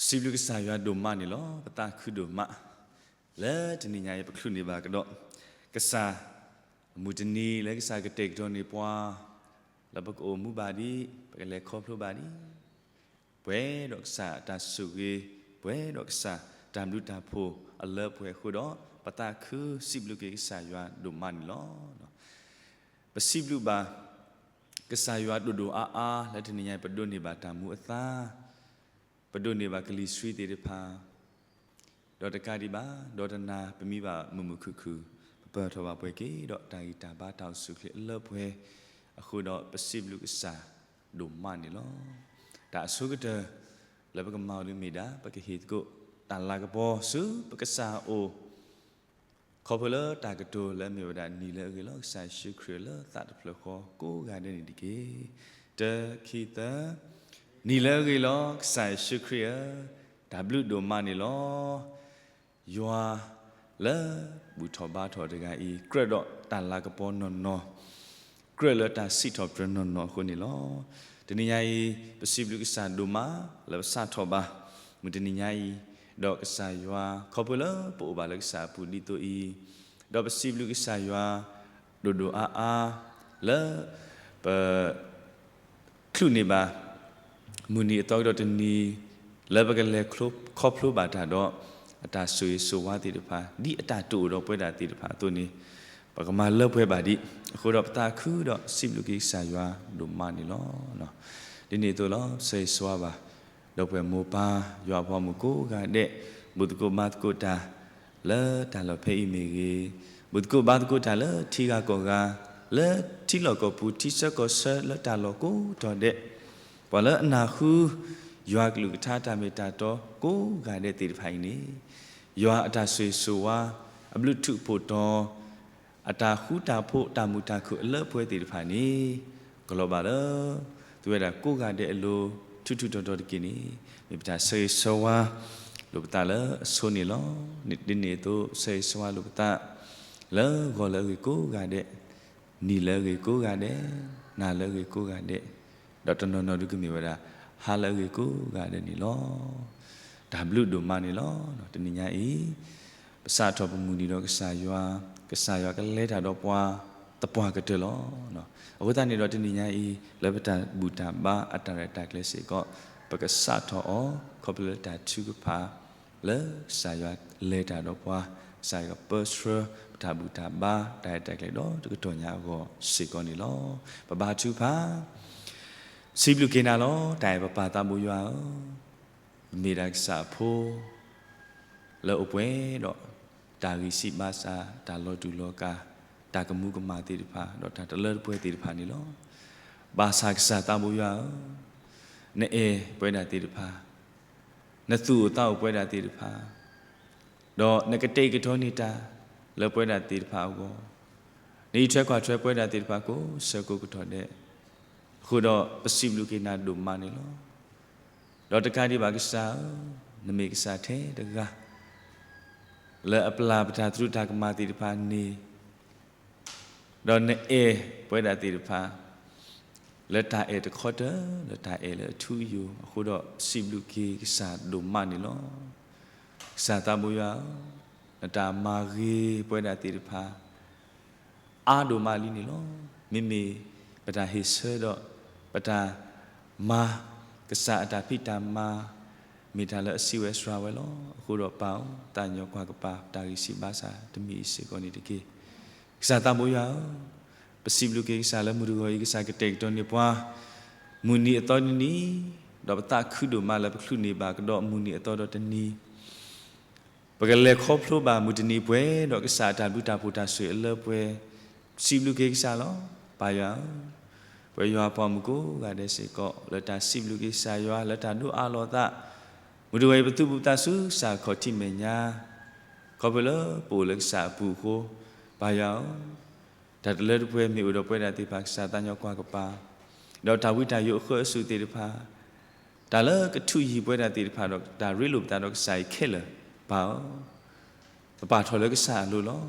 စံးဘျုးကစၢ်ယွၤဒိၣ်မးန့ၣ်လီၤ. ပသးခုဒိၣ်မး လၢတနံၤညါအံၤ ပချုးန့ၢ်ဘၣ်ကဒီး ကစၢ်အမုၢ်တနံၤ လၢကစၢ်ကတဲာ်ကတီၤန့ၢ်ပှၤ လၢပကအိၣ်မူဘၣ်ဒံး ပကလဲၤခီဖျိဘၣ်ဒံး ပှဲၤဒီးကစၢ်အတၢ်ဆိၣ်ဂ့ၤ ပှဲၤဒီးကစၢ်တၢ်ဘျုးတၢ်ဖှိၣ်အလၢပှဲၤအဃိဒီး ပသးခုစံးဘျုးက့ၤကစၢ်ယွၤဒိၣ်မးန့ၣ်လီၤ. ပစံးဘျုးဘၣ် ကစၢ်ယွၤဒိၣ်ဒိၣ်အါအါ လၢတနံၤညါအံၤ ပဒိးန့ၢ်ဘၣ်တၢ်မူအသါ, ပဒိးန့ၢ်ဘၣ်ကလံၤဆှံသ့ၣ်တဖၣ်, ဒီးတကးဒံးဘၣ် ဒီးတနၤပမံဘၣ်မုာ်မုာ်ခုၣ်ခုၣ်, ပပၢၢ်ထီၣ်ဘၣ်ပှဲၤက့ၤဒီးတၢ်ဂံၢ်တၢ်ဘါတၢ်အိၣ်ဆူၣ်အိၣ်ချ့အလၢပှဲၤ, အဃိဒီးပစံးဘျုးကစၢ်ဒိၣ်မးန့ၣ်လီၤ. တၢ်အဆိကတၢၢ် လၢပကမၤအီၤဒ်မ့ၢ်ဒၣ် ပကဟ့ၣ်သကိးတၢ်လၤကပီၤဆူပကစၢ်အအိၣ် ခီဖျိလၢတၢ်ကတိၤလၢအမ့ၢ်ဝဲဒၣ် နံၤလၢအဂ့ၤလီၤ ကစၢ်ယ့ၣ်ၡူးခရံာ်လၢသးတဖျၢၣ်ဃီကိးဂၤဒဲးန့ၣ်တက့ၢ်. တၢ ခံ သၢ, နံၤလၢအဂ့ၤလီၤ ကစၢ်ယ့ၣ်ၡူးခရံာ်ဧၢ, တၢ်ဘျုးဒိၣ်မးန့ၣ်လီၤ. ယွၤလၢဘူၣ်ထီၣ်ဘါထီၣ်တဂၤအံၤ ကြၢးဒီးတၢ်လၤကပီၤနီၢ်နီၢ် ကြၢးလၢတၢ်စံးထီၣ်ပတြၢၤနီၢ်နီၢ်အဃိန့ၣ်လီၤ. တနံၤညါအံၤ ပစံးဘျုးကစၢ်ဒိၣ်မး လၢပစးထီၣ်ဘၣ် မုၢ်တနံၤညါအံၤ, ဒီးကစၢ်ယွၤ ခီဖျိလၢပအိၣ်ဘၣ်လၢကစၢ်အပူၤဒ်သိးအံၤ, ဒီးပစံးဘျုးကစၢ်ယွၤ ဒိၣ်ဒိၣ်အါအါ လၢပ ချုးန့ၢ်ဘၣ် မုၢ်နံၤအသီကဒီးတနံၤ လၢပကလဲၤခီဖျိဘၣ်တၢ်ဒီး အတၢ်ဆိၣ်ဂ့ၤဆိၣ်ဝါသ့ၣ်တဖၣ် ဒ်အတၢ်တအိၣ်ဒီးပဝဲဒၣ်သ့ၣ်တဖၣ်အသိးန့ၣ် ပကမၤလၢပှဲၤဘၣ်ဒံး. အဃိဒီးပသးခုဒီးစံးဘျုးက့ၤကစၢ်ယွၤဒိၣ်မးန့ၣ်လီၤ. ဒ်န့ၣ်အသိးလီၤ ဆၢဂ့ၤဆၢဝါဘၣ် ဒီပုၢ်ဝဲၢ်မိၢ်ပၢ် ယွၤအဖိမုၣ်ကိးဂၤဒဲး ဘူၣ်သကိးဘါသကိးတၢ် လၢတၢ်လီၢ်ဖဲအံၤမ့ၢ်ဂ့ၤ, ဘူၣ်သကိးဘါသကိးတၢ်လၢထံဂၤကီၢ်ဂၤ, လၢထံလီၢ်ကီၢ်ပူၤ ထံဆၢကီၢ်ဆၢ လၢတၢ်လီၢ်ကိးတီၤဒဲး, ပှၤလၢအနၢ်ဟူ ယွၤကလုၢ်ကထါတၢ်မ့ၢ်တၢ်တီကိးဂၤဒဲးသ့ၣ်တဖၣ်အံၤန့ၣ်, ယွၤအတၢ်ဆိၣ်ဂ့ၤဆိၣ်ဝါ အဘျုးထူးဖှိၣ်တီၤ အတၢ်ဃူတၢ်ဖိး တၢ်မုာ်တၢ်ခုၣ်အလၢပှဲၤသ့ၣ်တဖၣ်န့ၣ် ကလီၤဘၣ်လၢ သုဝဲဒၣ်ကိးဂၤဒဲးအလိၤ ထူးထူးတီၤတီၤတက့ၢ်န့ၣ် မ့ၢ်ပတၢ်ဆၢဂ့ၤဆၢဝါလိာ်ပသးလၢအဆိန့ၣ်လီၤ. ဒ်န့ၣ်အသိး ဆၢဂ့ၤဆၢဝါလိာ်ပသး လၢဂီၤလၢအဂ့ၤကိးဂၤဒဲး, နံၤလၢအဂ့ၤကိးဂၤဒဲး, နၤလၢအဂ့ၤကိးဂၤဒဲး, ဒီးတနီၤနီၤဒုးကမ့ၢ်ဝဲဒၣ် ဟါလၢအဂ့ၤကိးဂၤဒဲးန့ၣ်လီၤ. တၢ်ဘျုးဒိၣ်မးန့ၣ်လီၤ. တနံၤညါအံၤ ပစးထီၣ်ပမုၢ်နံၤဒီးကစၢ်ယွၤ, ကစၢ်ယွၤကလဲၤတၢ်ဒီးပှၤသပှၢ်ကတၢၢ်လီၤ. အဃိသတးန့ၣ်ဒီးတနံၤညါအံၤ လၢပတၢ်ဘူၣ်တၢ်ဘါအတၢ်ရဲၣ်တၢ်ကျဲၤစ့ၢ်ကီး ပကစးထီၣ်အီၤ ခီဖျိလၢတၢ်ထုကဖၣ် လၢကစၢ်ယွၤလဲၤတၢ်ဒီးပှၤ, ကစၢ်ယွၤကပၢဆှၢ ပတၢ်ဘူၣ်တၢ်ဘါ တၢ်ရဲၣ်တၢ်ကျဲၤဒီးတကတီၢ်ညါအဂီၢ်စ့ၢ်ကီးန့ၣ်လီၤ. ပဘါထုကဖၣ် စံးဘျုးက့ၤနၤလီၤ တၢ်အဲၣ်ပပၢ်သးဘိယွၤဧၢ, မ့ၢ်ဒၣ်ကစၢ်အဖိ လၢအိၣ်ပှဲၤဒီး တၢ်ဂံၢ်စၢ်ဘါစၢ်, တၢ်လီၤတူာ်လီၤကာ်, တၢ်ကမူကမၣ်သ့ၣ်တဖၣ် ဒီးတၢ်တလၢတပှဲၤသ့ၣ်တဖၣ်န့ၣ်လီၤ. ဘၣ်ဆၣ်ကစၢ်သးဘိယွၤဧၢ, နအဲၣ်ပဝဲဒၣ်သ့ၣ်တဖၣ်, နသူၣ်အိၣ်သးအိၣ်ပဝဲဒၣ်သ့ၣ်တဖၣ်, ဒီးနကတဲာ်ကတီၤန့ၢ်တၢ် လၢပဝဲဒၣ်သ့ၣ်တဖၣ်အဂီၢ်, နအံးထွဲကွၢ်ထွဲပဝဲဒၣ်သ့ၣ်တဖၣ်ကိးဆၢကိးကတီၢ်ဒဲး, အဃိဒီးပစံးဘျုးက့ၤနၤဒိၣ်မးန့ၣ်လီၤ. ဒီးတကးဒံးဘၣ်ကစၢ်, နမ့ၢ်ကစၢ်ထဲတဂၤ လၢအပျၢ်ပတၢ်သရူးတၢ်ကမၣ်သ့ၣ်တဖၣ်န့ၣ်, ဒီးနအဲၣ်ပဝဲဒၣ်သ့ၣ်တဖၣ် လၢတၢ်အဲၣ်တခီတၢၢ် လၢတၢ်အဲၣ်လၢအထူအယိာ်, အဃိဒီးစံးဘျုးက့ၤကစၢ်ဒိၣ်မးန့ၣ်လီၤ. ကစၢ်သးဘိယွၤဧၢ, နတၢ်မၤဂ့ၤပဝဲဒၣ်သ့ၣ်တဖၣ် အါဒိၣ်မးလံန့ၣ်လီၤ. မ့မ့ၢ်ပတၢ်ဟ့ၣ်ဆၢဒီး ပတၢ်မၤ ကစၢ်အတၢ်ဖံးတၢ်မၤ မ့ၢ်တၢ်လၢအစံးဝဲစှၤဝဲလီၤ. အဃိဒီးပၢ်ဧၢ, သးညီကွၢ်ကပၤ တၢ်ဂံၢ်စၢ်ဘါစၢ်တမံၤအံၤစ့ၢ်ကီးန့ၣ်တက့ၢ်. ကစၢ်သးဘိယွၤဧၢ, ပစံးဘျုးက့ၤကစၢ်လၢမုၢ်တဂီၤအံၤ ကစၢ်ကတဲာ်ကတီၤန့ၢ်ပှၤ မုၢ်နံၤအသီတနံၤ, ဒီးပသးခုဒိၣ်မးလၢပချုးန့ၢ်ဘၣ်ကဒီးမုၢ်နံၤအသီဒီးတနံၤ ပကလဲၤခီဖျိဘၣ်မုၢ်တနံၤပှဲၤဒီး ကစၢ်အတၢ်ဘျုးတၢ်ဖှိၣ်တၢ်ဆိၣ်ဂ့ၤအလၢပှဲၤ, စံးဘျုးက့ၤကစၢ်လီၤ. ပၢ်ယွၤဧၢ, ပဝဲယွၤအပှၤမုၣ်ကိးဂၤဒဲးစ့ၢ်ကီး လၢတၢ်စံးဘျုးက့ၤကစၢ်ယွၤ လၢတၢ်ဒိးအးလီၤသး, မုၢ်တဂီၤအံၤပသူၣ်ဘီၣ်သးဆူကစၢ်အခီၣ်ထံးမဲာ်ညါ, ခီဖျိလၢပအိၣ်လၢကစၢ်အပူၤအဃိ, ပၢ်ယွၤဧၢ, တၢ်တလၢတပှဲၤမ့ၢ်အိၣ်ဒီးပဝဲဒၣ်သ့ၣ်တဖၣ် ကစၢ်သးညီကွၢ်ကပၤ, ဒီးတၢ်ဝံတၢ်ယိးအဃၢအစူၣ်သ့ၣ်တဖၣ် တၢ်လၢကထုးယံၤပဝဲဒၣ်သ့ၣ်တဖၣ်ဒီး တၢ်ရ့လိာ်ပသးဒီးကစၢ်အံၤခဲလၢာ်, ပၢ်ဧၢ, ပပာ်ထီၣ်လၢကစၢ်အလိၤလီၤ.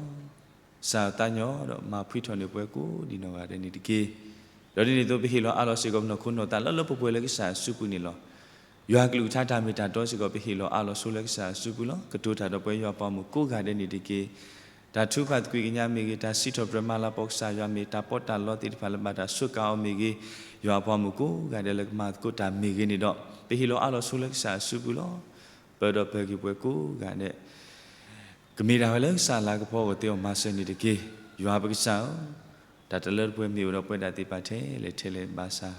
ကစၢ်သးညီဒီးမၤဖှံထီၣ်န့ၢ်ပှၤကိးဒံနီၢ်ဂၤဒဲးန့ၣ်တက့ၢ်. ဒီးဒ်န့ၣ်အသိး ပဟ့ၣ်လီၤအးလီၤစ့ၢ်ကီးပနီၢ်ခိနီၢ်သးလၢလၢပှဲၤပှဲၤလၢကစၢ်အစုပူၤန့ၣ်လီၤ. ယွၤကလုၢ်ကထါတၢ်မ့ၢ်တၢ်တီစ့ၢ်ကီး ပဟ့ၣ်လီၤအးလီၤဆိလၢကစၢ်အစုပူၤလီၤ. ကတိၤတၢ်ဒီးပဝဲယွၤပှၤမုၣ်ကိးဂၤဒဲးန့ၣ်တက့ၢ်. တၢ်ထုကဖၣ်သကွံာ်ကညးမ့ၢ်ဂ့ၤ, တၢ်စံးထီၣ်ပတြၢၤမၤလၤကပီၤကစၢ်ယွၤမ့ၢ်ဂ့ၤ, တၢ်ပီးတၢ်လီသ့ၣ်တဖၣ်လၢဘၣ်တၢ်စူးကါအီၤမ့ၢ်ဂ့ၤ, ယွၤအပှၤမုၣ်ကိးဂၤဒဲးလၢကမၤသကိးတၢ်မ့ၢ်ဂ့ၤန့ၣ်ဒီး ပဟ့ၣ်လီၤအးလီၤဆိလၢကစၢ်အစုပူၤလီၤ. ပၢဒီးပၢၤက့ၤပှၤကိးဂၤဒဲး ကမ့ၢ်ဒၣ်ဝဲလၢကစၢ်လၤကပီၤအဂီၢ် သ့ၣ်အီၣ်မၤစၢၤန့ၣ်တက့ၢ်. ယွၤပကစၢ်ဧၢ, တၢ်တလၢတပှဲၤမ့ၢ်အိၣ်ဒီးပဝဲဒၣ်သ့ၣ်တဖၣ်ထဲလဲၣ်ထဲလဲၣ်ဘၣ်ဆၣ်,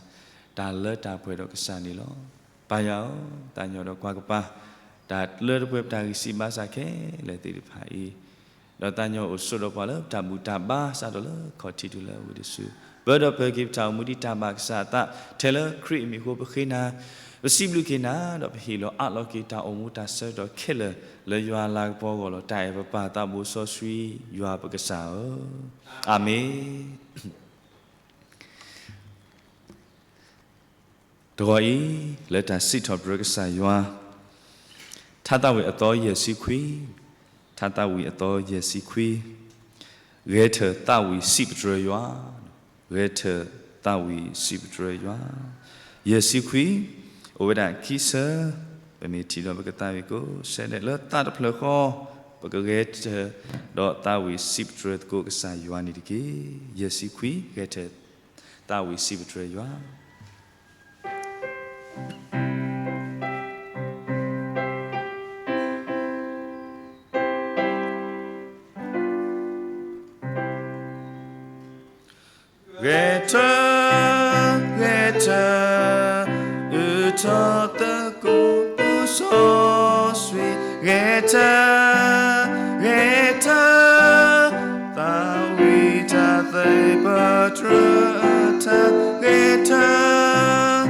တၢ်လၢတၢ်ပှဲၤဒီးကစၢ်န့ၣ်လီၤ. ပၢ်ယွၤဧၢ, သးညီဒီးကွၢ်ကပၤ တၢ်လၢတပှဲၤပတၢ်ဂံၢ်စၢ်ဘါစၢ်ခဲလၢာ်သ့ၣ်တဖၣ်အံၤ, ဒီးသးညီအိၣ်ဆိးဒီးပှၤလၢတၢ်ဘူၣ်တၢ်ဘါ စးထီၣ်လၢခီၣ်ထံးတုၤလၢဝံၤတစု, ပၢဒီးပၢၤက့ၤပတၢ်အိၣ်မူဒ်တၢ်ဘၣ်ကစၢ်အသး, ထဲလၢခရံာ်အမံၤအဃိ ပဃ့နၤ, ပစံးဘျုးက့ၤနၤ, ဒီးပဟ့ၣ်လီၤအးလီၤက့ၤတၢ်အိၣ်မူတၢ်ဆၢကတီၢ်ခဲလၢာ် လၢယွၤလၤကပီၤအဂီၢ်လီၤ. တၢ်အဲၣ်ပပၢ်သးဘိစီဆှံ ယွၤပကစၢ်ဧၢ, အၤမ့ၣ်. တဂီၤအံၤ လၢတၢ်စံးထီၣ်ပတြၢၤကစၢ်ယွၤ, ထါသးဝံၣ်အသီယဲၢ်ဆံခွံ, ထါသးဝံၣ်အသီယဲၢ်ဆံခွံ, ဂဲၤထၢၣ်သးဝံၣ်စံးပတြၢၤယွၤ, ဂဲၤထၢၣ်သးဝံၣ်စံးပတြၢၤယွၤ, ယဲၢ်ဆံခွံ, အိၣ်ဝဲဒၣ်ခံဆၢ, ပမ့ၢ်ထံၣ်ဒီးပကသးဝံၣ်ကိးဆၢဒဲး လၢသးတဖျၢၣ်ဃီ, ပကဂဲၤထၢၣ်ဒီးသးဝံၣ်စံးပတြၢၤသကိးကစၢ်ယွၤန့ၣ်တက့ၢ်. ယဲၢ်ဆံခွံ, ဂဲၤထၢၣ်သးဝံၣ်စံးပတြၢၤယွၤ. ဂဲၤထၢၣ်, ဂဲၤထၢၣ်, အုၣ်ထီၣ်သကိးပူၤစီဆှံ, ဂဲၤထၢၣ်, ဂဲၤထၢၣ်, သးဝံၣ်တၢ်သ့ၣ်ပတြၢၤအထါ, ဂဲၤထၢၣ်, ဂဲၤထၢၣ်,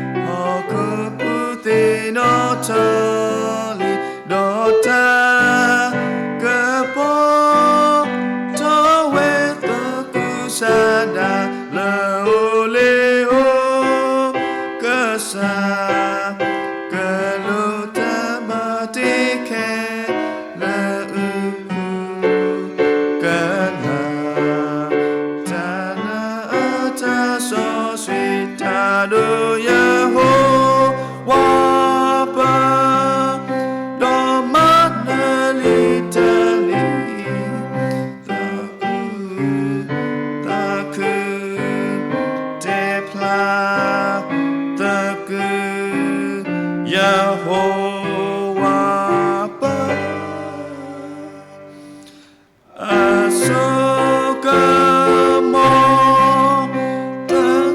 ဟီၣ်ခိၣ်ပူၤသ့ၣ်နီၣ်ထီၣ်လံ ဒီးတၢ်ကပီၤ ထီၣ်ဝဲသကိးဆန္ဒ လၢအိၣ်လ့ၤအိၣ်ကစၢ် ကလူးတၢ်မၤတ့ၢ်ခဲလၢာ် အုၣ်ကနၣ် တၢ်နၢအတၢ်စီဆှံ တၢ်ဒီးယဟိဝၤပၢ် ဒီးမၤနၢၤလံတၢ်လံ သကုၤ သးခု တဲဖျါ သကုၤ ယဟိဝၤပၢ် အစိကမီၤ သ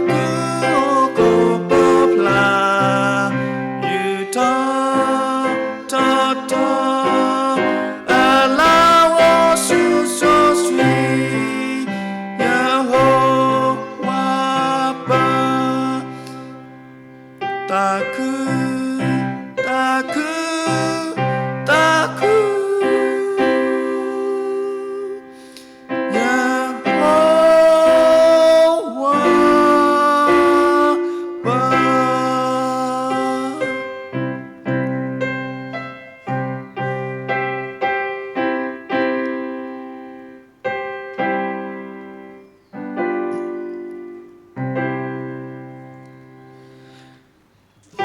ကုၤကိးပီၤဖျါ ယူၢ်ထီၣ်ထီၣ်ထီၣ် အလၤဝီၤဆူစီဆှံ ယဟိဝၤပၢ် သးခု သးခု သးခု ယဟိဝၤပၢ် သီ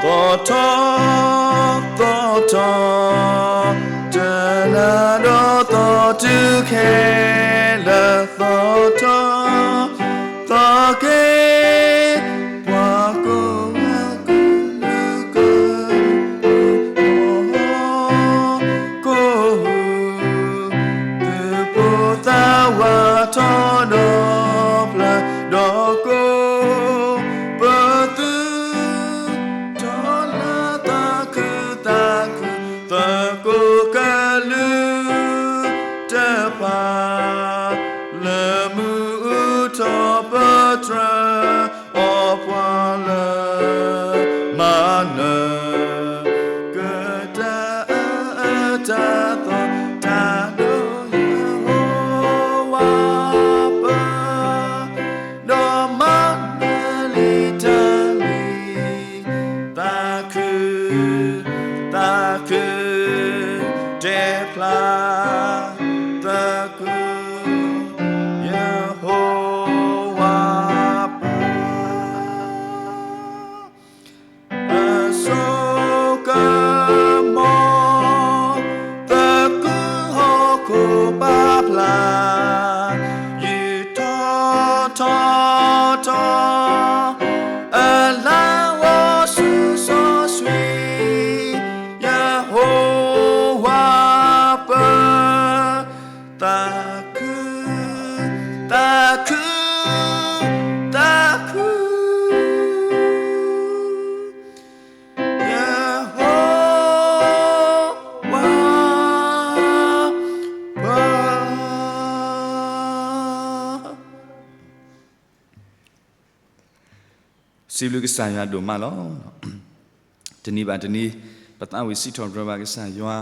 ၣ်ထီၣ် သီၣ်ထီၣ် တနၤဒီးသီၣ်တုၤခဲလၢာ် သီၣ်ထီၣ် သီၣ်က့ၤ ပှၤကိးဂၤကလုာ်ကလုာ် ကိး သုးဖိသးဝးထီၣ်ဒီးဖျါ ဒီးကိးပသူ ထီၣ်လၢသးခုသးခု သကိးကလုာ်တဖၣ် လၢမုၢ်အုၣ်ထီၣ်ပတြၢၤ အီၤပှၤလၢ မၤနၢၤ ကတၢၢ်အတၢ်သီၣ် တၢ်ဒီးယဟိဝၤပၢ် ဒီးမၤနၢၤလံတၢ်လံ သးခု သးခု တဲဖျါ သကုၤ ယဟိဝၤပၢ် သးခု, သးခု, သးခု, ယဟိဝၤ, ပှၤ စံးဘျုးကစၢ်ယွၤဒိၣ်မးလီၤ. တနံၤဘၣ်တနံၤ ပသးဝံၣ်စံးထီၣ်ပတြၢၤဘၣ်ကစၢ်ယွၤ,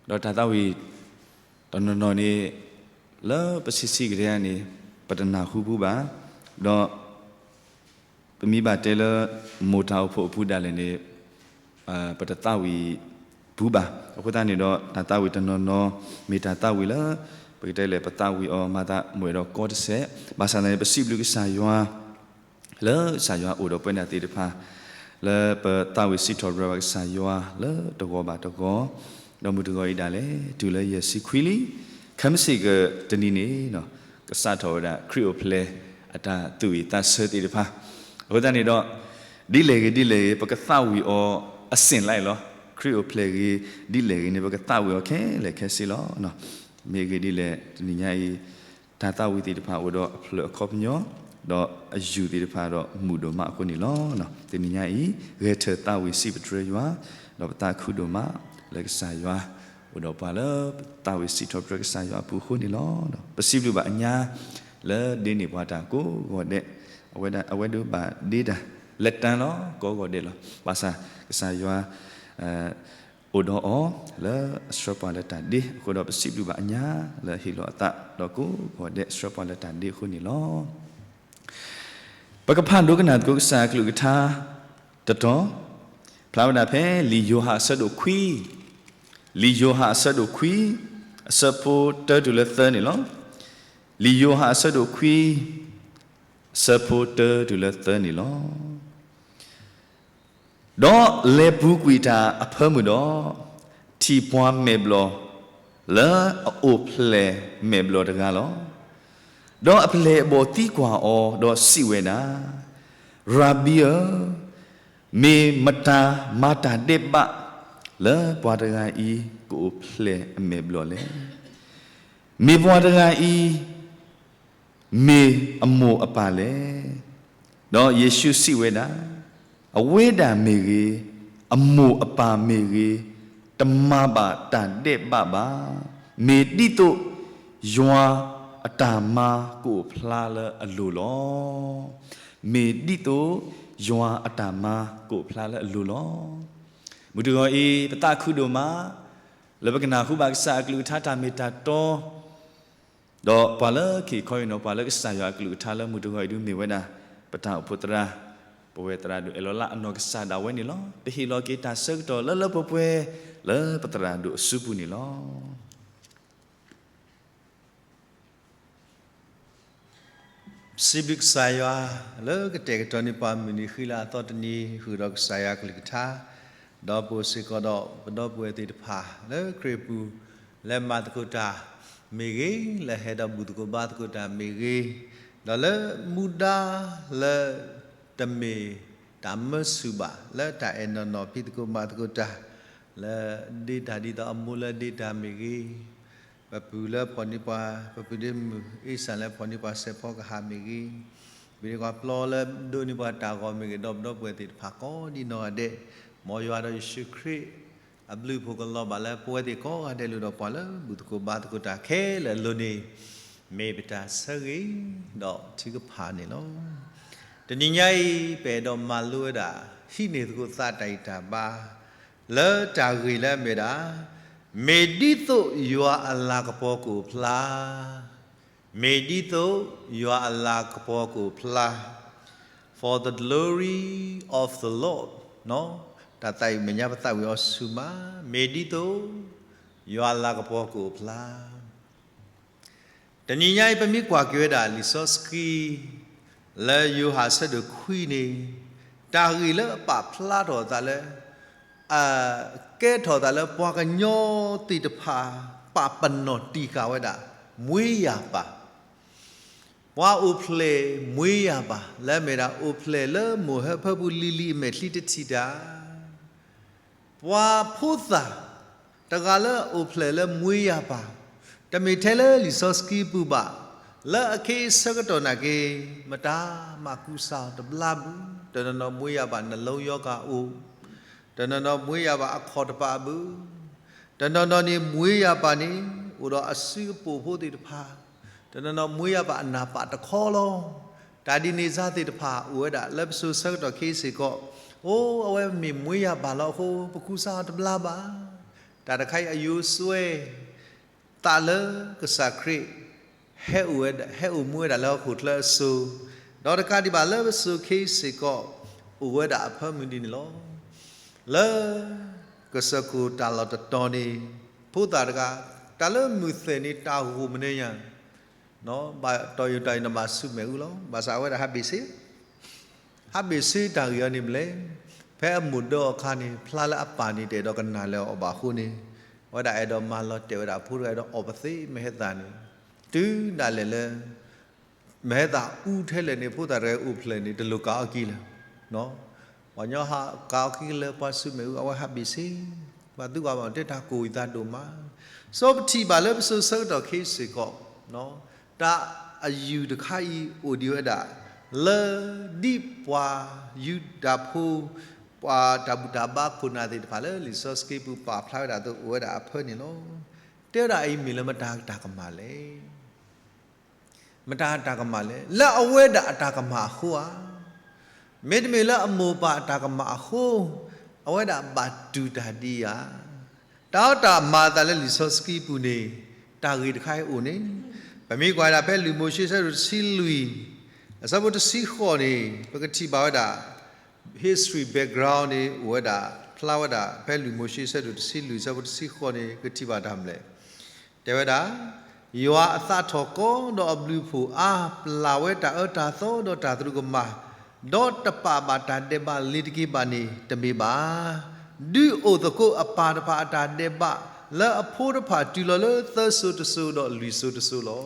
ဒီးတၢ်သးဝံၣ်တနီၤနီၤန့ၣ် လၢပဆံးဆံးကဒါန့ၣ် ပတနၢ်ဟူပူၤဘၣ်, ဒီး ပမ့ၢ်ဘၣ်တဲလၢ မိၢ်တၢ်အိၣ်ဖှိၣ်အပူၤဒၣ်လဲာ်န့ၣ် ပတသးဝံၣ်ပူၤဘၣ်. အဃိသတးန့ၣ်ဒီး တၢ်သးဝံၣ်တနီၤနီၤ မ့ၢ်တၢ်သးဝံၣ်လၢ ပကတဲလဲၣ် ပသးဝံၣ်အီၤမၤသးမုာ်ဒီးကီတစဲး, ဘၣ်ဆၣ်သနာ်က့ ပစံးဘျုးကစၢ်ယွၤ လၢကစၢ်ယွၤအိၣ်ဒီးပဝဲဒၣ်သ့ၣ်တဖၣ်, လၢပသးဝံၣ်စံးထီၣ်ပတြၢၤဘၣ်ကစၢ်ယွၤလၢတဂီၤဘၣ်တဂီၤ, ဒီးမုၢ်တဂီၤအံၤဒၣ်လဲာ် တုၤလၢယဲၢ်ဆံခွံလံ, ခဲမုၢ်ဆ့ၣ်ကတနံၤန့ၣ် ကစးထီၣ်ဝဲဒၣ်ခရံာ်အိၣ်ဖျဲၣ်အတၢ်သူၣ်ဝံၣ်သးဆၢသ့ၣ်တဖၣ်, အဃိသတးန့ၣ်ဒီး ဒ်လဲၣ်ဂ့ၤဒ်လဲၣ်ဂ့ၤ ပကသးဝံၣ်အီၤအဆ့ၣ်လၢ်လီၤ. ခရံာ်အိၣ်ဖျဲၣ်ဂ့ၤဒ်လဲၣ်ဂ့ၤန့ၣ် ပကသးဝံၣ်အီၤခဲလၢာ်ခဲဆ့လီၤ. မ့ၢ်ဂ့ၤဒ်လဲၣ် တနံၤညါအံၤ တၢ်သးဝံၣ်သ့ၣ်တဖၣ်အိၣ်ဒီးအဖျၢၣ်အခီပညီ, ဒီးအယူၢ်သ့ၣ်တဖၣ်ဒီးမုာ်ဒိၣ်မးအဃိန့ၣ်လီၤ. တနံၤညါအံၤ ဂဲၤထၢၣ်သးဝံၣ်စံးပတြၢၤယွၤ, ဒီးပသးခုဒိၣ်မးလၢကစၢ်ယွၤ အိၣ်ဒီးပှၤလၢပသးဝံၣ်စံးထီၣ်ပတြၢၤကစၢ်ယွၤအပူၤအဃိန့ၣ်လီၤ. ပစံးဘျုးဘၣ်အညါ လၢဒ့န့ၢ်ပှၤတၢ်ကိးဂီၤဒဲး, အဝဲဒၣ် အဝဲဒၣ်ဘၣ်ဒ့တၢ် လၢတၢ်လီၤကိးဂီၤဒဲးလီၤ. ဘၣ်ဆၣ်ကစၢ်ယွၤ အိၣ်ဒီးအီၤလၢအဆှၢပှၤလၢတၢ်ဒ့အဃိဒီး ပစံးဘျုးဘၣ်အညါလၢဟ့ၣ်လီၤအသးဒီးကိးဂီၤဒဲး ဆှၢပှၤလၢတၢ်ဒ့အဃိန့ၣ်လီၤ. ပကဖးဒိကနၣ်သကိးကစၢ်အကလုၢ်ကထါတတီၤ, ဖျါဝဲဒၣ်ဖဲလံာ်ယိၤဟၣ်အဆၢဒိၣ်ခွံ, လံာ်ယိၤဟၣ်အဆၢဒိၣ်ခွံ, အဆၢဖိတၢတုၤလၢသၢန့ၣ်လီၤ. လံာ်ယိၤဟၣ်အဆၢဒိၣ်ခွံ, အဆၢဖိတၢတုၤလၢသၢန့ၣ်လီၤ. ဒီးလဲၤပူၤကွံာ်တၢ်အဖၢမုၢ်ဒီး, ထံၣ်ပှၤမဲာ်ဘျီၣ်လၢအအိၣ်ဖျဲၣ်မဲာ်ဘျီၣ်တဂၤလီၤ. ဒီးအပျဲၢ်အဘီၣ်သံကွၢ်အီၤဒီးစံးဝဲဒၣ်, ရၤဘံဧၢ, မ့ၢ်မတၤမၤတၢ်ဒဲးဘးလၢပှၤတဂၤအံၤကအိၣ်ဖျဲၣ်အမဲာ်ဘျီၣ်လဲၣ်. မ့ၢ်ပှၤတဂၤအံၤ မ့ၢ်အမိၢ်အပၢ်လဲၣ်. ဒီးယ့ၣ်ၡူးစံးဝဲဒၣ်, အဝဲဒၣ်မ့ၢ်ဂ့ၤ, အမိၢ်အပၢ်မ့ၢ်ဂ့ၤ, တမၤဘၣ်တၢ်ဒဲးဘးဘၣ်. မ့ၢ်ဒ်သိးယွၤအတၢ်မၤကအိၣ်ဖျါလၢအလိၤလီၤ. မ့ၢ်ဒ်သိးယွၤအတၢ်မၤကအိၣ်ဖျါလၢအလိၤလီၤ. မုၢ်တဂီၤအံၤ ပသးခုဒိၣ်မး လၢပကနၢ်ဟူဘၣ်ကစၢ်အကလုၢ်ကထါတၢ်မ့ၢ်တၢ်တီ ဒီးပှၤလၢခံခီအံၤနီၤ ပှၤလၢကစၢ်ယွၤအကလုၢ်ကထါလၢမုၢ်တဂီၤအံၤဒုးမ့ၢ်ဝဲဒၣ် ပတၢ်အိၣ်ဖှိၣ်သရၣ်, ပဝဲသရၣ်ဒိၣ်အဲၣ်လီၤလးအနီၢ်ကစၢ်ဒၣ်ဝဲန့ၣ်လီၤ. ပဟ့ၣ်လီၤက့ၤတၢ်ဆၢကတီၢ်လၢလၢပှဲၤပှဲၤ လၢပသရၣ်ဒိၣ်အစုပူၤန့ၣ်လီၤ. စံးဘျုးကစၢ်ယွၤ လၢကတဲာ်ကတီၤန့ၢ်ပှၤမုၢ်နံၤဃံလၤအသီတနံၤ ဃုာ်ဒီးကစၢ်ယွၤအကလုၢ်ကထါ, ဒီးပအိၣ်စ့ၢ်ကီးဒီးပဒီပုၢ်ဝဲၢ်သ့ၣ်တဖၣ်လၢခရံာ်အပူၤ လၢမၤသကိးတၢ်မ့ၢ်ဂ့ၤ, လၢဟဲဒီးဘူၣ်သကိးဘါသကိးတၢ်မ့ၢ်ဂ့ၤ, ဒီးလၢမူဒါလၢတမ့ၢ်တၢ်မၢဆူၣ်ဘၣ် လၢတၢ်အဲၣ်နီၢ်နီၢ်ဖံးသကိးမၤသကိးတၢ် လၢဒ့တၢ်ဒ်သိးအမိၢ်လၢဒ့တၢ်မ့ၢ်ဂ့ၤ, ပပုၢ်လၢဖီၣ်န့ၢ်ပှၤ, ပပုၢ်ဒ့မုၣ်အ့စၢ်လၢဖီၣ်န့ၢ်ပှၤစဲးဖီကဟၣ်မ့ၢ်ဂ့ၤ, ပဒ့ကွၢ်ပျီလၢဒိးန့ၢ်ပှၤတၢ်ဂီၤမ့ၢ်ဂ့ၤ, ဒီးပဒီပုၢ်ဝဲၢ်သ့ၣ်တဖၣ်ကိးဒံနီၢ်ဂၤဒဲး, မ်ယွၤဒီးယ့ၣ်ၡူးခရံာ် အဘျုးအဖှိၣ်ကလီၤဘၣ်လၢပဝဲသ့ၣ်ကိးဂၤဒဲးလိၤဒီး ပှၤလၢဘူၣ်သကိးဘါသကိးတၢ်ခဲလၢာ်အလိၤန့ၣ် မ့ၢ်ပတၢ်ဆၢဂ့ၤဒီးထုကဖၣ်န့ၣ်လီၤ. တနံၤညါအံၤ ပအဲၣ်ဒိးမၤလိဝဲဒၣ် ဟံးန့ၢ်သကိးသးတၢ်ဂံၢ်တၢ်ဘါ လၢတၢ်ဂ့ၢ်လၢအမ့ၢ်ဒၣ်, မ့ၢ်ဒ်သိးယွၤအလၤကပီၤကအိၣ်ဖျါ, မ့ၢ်ဒ်သိးယွၤအလၤကပီၤကအိၣ်ဖျါ, for the glory of the Lord, တၢ်သးဝံၣ်မဲာ်ညါပသးဝံၣ်အီၤဆူၣ်မး, မ့ၢ်ဒ်သိးယွၤအလၤကပီၤကအိၣ်ဖျါ. တနံၤညါအံၤ ပမ့ၢ်ကွၢ်က့ၤဝဲဒၣ်လံာ်စီဆှံ လၢယိၤဟၣ်အဆၢဒိၣ်ခွံန့ၣ်, တၢ်ဂ့ၢ်လၢအပာ်ဖျါထီၣ်အသးလၢ အကဲထီၣ်အသးလၢပှၤကညီသ့ၣ်တဖၣ် ပာ်ပနီၣ်တံာ်ဃာ်ဝဲဒၣ် မွေးရာပါ, ပှၤအိၣ်ဖျဲၣ်မွေးရာပါ လၢအမ့ၢ်ဒၣ်အိၣ်ဖျဲၣ်လၢမိၢ်ဟၢဖၢပူၤလံၤလံၤအမဲာ်ချံတထံၣ်တၢ်, ပှၤဖိသၣ်တဂၤလၢအအိၣ်ဖျဲၣ်လၢမွေးရာပါ, တ တမ့ၢ်ထဲလၢလံာ်စီဆှံပူၤဘၣ်, လၢအခ့အဆၢကတီၢ်နာ်က့, မတၤမၤကူစါအီၤတဘျါဘၣ်, တနီၤနီၤမွေးရာပါ နှလုံးရောဂါအိၣ်, တနီၤနီၤမွေးရာပါ အခီၣ်တပာ်ဘၣ်, တနီၤနီၤန့ၣ်မွေးရာပါန့ၣ် အိၣ်ဒီးအစုအပိာ်ဖိသ့ၣ်တဖၣ်, တနီၤနီၤမွေးရာပါ အနၢ်ပာ်တခီလီၤ. တၢ်ဒ်န့ၣ်စ့ၢ်သ့ၣ်တဖၣ်အိၣ်ဝဲဒၣ်လၢပစိၤဆၢကတီၢ်ခဲအံၤစ့ၢ်ကီး, အိၣ် အဝဲမ့ၢ်မွေးရာပါလီၤအဃိ ပကူစါအီၤတဘျါဘၣ်. တၢ်တခါအံၤအယိၤစွဲ သးလၢကစၢ်ခရံာ် ဟဲအိၣ်ဝဲဒၣ် ဟဲအိၣ်မူဝဲဒၣ်လၢဟီၣ်ခိၣ်ချၢအစိၤ, ဒီးတကးဒံးဘၣ်လၢပစိၤခဲအံၤစ့ၢ်ကီး အိၣ်ဝဲဒၣ်အဖၢမုၢ်ဒ်န့ၣ်လီၤ. လၢကစၢၢ်ခိၣ်တၢ်လီၢ်တတီၤန့ၣ် ဖိသၣ်တဂၤ တၢ်လၢမုၢ်သ့ၣ်န့ၣ် တၢ်ဂိၢ်မနုၤညါ ဘၣ်တီၢ်ယိာ်တၢ်အံၤနဘၣ်ဆူမဲာ်အူလီၤ. ဘၣ်ဆၣ်အဝဲဒၣ်ဟးဘ့ၣ်ဆ့ ဟးဘ့ၣ်ဆ့တၢ်ဂ့ၢ်အီၤန့ၣ်မ့ၢ်လဲၣ်, ဖဲအမိၢ်ဒၢအီၤအခါန့ၣ် ဖျါလၢအပၢ်န့ၣ် တအဲၣ်ဒိးကနၣ်လၢၤအီၤဘၣ်အဃိန့ၣ်, အဝဲဒၣ်အဲၣ်ဒိးမၤလီၤတဲာ်ဝဲဒၣ်အဖိတဂၤ အဲၣ်ဒိးအီၣ်ပသ့ မဟဲသၣ်န့ၣ်, တုၤဒၣ်လဲာ်လၢ မဟဲသၣ်အူထဲလဲၣ်န့ၣ် ဖိသၣ်တဂၤအိၣ်ဖျဲၣ်န့ၣ် တလိၣ်ကးအီၣ်ကံလၢၤ, ပှၤညီဟးကးအီၣ်ကံလၢပှၤဆူမဲာ်အူ အဝဲဟးဘ့ၣ်ဆ့, ပှၤသူကီၢ်ဘၣ်တဲတၢ်ကိၢ်အံၤသးဒိၣ်မး, စီပထံၣ်ဘၣ်လၢပစိၤဆၢကတီၢ်ခဲအံၤစ့ၢ်ကီး တၢ်အယုၢ်တခါအံၤအိၣ်ဒံးဝဲဒၣ် လၢဒ်ပှၤယူဒၤဖိ ပှၤတၢ်ဘူၣ်တၢ်ဘါခိၣ်နၢ်သ့ၣ်တဖၣ်လၢလံာ်စီဆှံပူၤပာ်ဖျါဝဲဒၣ်အသိးအိၣ်ဝဲဒၣ်အဖၢန့ၣ်လီၤ. တဲဝဲဒၣ်အံၤမ့ၢ်လၢမတၤတၢ်ကမၣ်လဲၣ် မတၤတၢ်ကမၣ်လဲၣ်, လၢအဝဲဒၣ်အတၢ်ကမၣ်အဃိဧါ, မ့တမ့ၢ်လၢအမိၢ်ပၢ်အတၢ်ကမၣ်အဃိ, အဝဲဒၣ်ဘၣ်တူၢ်တၢ်ဒ်ဧါ. တၢ်အီၣ်တၢ်မၤအသးလၢလံာ်စီဆှံပူၤန့ၣ် တၢ်ဂ့ၢ်တခါအံၤအိၣ်န့ၣ်, ပမ့ၢ်ကွၢ်ဒၣ်ဖဲလံာ်မိၤၡ့ဆၢဒိၣ်တဆံလွံၢ် အဆၢဖိတဆံဃိးန့ၣ် ပကထံၣ်ဘၣ်ဝဲဒၣ် history background န့ၣ် အိၣ်ဝဲဒၣ် ဖျါဝဲဒၣ် ဖဲလံာ်မိၤၡ့ဆၢဒိၣ်တဆံလွံၢ် အဆၢဖိတဆံဃိးန့ၣ် ကထံၣ်ဘၣ်တၢ်မနုၤလဲၣ်. တဲဝဲဒၣ်, ယွၤအသးထီၣ်ကီဒီးအဘျုးအဖှိၣ်အါ ပျၢ်ဝဲတၢ်အၢတၢ်သီဒီးတၢ်သရူးကမၣ်, ဒီးတပာ်ဘၣ်တၢ်ဒဲးဘးလ့ၤတက့ၤဘၣ်န့ၣ် တမ့ၢ်ဘၣ်. ဒုးအိၣ်သကိးအပၢ်တဖၣ်အတၢ်ဒဲးဘး လၢအဖိတဖၣ်တုၤလီၤလၢသၢစိၤတစိၤဒီးလွံၢ်စိၤတစိၤလီၤ.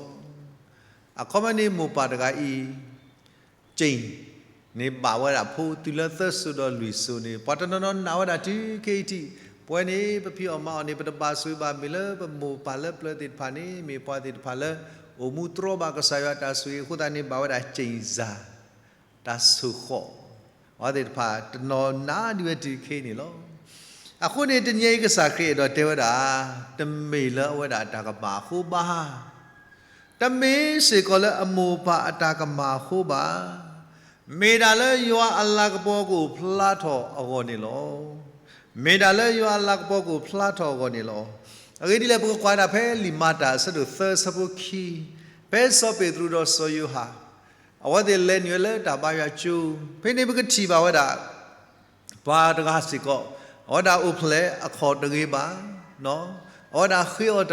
အခီပညီန့ၣ်မိၢ်ပၢ်တဂၤအံၤ ကၠ့ၣ် န့ၣ်ဘၣ်ဝဲဒၣ်ဖိတုၤလၢသၢစိၤဒီးလွံၢ်စိၤန့ၣ် ပှၤတနီၤနီၤနာ်ဝဲဒၣ်တုၤခဲအံၤထံး, ပဝဲန့ၣ် ပဖံးအီၣ်မၤအီၣ်န့ၣ် ပတဘၣ်ဆိၣ်ဂ့ၤဘၣ်မ့ၢ်လၢပမိၢ်ပၢ်လၢပျၢၤသ့ၣ်တဖၣ်န့ၣ် မ့ၢ်ပှၤသ့ၣ်တဖၣ်လၢ အိၣ်မူတြီဘၣ်ကစၢ်ယွၤတၢ်ဆိၣ်ဂ့ၤအဃိသတးန့ၣ် ဘၣ်ဝဲဒၣ်ကၠ့ၣ်စၢ် တၢ်ဆိၣ်ဃီၣ်, အဝဲသ့ၣ်တဖၣ်တနီၤနာ်ဒံးဝဲတုၤခဲအံၤန့ၣ်လီၤ. အဃိန့ၣ် တနံၤအံၤကစၢ်ခရံာ်အဲၣ်ဒိးတဲဝဲဒၣ်, တမ့ၢ်လၢအဝဲဒၣ်အတၢ်ကမၣ်အဃိဘၣ် တမ့ၢ်စ့ၢ်ကီးလၢအမိၢ်ပၢ်အတၢ်ကမၣ်အဃိဘၣ်. မ့ၢ်ဒၣ်လၢယွၤအလၤကပီၤကအိၣ်ဖျါထီၣ်အဂီၢ်န့ၣ်လီၤ. မ့ၢ်ဒၣ်လၢယွၤအလၤကပီၤကအိၣ်ဖျါထီၣ်အဂီၢ်န့ၣ်လီၤ. အဂ့ၢ်ဒ်လဲၣ် ပကကွၢ်ဒၣ်ဖဲလံာ်မၤတၢ်အဆၢဒိၣ်သၢအဆၢဖိခံ, ဖဲစီၤပ့းတရူးဒီးစီၤယိၤဟၣ် အဝဲသ့ၣ်လဲၤနုာ်ဝဲလၢတၢ်ဘါယွၤကၠိ, ဖဲန့ၣ်ပကထံၣ်ဘၣ်ဝဲဒၣ် ပှၤတဂၤစ့ၢ်ကီး, အဝဲဒၣ်အိၣ်ဖျဲၣ်အခီၣ်တဂ့ၤဘၣ်, အဝဲဒၣ်ဃ့အီၣ်တၢ်, ဒီးအဝဲဒၣ်ကိးမုၢ်နံၤဒဲးန့ၣ် ပှၤလဲၤပာ်လၢတြဲၤဃံလၤအမဲာ်ညါဒ်သိးဃ့အီၣ်တၢ် ဘၣ်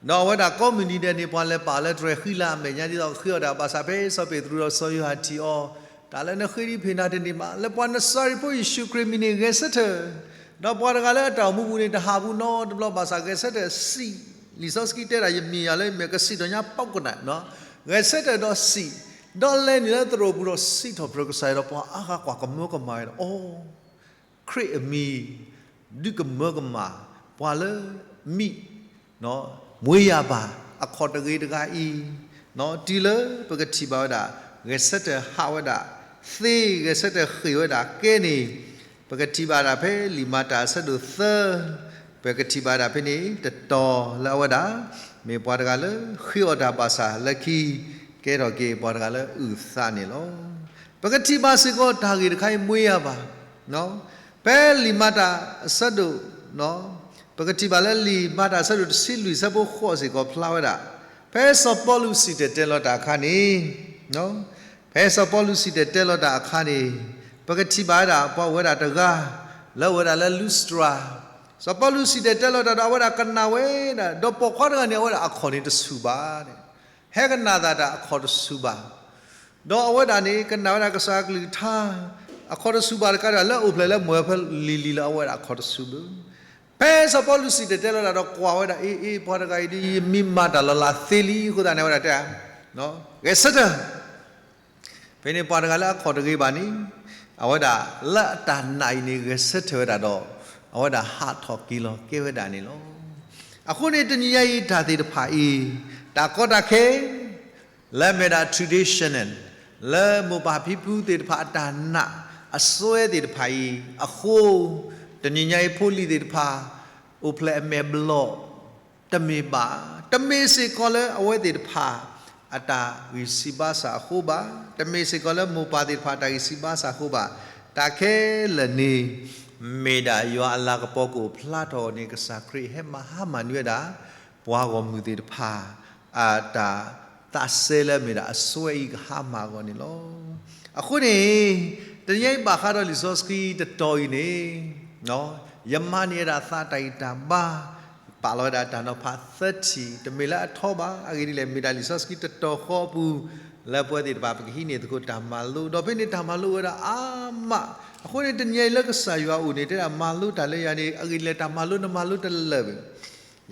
ဆၣ်ဖဲစီၤပ့းတရူးဒီးစီၤယိၤဟၣ်ထံၣ်အီၤ, တၢ်လၢနဃ့ဒံးဖံးနၤတန့ၢ်ဘၣ်, လၢပှၤနစၤရ့းဖိယ့ၣ်ၡူးခရံာ်မံၤန့ၣ်ဂဲၤဆၢထၢၣ်, ဒီးပှၤတဂၤလၢအတၢ်အိၣ်မူပူၤန့ၣ် တဟးဘူးနီတဘျီဘၣ်ဆၣ်ဂဲၤဆၢထၢၣ်စံး, လံာ်စီဆှံတဲဒၣ်ယမ့ၢ်ယၤလၢမ့ၢ်ကစံးထီၣ်ညါပီကနၣ်, ဂဲၤဆၢထၢၣ်ဒီးစံး, ဒီးလဲၤနုာ်လၢသရိာ်ပူၤဒီးစံးထီၣ်ပတြၢၤကစၢ်ယွၤဒီးပှၤအါဂၤကွၢ်ကမၢကမၣ်ဝဲဒီး အိ ခရံာ်အမံၤ ဒုးကမၢကမၣ် ပှၤလၢမံ မွေးရာပါ အခီၣ်တဂ့ၤတဂၤအံၤ, တုၤလၢပကထံၣ်ဘၣ်ဝဲဒၣ် ဂဲၤဆၢထၢၣ်ဟးဝဲဒၣ်သ့, ဂဲၤဆၢထၢၣ်ဃ့ၢ်ဝဲဒၣ်ကဲန့ၣ်, ပကထံၣ်ဘၣ်ဒၣ်ဖဲလံာ်မၤတၢ်အဆၢဒိၣ်သၢ, ပကထံၣ်ဘၣ်ဒၣ်ဖဲန့ၣ် တတီၤလၢအဝဲဒၣ် မ့ၢ်ပှၤတဂၤလၢဃ့အီၣ်တၢ်ဘၣ်ဆၣ်လၢခံ ကဲထီၣ်က့ၤပှၤတဂၤလၢအုၣ်သးန့ၣ်လီၤ. ပကထံၣ်ဘၣ်စ့ၢ်ကီးတၢ်ဂ့ၢ်တခါအံၤမွေးရာပါ ဖဲလံာ်မၤတၢ်အဆၢဒိၣ်, ပကထံၣ်ဘၣ်လၢလံာ်မၤတၢ်အဆၢဒိၣ်တဆံလွံၢ်အဆၢဖိဃိးစ့ၢ်ကီးဖျါဝဲဒၣ်, ဖဲစီၤပီလူးစံၣ်တဲၤတဲလီၤတၢ်အခါန့ၣ်, ဖဲစီၤပီလူးစံၣ်တဲၤတဲလီၤတၢ်အခါန့ၣ်, ပကထံၣ်ဘၣ်ဝဲဒၣ်ပှၤအိၣ်ဝဲဒၣ်တဂၤ လၢအအိၣ်ဝဲဒၣ်လၢလူစတြၤ, စီၤပီလူးစံၣ်တဲၤတဲလီၤတၢ်ဒီးအဝဲဒၣ်ကနၣ်ဝဲဒၣ်, ဒီးပိာ်ခွါတဂၤန့ၣ် အဝဲဒၣ်အခီၣ်န့ၣ်တဆူၣ်ဘၣ်န့ၣ်, ဟဲကနၣ်သးတၢ်အခီၣ်တဆူၣ်ဘၣ် ဒီးအဝဲဒၣ်န့ၣ် ကနၣ်ဝဲဒၣ်ကစၢ်အကလုၢ်ကထါ, အခီၣ်တဆူၣ်ဘၣ်တကးဒံးဘၣ် လၢအအိၣ်ဖျဲၣ်လၢမိၢ်ဖဲလံၤလံၤလၢအဝဲဒၣ်အခီၣ်တဆူၣ်ဘၣ်. ဖဲစီၤပီလူးစံၣ်တဲၤတဲလီၤတၢ်ဒီးကွၢ်ဝဲဒၣ် အ့ အ့ ပှၤတဂၤအံၤဒ်ယမ့ၢ်မၤတၢ်လီၤလးသ့လံအဃိသတးန့ၣ် အဝဲဒၣ်တဲ ဂဲၤဆၢထၢၣ် ဖဲန့ၣ်ပှၤတဂၤလၢအခီၣ်တဂ့ၤဘၣ်န့ၣ်, အဝဲဒၣ်လၢအတၢ်နာ်အံၤန့ၣ် ဂဲၤဆၢထၢၣ်ဝဲဒၣ်ဒီး အဝဲဒၣ်ဟးထီၣ်က့ၤလီၤကဲဝဲဒၣ်န့ၣ်လီၤ. အဃိန့ၣ်တနံၤညါအံၤတၢ်သ့ၣ်တဖၣ်အံၤ, တၢ်ကီတၢ်ခဲ လၢအမ့ၢ်ဒၣ် traditional လၢမိၢ်ပၢ်ဖံဖုသ့ၣ်တဖၣ်အတၢ်နာ်အစွဲသ့ၣ်တဖၣ်အံၤအဃိ, တနံၤညါအံၤဖိလံၤသ့ၣ်တဖၣ် အိၣ်ဖျဲၣ်အမဲာ်ဘျီၣ်, တမ့ၢ်ဘၣ်, တမ့ၢ်စ့ၢ်ကီးလၢအဝဲသ့ၣ်တဖၣ် အတၢ်ဂံၢ်စၢ်ဘါစၢ်အဃိဘၣ်, တမ့ၢ်စ့ၢ်ကီးလၢမိၢ်ပၢ်သ့ၣ်တဖၣ်အတၢ်ဂံၢ်စၢ်ဘါစၢ်အဃိဘၣ်, တၢ်ခဲလၢာ်န့ၣ် မ့ၢ်ဒၣ်ယွၤအလၤကပီၤကအိၣ်ဖျါထီၣ်န့ၣ် ကစၢ်ခရံာ်ဟဲမၤဟါမၢ်န့ၢ်ဝဲဒၣ် ပှၤဂီၢ်မုၢ်သ့ၣ်တဖၣ် အတၢ်သးစဲလၢအမ့ၢ်ဒၣ်အစွဲအံၤကဟါမၢ်အဂီၢ်န့ၣ်လီၤ. အဃိန့ၣ် တနံၤညါအံၤဘၣ်ဃးဒီးလံာ်စီဆှံတတီၤအံၤန့ၣ် ယမၤန့ၢ်ဝဲဒၣ်သးတၢ်ဂံၢ်တၢ်ဘါ, ပာ်လီၤဝဲဒၣ်တၢ်နီၤဖးသၢထံၣ်, တမ့ၢ်လၢအထီဘၣ်, အဂ့ၢ်ဒ်လဲၣ် မ့ၢ်ဒၣ်လံာ်စီဆှံတတီၤဃီအပူၤ လၢပဝဲသ့ၣ်တဖၣ်ပကဟံးန့ၢ်သကိးတၢ်မၤလိ, ဒီးဖဲန့ၣ်တၢ်မၤလိဝဲဒၣ်အါမး, အဃိန့ၣ်တနံၤညါအံၤလၢကစၢ်ယွၤအအိၣ်န့ၣ် တဲဒၣ်မၤလိတၢ်လၢယၤန့ၣ် အဂ့ၢ်ဒ်လဲၣ် တၢ်မၤလိနမၤလိတလၢာ်ဘၣ်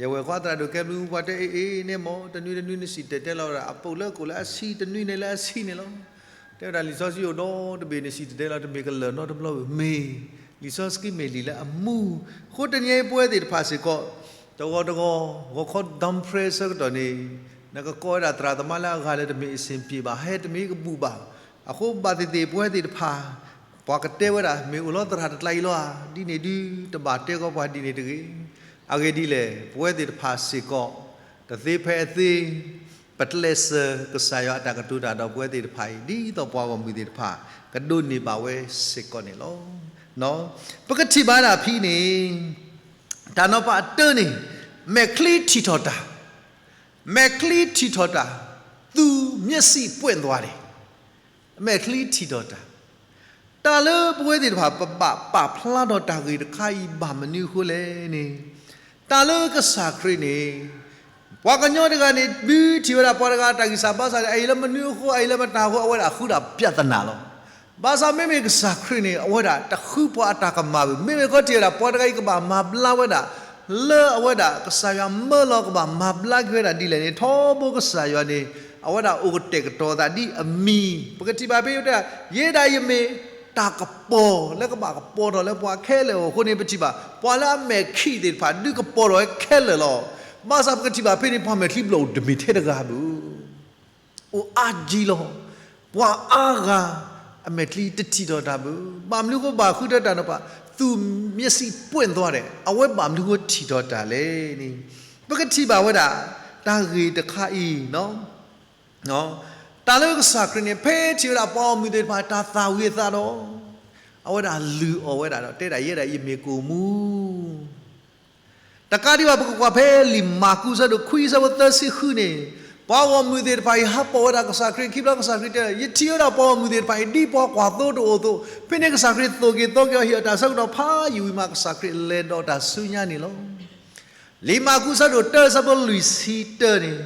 ယဝဲၢ်ကွၢ်သရၣ်ဒိၣ်ကဲဘျုးပှၤတဲအ့ၣ်အ့ၣ်န့ၣ်မ့ၢ် တနွံတနွံနစံၣ်တဲၤတဲလီၤဝဲဒၣ် အပုၢ်လၢကိးလၢအဆံတနွံန့ၣ်လၢအဆံန့ၣ်လီၤ. တဲဝဲဒၣ်လံာ်စီဆှံအိၣ်ဒီတဘ့ၣ် နစံၣ်တဲၤတဲလီၤတမ့ၢ်ကလၢာ်နီတဘျီဘၣ် မ့ၢ်လံာ်စီဆှံမ့ၢ်လံာ်လၢအမူ, အဃိတနံၤညါအံၤပဝဲသ့ၣ်တဖၣ်စ့ၢ်ကီး တဂီၤတဂီၤ ဂီၤခီ dumb prayer ဆၢကတီၢ်န့ၣ် နကကိးဝဲဒၣ်သရၣ်သမါလၢအဂၤလၢတမ့ၢ်အဆင်ပြေဘၣ် ဟဲတမ့ၢ်ကဘူၣ်ဘၣ်, အဃိဘၣ်သ့ၣ်သ့ၣ်ပဝဲသ့ၣ်တဖၣ် ပှၤကတဲဝဲဒၣ် မ့ၢ်အိၣ်လီၤသရၣ်တကျါအံၤလီၤဧါ, ဒ်န့ၣ်ဒုး တဘၣ်တဲကီးပှၤဒ်န့ၣ်တဂ့ၤ. အဂ့ၢ်ဒ်လဲၣ် ပဝဲသ့ၣ်တဖၣ်စ့ၢ်ကီး တသ့ဖဲအသ့ ပကျဲးစၢးကစၢ်ယွၤအတၢ်ကတိၤတၢ်ဒီးပဝဲသ့ၣ်တဖၣ်အံၤ ဒ်သိးပှၤဂီၢ်မုၢ်သ့ၣ်တဖၣ် ကဒိးန့ၢ်ဘၣ်ဝဲစ့ၢ်ကီးန့ၣ်လီၤ. ပကထံၣ်ဘၣ်ဒၣ်ဖဲန့ၣ် တၢ်နီၤဖးအတၢန့ၣ် မဲာ်ချံထံၣ်ထီၣ်တၢ်, မဲာ်ချံထံၣ်ထီၣ်တၢ်, သူမျက်စိပွင့်သွားတယ်, မဲာ်ချံထံၣ်ထီၣ်တၢ်, တၢ်လၢပဝဲသ့ၣ်တဖၣ် ပဘၣ်ပာ်ဖျါထီၣ်တၢ်ဂ့ၢ်တခါအံၤဘၣ်မနုၤအဃိလဲၣ်န့ၣ်, တၢ်လၢကစၢ်ခရံာ်န့ၣ် ပှၤကညီတဂၤန့ၣ် ဒုးထံၣ်ဝဲဒၣ်ပှၤတဂၤတၢ်ဂံၢ်စၢ်ဘါစၢ်န့ၣ် အအံၤလၢမနုၤအဃိ အအံၤလၢမတၤအဃိ အဝဲဒၣ်ဃုဒၣ်ပြဿနာလီၤ. ဘၣ်ဆၣ်မ့မ့ၢ်ကစၢ်ခရံာ်န့ၣ် အဝဲဒၣ်တဃုပှၤအတၢ်ကမၣ်ဘၣ်. မ့မ့ၢ်ခီထံၣ်ဝဲဒၣ် ပှၤတဂၤအံၤကဘၣ်မၤဘျါဝဲဒၣ် လၢအဝဲဒၣ်ကစၢ်ယွၤမၢလီၤကဘၣ်မၤဘျါက့ၤဝဲဒၣ်ဒ်လဲၣ်န့ၣ် ထီဘိကစၢ်ယွၤန့ၣ် အဝဲဒၣ်အိၣ်ကတဲာ်ကတီၤသးဒ်အမံၤ ပကထံၣ်ဘၣ်ဖဲအံၤတဲ ယဲဒၣ်ယမ့ၢ်တၢ်ကပီၤလၢကဘၣ်ကပီၤထီၣ်လၢပှၤခဲလၢာ်အဃိန့ၣ် ပထံၣ်ဘၣ် ပှၤလၢအမဲာ်ခံးသ့ၣ်တဖၣ် ဒုးကပီၤထီၣ်ဝဲခဲလၢာ်လီၤ. ဘၣ်ဆၣ်ပကထံၣ်ဘၣ်ဖဲန့ၣ် ပှၤမဲာ်ချံဘျီၣ်အိၣ်တမ့ၢ်ထဲတဂၤဘၣ် အိၣ်အါကံလီၤ. ပှၤအါဂၤ အမဲာ်ချံတထံၣ်ထီၣ်တၢ်ဘၣ်. ဘၣ်မနုၤဃိဘၣ်ဃုထၢတၢ်နီၤဖး သူမျက်စိပွင့်သွားတယ် အဝဲဘၣ်မနုၤဃိထံၣ်ထီၣ်တၢ်လဲၣ်န့ၣ် ပကထံၣ်ဘၣ်ဝဲဒၣ် တၢ်ဂ့ၢ်တခါအံၤ တၢ်လၢကစၢ်ခရံာ်န့ၣ် ဖဲထံၣ်ဝဲဒၣ်ပှၤဂီၢ်မုၢ်သ့ၣ်တဖၣ် တၢ်သၣ်ဝံၤအသးဒီး အဝဲဒၣ်လုၢ်အီၣ်ဝဲဒၣ်ဒီး တဲဒၣ်ယဲဒၣ်ယမ့ၢ်ကိၣ်မူ တကးဒံးဘၣ် ပကကွၢ်ဖဲလံာ်မၢ်ကူးဆၢဒိၣ်ခွံဆၢဖိသၢဆံဃုန့ၣ်, ပှၤဂီၢ်မုၢ်သ့ၣ်တဖၣ်အံၤ ဟးပိာ်ဝဲဒၣ်ကစၢ်ခရံာ်ခံဘျီ ကစၢ်ခရံာ်တဲ ယထံၣ်ဝဲဒၣ်ပှၤဂီၢ်မုၢ်သ့ၣ်တဖၣ်အံၤ ဒ်ပှၤကွၢ်သိတအိၣ်အသိး, ဖဲန့ၣ်ကစၢ်ခရံာ်သိၣ်က့ၤသီက့ၤအီၤ ဟ့ၣ်အီၤတၢ်ဆၢကတီၢ်ဖးယံာ်ဝံၤမး ကစၢ်ခရံာ်လဲၤဒီးတၢ်ဆူညါန့ၣ်လီၤ. လံာ်မၢ်ကူးဆၢဒိၣ်တၢဆၢဖိလွံၢ်ဆံတၢန့ၣ်,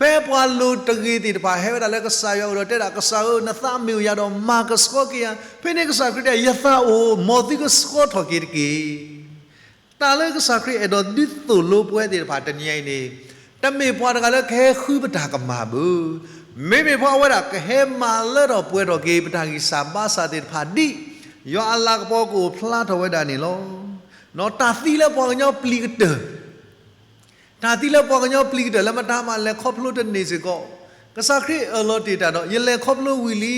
ဖဲပှၤလိၤတဂ့ၤသ့ၣ်တဖၣ်ဟဲဝဲဒၣ်လၢကစၢ်ယွၤအအိၣ်ဒီးတဲဒၣ် ကစၢ်ဧၢ, နသးမ့ၢ်အိၣ်ယၤဒီး မၤကဆှီက့ၤယၤ, ဖဲန့ၣ်ကစၢ်ခရံာ်တဲ ယသးအိၣ်, မ်သုကဆှီထီၣ်က့ၤတက့ၢ်. တၢ်လၢကစၢ်ခရံာ်အဲၣ်ဒိးဒုးသိၣ်လိပဝဲသ့ၣ်တဖၣ်တနံၤအံၤန့ၣ်, တမ့ၢ်ပှၤတဂၤလၢကဟဲဃုပတၢ်ကမၣ်ဘၣ်. မ့မ့ၢ်ပှၤအဝဲဒၣ်ကဟဲမၤလၢထီၣ်ပှဲၤထီၣ်က့ၤ ပတၢ်ဂံၢ်စၢ်ဘါစၢ်သ့ၣ်တဖၣ်ဒ် ယွၤအလၤကပီၤကအိၣ်ဖျါထီၣ်ဝဲဒၣ်န့ၣ်လီၤ. တၢ်သံလၢပှၤကညီပျံၤကတၢၢ် တၢ်သံလၢပှၤကညီပျံၤကတၢၢ်လၢမတၤမးလဲၤခီဖျိတန့ၢ်စ့ၢ်ကီး, ကစၢ်ခရံာ်အၢၣ်လီၤတ့ၢ်တၢ်ဒီး ယလဲၤခီဖျိဝံၤလံ.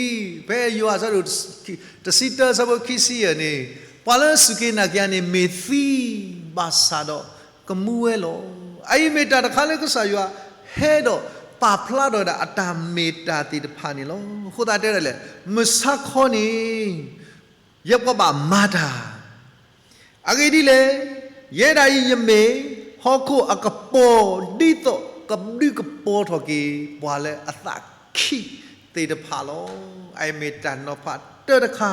ဖဲယိၤဟၣ်အဆၢဒိၣ်တဆံတၢဆၢဖိခံဆံယဲၢ်န့ၣ်, ပှၤလၢစူၢ်က့ၤနာ်က့ၤယၤန့ၣ် မ့ၢ်သံဘၣ်ဆၣ်ဒီးကမူဝဲလီၤ. အအံၤမ့ၢ်တၢ်တခါလၢကစၢ်ယွၤဟဲဒီးပာ်ဖျါထီၣ်ဝဲဒၣ်အတၢ်မ့ၢ်တၢ်သ့ၣ်တဖၣ်န့ၣ်လီၤ. အဃိသတးတဲဒၣ်လဲၣ်, မုၢ်ဆါခီန့ၣ် ယပှၤဘၣ်မၤတၢ် အဂ့ၢ်ဒ်လဲၣ်, ယဲဒၣ်အံၤယမ့ၢ်ဟီၣ်ခိၣ်အကပီၤ ဒ်သိးကဒုးကပီၤထီၣ်က့ၤ ပှၤလၢအသးခံးသ့ၣ်တဖၣ်လီၤ. အအံၤမ့ၢ်တၢ်နီၤဖးတၢတခါ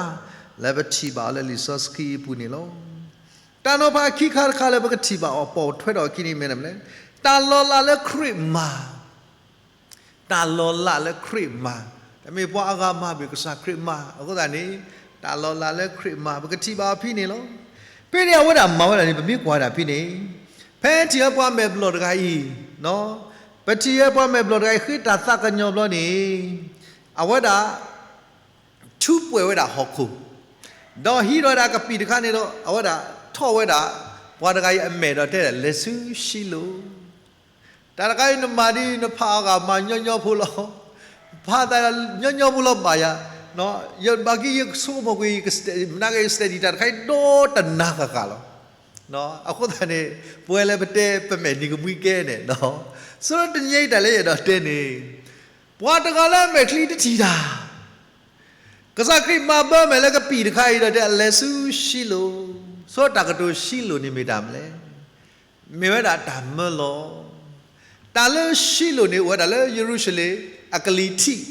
လၢပထံၣ်ဘၣ်အီၤလၢလံာ်စီဆှံအပူၤန့ၣ်လီၤ. တၢ်နီၤဖးခံခါတခါလၢပကထံၣ်ဘၣ်အီၤ ပိာ်ထွဲထီၣ်အခံန့ၣ်မ့ၢ်မနုၤလဲၣ်, တၢ်လီၤလးလၢခရံာ်မၤ တၢ်လီၤလးလၢခရံာ်မၤ, တမ့ၢ်ပှၤအါဂၤမၤဘၣ် ကစၢ်ခရံာ်မၤ, အဃိသတးန့ၣ် တၢ်လီၤလးလၢခရံာ်မၤ ပကထံၣ်ဘၣ်အီၤဖဲန့ၣ်လီၤ. ဖဲန့ၣ်အဝဲဒၣ်မၤဝဲဒၣ်န့ၣ် ပမ့ၢ်ကွၢ်ဒၣ်ဖဲန့ၣ်, ဖဲထံၣ်ဝဲပှၤမဲာ်ဘျီၣ်တဂၤအံၤ, ပထံၣ်ဝဲပှၤမဲာ်ဘျီၣ်တဂၤအံၤ ဃ့တၢ်သးကညီၤဘျီန့ၣ်, အဝဲဒၣ် ထူးပှဲၤဝဲဒၣ်ဟီၣ်ခိၣ်, ဒီးဟံးထီၣ်ဝဲဒၣ်ကပံာ်တခါန့ၣ်ဒီး အဝဲဒၣ်ထီၣ်ဝဲဒၣ် ပှၤတဂၤအံၤအမဲာ်ဒီးတဲဒၣ် လဲၤဆူရှံလိၣ် တၢ်တခါအံၤနမၤဒ်အံၤ နဖးအီၤဂ့ၤမးညီညီဖိလီၤ. ဖးသးညီညီဖိလီၤဘၣ်ယၤ, ယဘၣ်က့ၤယဆိကမိၣ်ကွံာ် ယက study မနၤက့ၤ ယ study တၢ်တခါအံၤဒီတနၤဃၣ်ဃၣ်လီၤ. အဃိသတးန့ၣ် ပဝဲလၢပတဲပမဲာ်နံၤကမှံကဲန့ၣ်, ဆိတနံၤအံၤတၢ်လၢယအဲၣ်ဒိးတဲန့ၣ်, ပှၤတဂၤလၢအမဲာ်ချံတထံၣ်တၢ် ကစၢ်ခရံာ်မၤဘၢမဲာ်လၢကပံာ်တခါအံၤဒီးတဲ လဲၤဆူၡံလိၣ်, ဆိတၢ်ကတိၤၡံလိၣ်န့ၣ်မ့ၢ်တၢ်မနုၤလဲၣ်. မ့ၢ်ဝဲဒၣ်တၢ်မၢလီၤ. တၢ်လၢၡံလိၣ်န့ၣ် အိၣ်ဝဲဒၣ်လၢယရူၤၡလ့ၣ်အကလံၤထံး,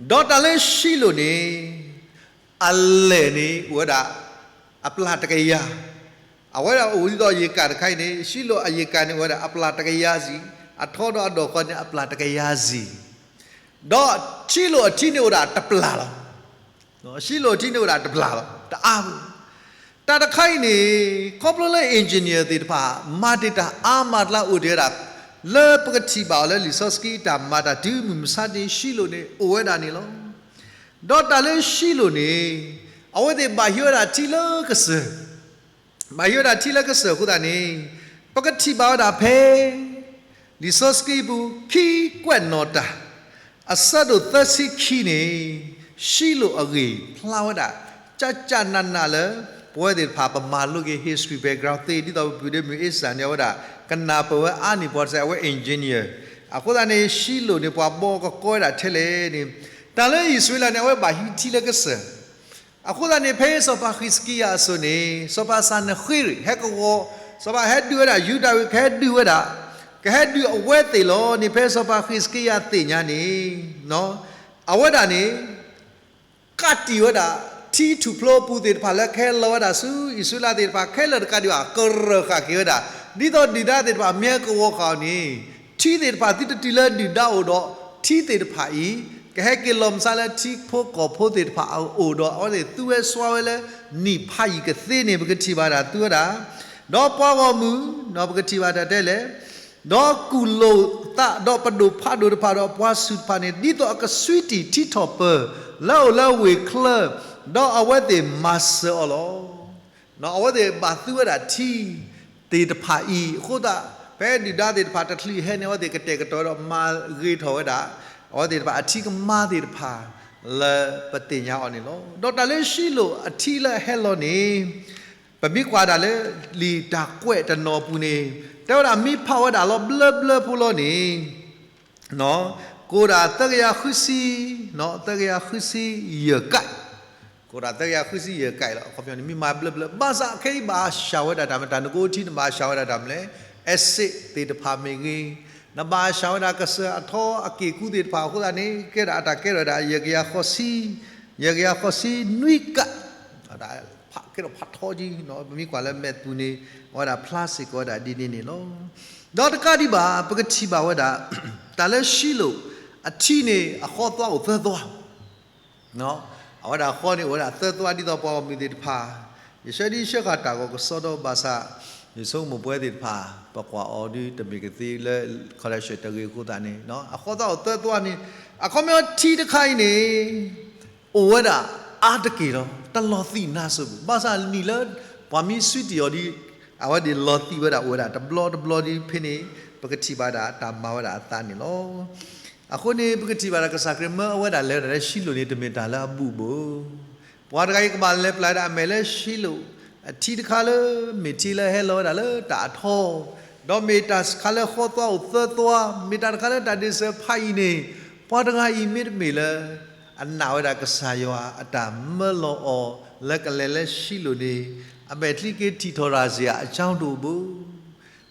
ဒီးတၢ်လၢၡံလိၣ်န့ၣ် အလဲၢ်န့ၣ် အိၣ်ဝဲဒၣ် အပျၢ်တကယၤ, အဝဲဒၣ်အိၣ်ဒ်သိးယကၤတခါအံၤန့ၣ် ၡံလိၣ်အယကၤန့ၣ် အိၣ်ဝဲဒၣ်အပျၢ်တကယၤစံၣ်, အထီဒီးအဒိၣ်ဃီန့ၣ် အပျၢ်တကယၤစံၣ်, ဒီးၡံလိၣ်အထံန့ၣ်အိၣ်ဒၣ်တပျၢ်လီၤ. ၡံလိၣ်အထံန့ၣ်အိၣ်ဒၣ်တပျၢ်လီၤ, တအါဘၣ်. တၢ်တခါအံၤန့ၣ် ခီဖျိလၢ engineer သ့ၣ်တဖၣ် မၤတ့ၢ်တၢ်အါမးတလါအိၣ်တ့ၢ်ဝဲဒၣ် လၢပကထံၣ်ဘၣ်အီၤလၢလံာ်စီဆှံအတၢ်မၤတၢ်တုၤမုၢ်မဆါတ့ၢ် ၡံလိၣ်န့ၣ် အိၣ်ဝဲဒၣ်န့ၣ်လီၤ. ဒီးတၢ်လၢၡံလိၣ်န့ၣ် အဝဲသ့ၣ်ဘၣ်ဟံးဝဲဒၣ်ထံလၢကစၢၢ် ဘၣ်ဟံးဝဲဒၣ်ထံလၢကစၢၢ်အဃိသတးန့ၣ် ပကထံၣ်ဘၣ်ဝဲဒၣ်ဖဲ လံာ်စီဆှံပူၤ ခံကွဲးနီၣ်တၢ် အဆၢဒိၣ်သၢဆံခံန့ၣ် ၡံလိၣ်အဂ့ၢ်ဖျါဝဲဒၣ် ကၠးကၠးနးနးလၢ ပဝဲသ့ၣ်တဖၣ်ပမၤလိက့ၤ history background သ့ ဒ်သိးပပုၢ်ဒီမုၢ်အ့စၢ်န့ၣ် အဝဲဒၣ် ကနၢ်ပၢၢ်ဝဲအါန့ၢ်ပှၤတစဲး အဝဲ engineer အဃိသတးန့ၣ် ၡံလိၣ်န့ၣ် ပှၤဘီကကီဝဲဒၣ်ထဲလဲၣ်န့ၣ် တၢ်လၢအံၣ်စရ့လးန့ၣ် အဝဲဘၣ်ဟံးထံလၢကစၢၢ် အဃိသတးန့ၣ် ဖဲစီၤပၤဃံးစကံယၤအစိၤန့ၣ် စီၤပၤစၤနဃ့ရံာ် ဟဲကဝီၤ စီၤပၤဟဲဒုးဝဲဒၣ်ယူဒၤဝ့ၢ် ကဟဲဒုးဝဲဒၣ် ကဟဲဒုးအဝဲသ့ၣ်လီၤန့ၣ် ဖဲစီၤပၤဃံးစကံယၤသ့ၣ်ညါန့ၣ် အဝဲဒၣ်န့ၣ် ကးတံာ်ဝဲဒၣ် ထံထူၣ်ဖျိအပူၤသ့ၣ်တဖၣ်လၢကဟဲလီၤဝဲဒၣ်ဆူအံၣ်စရ့လးသ့ၣ်တဖၣ် ခဲလၢာ်တကးဒံးဘၣ် ကရၢၢ်ဃာ်က့ၤဝဲဒၣ် ဒ်သိးဒုၣ်ဒါသ့ၣ်တဖၣ်မ့ၢ်ဟဲကဝီၤဃာ်အီၤန့ၣ် ထံသ့ၣ်တဖၣ်သုတတုၤလၢဒုၣ်ဒါအိၣ်ဒီး ထံသ့ၣ်တဖၣ်အံၤ ကဟဲက့ၤလီၤမဆါလၢထံဖိကီၢ်ဖိသ့ၣ်တဖၣ်အအိၣ်ဒီး အဝဲသ့ၣ်သူဝဲစွါဝဲလၢနံၣ်ဖးယံၤကသ့န့ၣ် ပကထံၣ်ဘၣ်တၢ်သူဝဲဒၣ် ဒီးပှၤဂီၢ်မုၢ် ပကထံၣ်ဘၣ်တၢ်တဲလဲၣ် ဒီးကူၣ်လိာ်သးဒီးပဒိၣ်ဖးဒိၣ်တဖၣ်ဒီးပှၤဆူၣ်တဖၣ်န့ၣ် ဒ်သိးအကဆှံတံၢ်ထံထီၣ်ပၢၢ် လၢအအိၣ်လၢဝ့ၢ်ချၢ ဒီးအဝဲသ့ၣ်မၤစၢၤအီၤလီၤ. အဝဲသ့ၣ်ဘၣ်သူဝဲဒၣ်ထံသ့ၣ်တဖၣ်အံၤ အဃိသတး ဖဲဒုၣ်ဒါသ့ၣ်တဖၣ်တချုးဟဲန့ၣ် အဝဲသ့ၣ်ကတဲာ်ကတီၤဒီးမၤဂ့ၤထီၣ်ဝဲဒၣ် အဝဲသ့ၣ်တဖၣ်အထံကမါသ့ၣ်တဖၣ် လၢပသ့ၣ်ညါအီၤန့ၣ်လီၤ. ဒီးတၢ်လၢၡံလိၣ်အထံလၢအဟဲလီၤန့ၣ် ပမ့ၢ်ကွၢ်ဒၣ်လၢလံာ်တၢ်ကွဲးတနီၤအပူၤန့ၣ် တဲဝဲဒၣ်မ့ၢ်ဖးဝဲဒၣ်လီၤဘျၢဘျၢဖိလီၤန့ၣ် ကိၣ်ဒၣ်သၢကယၤဃုဆံ, သၢကယၤဃုဆံယဲၢ်ကဲး, ကိၣ်ဒၣ်သၢကယၤဃုဆံယဲၢ်ကဲးလီၤ. အခီပညီန့ၣ် မ့ၢ်မၤဘျၢဘျၢ ဘၣ်ဆၣ်ခဲအံၤဘၣ်ဟးဆှဲးဝဲဒၣ်တၢ်မတၤ နကအိၣ်ထံနဘၣ်ဟးဆှဲးဝဲဒၣ်တၢ်မနုၤလဲၣ် acid သ့ၣ်တဖၣ်မ့ၢ်ဂ့ၤ, နဘၣ်ဟးဆှဲးဝဲဒၣ်ကစၢၢ်အထီအက့ၢ်ကူသ့ၣ်တဖၣ်အဃိသတးန့ၣ် ကဲဒၣ်အတၢ်ကဲထီၣ်ဝဲဒၣ် ယဲၢ်ကယၤဃိးဆံ, ယဲၢ်ကယၤဃိးဆံနွံကဲး ကဲထီၣ်ဖးထီကံ ပမ့ၢ်ကွၢ်လၢမဲာ်သူန့ၣ် အဝဲဒၣ်ဖျါစ့ၢ်ကီးဝဲဒၣ်ဒ်န့ၣ်န့ၣ်လီၤ. ဒီးတကးဒံးဘၣ် ပကထံၣ်ဘၣ်ဝဲဒၣ် တၢ်လၢၡံလိၣ်အထံန့ၣ် အဃီသွါအိၣ်သၢသွါ အဝဲဒၣ်ဃီန့ၣ် အိၣ်ဝဲဒၣ်သၢသွါဒ်သိးပှၤဂီၢ်မုၢ်သ့ၣ်တဖၣ် ယဆှၢဒ်ဆှၢဃာ်တၢ်ဂီၤကစီဒီဘၣ်ဆၣ် ယဆိကမိၣ်ပဝဲသ့ၣ်တဖၣ် ပကွၢ်အီၤဒ်တမ့ၢ်ကသ့လၢ connection တဂ့ၤအဃိသတးန့ၣ် အဃီသွါအိၣ်သၢသွါန့ၣ် အခီပညီထံတခါအံၤန့ၣ် အိၣ်ဝဲဒၣ်အါတက့ၢ်လီၤ. တလီၤသံၣ်နါစိၤဘၣ်. ဘၣ်ဆၣ်နံၣ်လၢပှၤမ့ၢ်ဆှံတံၢ်အီၤဒ် အဝဲသ့ၣ်လီၤသံၣ်ဝဲဒၣ်အိၣ်ဝဲဒၣ်တဘျီတဘျီဒ်ဖဲန့ၣ် ပကထံၣ်ဘၣ်ဒၣ်တၢ်မၤဝဲဒၣ်အသးန့ၣ်လီၤ. အဃိန့ၣ် ပကထံၣ်ဘၣ်ဒၣ်ကစၢ်ခရံာ်မၢအဝဲဒၣ်လဲၤဝဲဒၣ်လၢၡံလိၣ်န့ၣ် တမ့ၢ်တၢ်လၢအဘူးဘူး ပှၤတဂၤအံၤကဘၣ်လဲၤပျၢ်ဒၣ်အမဲာ်လၢၡံလိၣ် အထံတခါလၢ မ့ၢ်ထံလၢဟဲလီၤဝဲဒၣ်လၢတၢ်အထီ, ဒီးမ့ၢ်တၢ်တခါလၢဃီသွါအိၣ်သၢသွါ, မ့ၢ်တၢ်တခါလၢတၢ်ဒ့ၣ်စၢၤဖးယံၤန့ၣ်, ပှၤတဂၤအံၤမ့တမ့ၢ်လၢ အနာ်ဝဲဒၣ်ကစၢ်ယွၤအတၢ်မၢလီၤအီၤ လၢကလဲၤလၢၡံလိၣ်န့ၣ်, အမဲာ်ချံက့ၤထံၣ်ထီၣ်ရၤစ့ၢ်အကၠီဒိၣ်ဘိ.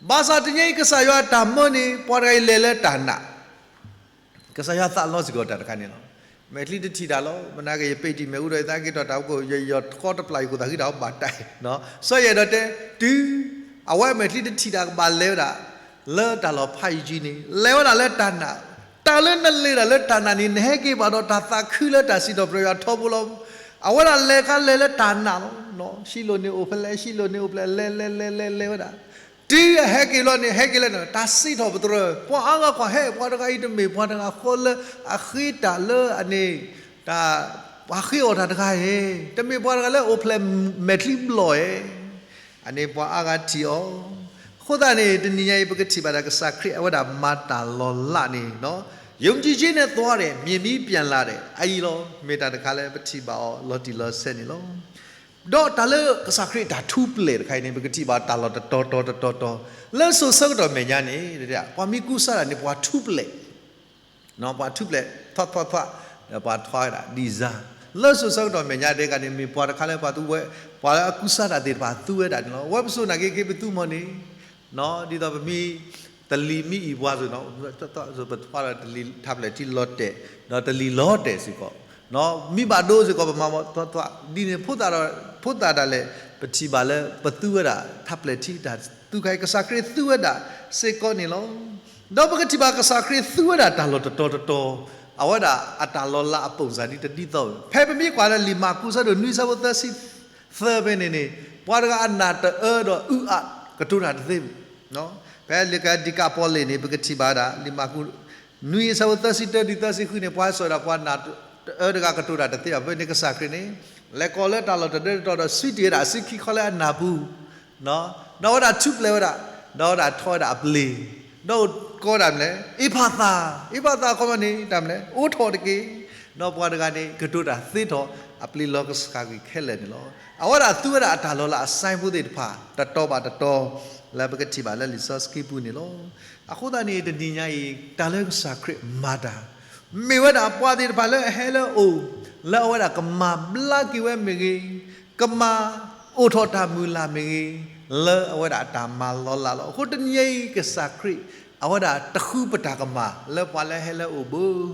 ဘၣ်ဆၣ်တနံၤအံၤကစၢ်ယွၤအတၢ်မၢန့ၣ် ပှၤတဂၤအံၤလဲၤလၢတၢ်နာ် ကစၢ်ယွၤသးလီစ့ၢ်ကီးတၢ်တခါန့ၣ်လီၤ. မဲာ်ချံတထံၣ်တၢ်လီၤ. မနၤက့ၤယပ့ၢ်တံၢ်မဲာ်အူဒီးယသးက့ၤထီၣ်တၢ်အိၣ်ခိၣ် ယယီၢ်ဃီတပျၢ်ယခိၣ်သးဃံတၢ်အိၣ်ဘၣ်တၢ်အံၤ, စီၤယဲၢ်ဒီးတဲ, တုၤအဝဲမဲာ်ချံတထံၣ်တၢ်ကဘၣ်လဲၤဝဲဒၣ် လၢတၢ်လီၤဖးယံၤန့ၣ် လဲၤဝဲဒၣ်လၢတၢ်နာ်, တၢ်လၢနလဲၤဒၣ်လၢတၢ်နာ်န့ၣ် နဟဲက့ၤဘၣ်ဒီးတၢ်သးခုလၢတၢ်စံးထီၣ်ပတြၢၤယွၤထီဘိလီၤ. အဝဲဒၣ်လဲၤခါလဲၤလၢတၢ်နာ်လီၤ. ၡံလိၣ်န့ၣ်အိၣ်ဖဲလဲၣ်, ၡံလိၣ်န့ၣ်အိၣ်ဖဲလဲၣ်, လဲၤလဲၤလဲၤလဲၤလဲၤဝဲဒၣ် တုၤအဟဲက့ၤလီၤန့ၣ် ဟဲက့ၤလၢန့ၣ် တၢ်စံးထီၣ်ပတြၢၤ, ပှၤအါဂၤကွၢ်ဟဲ ပှၤတဂၤအံၤတမ့ၢ်ပှၤတဂၤဃီလၢအဃ့တၢ်လၢအန့ၣ်, တၢ်ပှၤဃ့အီၣ်တၢ်တဂၤဧဲ, တမ့ၢ်ပှၤတဂၤလၢအိၣ်ဖျဲၣ်မဲာ်ချံဘျီၣ်ဧဲ, အန့ၣ်ပှၤအါဂၤထံၣ်အီၤ အဃိသတးန့ၣ် တနံၤညါအံၤ ပကထံၣ်ဘၣ်တၢ်ကစၢ်ခရံာ်အဝဲဒၣ်မၤတၢ်လီၤလးန့ၣ်, ယုံကြည်ခြင်းနဲ့သွားတယ်, မြင်ပြီးပြန်လာတယ် အအံၤလီၤ. မ့ၢ်တၢ်တခါလၢပထံၣ်ဘၣ်အီၤ လီၤတံၢ်လီၤဆဲးန့ၣ်လီၤ. ဒီးတၢ်လၢကစၢ်ခရံာ်တၢ်ထူပလဲၢ်တခါအံၤန့ၣ် ပကထံၣ်ဘၣ်တၢ်လီၢ်တတီၤတီၤတတီၤတီၤ, လၢစိၤဆၢကတီၢ်မဲာ်ညါန့ၣ်, ပှၤမ့ၢ်ကူစါတၢ်န့ၣ် ပှၤထူပလဲၢ် ပှၤထူပလဲၢ် ထွါထွါထွါ, ဒီးပှၤထွါဝဲဒၣ် design လၢစိၤဆၢကတီၢ်မဲာ်ညါဒဲးကန့ၣ် မ့ၢ်ပှၤတခါလၢပှၤသူဝဲ, ပှၤလၢအကူစါတၢ်သ့ၣ်တဖၣ်သူဝဲဒၣ်န့ၣ်လီၤ. အဝဲပစိာ်နာ်က့ က့ၤပသူမီၢ်န့ၣ်, ဒ်သိးပမ့ၢ် တလံၤမ့ၢ်အံၤပှၤစ့ၢ်ကီး, ပထွါဒီးတလံၤထါပျဲၢ်ထံလီၤတဲာ်, ဒီးတလံၤလီၤတဲာ်စ့ၢ်ကီး, မ့ၢ်ဘၣ်ဒိစ့ၢ်ကီး ပမၤဘၣ်ထွါထွါ, ဒ်န့ၣ် ဖိသၣ်ဒၣ်လဲာ် ပထံၣ်ဘၣ်လၢပသူဝဲဒၣ် ထါပျဲၢ်ထံတၢ်သူခါအံၤ ကစၢ်ခရံာ်သူဝဲဒၣ်စ့ၢ်ကီးန့ၣ်လီၤ. ဒီးပကထံၣ်ဘၣ်ကစၢ်ခရံာ်သူဝဲဒၣ်တၢ်လီၢ်တတီၤတတီၤ, အဝဲဒၣ်အတၢ်လီၤလးအ ပုံစံ ဒ်တဒ်သိးဘၣ်. ဖဲပမ့ၢ်ကွၢ်လၢလံာ်မၢ်ကူး အဆၢဒိၣ်နွံ အဆၢဖိသၢဆံသၢဖဲန့ၣ်န့ၣ်, ပှၤတဂၤအနၢ်တအၢဒီးအုၣ်အါ ကတိၤတၢ်တသ့ဘၣ်. ဖဲလံာ် Decapolis န့ၣ် ပကထံၣ်ဘၣ်ဝဲဒၣ် လံာ်မၢ်ကူး နွံ အဆၢဖိသၢဆံတၢ တုၤသၢဆံဃုန့ၣ် ပှၤဟဲစိာ်ဝဲဒၣ်ပှၤနၢ်တအၢတဂၤ ကတိၤတၢ်တသ့ဘၣ်. ဖဲန့ၣ်ကစၢ်ခရံာ်န့ၣ် လဲၤကိးလၢတၢ်လီၢ်တတီၤတတီၤဒီး ဆွံတ့ၢ်ဝဲဒၣ်အစုခံခီလၢအနၢ်ပူၤ, ဒီးအဝဲဒၣ်ထူပလဲၢ်ဝဲဒၣ်, ဒီးအဝဲဒၣ်ထီဝဲဒၣ်အပျ့ၤ, ဒီးကိးဝဲဒၣ်မနုၤလဲၣ်, အ့ဖၤသး, အ့ဖၤသးအခီပညီန့ၣ် တၢ်မနုၤလဲၣ်, အိးထီၣ်တက့ၢ်. ဒီးပှၤတဂၤန့ၣ် ကတိၤတၢ်သ့ထီၣ် အပျ့ၤလီၤကဆှီကွံာ်ခဲလၢာ်န့ၣ်လီၤ. အဝဲဒၣ်သူဝဲဒၣ်အတၢ်လီၤလးအ sign ဖိသ့ၣ်တဖၣ် တတီၤဘၣ်တတီၤ လၢပကထံၣ်ဘၣ်လၢလံာ်စီဆှံပူၤန့ၣ်လီၤ. အဃိသတးန့ၣ် တနံၤညါအံၤ တၢ်လၢကစၢ်ခရံာ်မၤတၢ် မ့ၢ်ဝဲဒၣ်ပှၤသ့ၣ်တဖၣ်လၢအဟဲလၢအအိၣ်, လၢအဝဲဒၣ်ကမၤဘျါက့ၤဝဲမ့ၢ်ဂ့ၤ, ကမၤအိၣ်ထီၣ်တၢ်မုၢ်လၢ်မ့ၢ်ဂ့ၤ, လၢအဝဲဒၣ်အတၢ်မၤလီၤလးလီၤ. အဃိတနံၤညါအံၤ ကစၢ်ခရံာ် အဝဲဒၣ်တဃုပတၢ်ကမၣ် လၢပှၤလၢအဟဲလၢအအိၣ်ဘၣ်.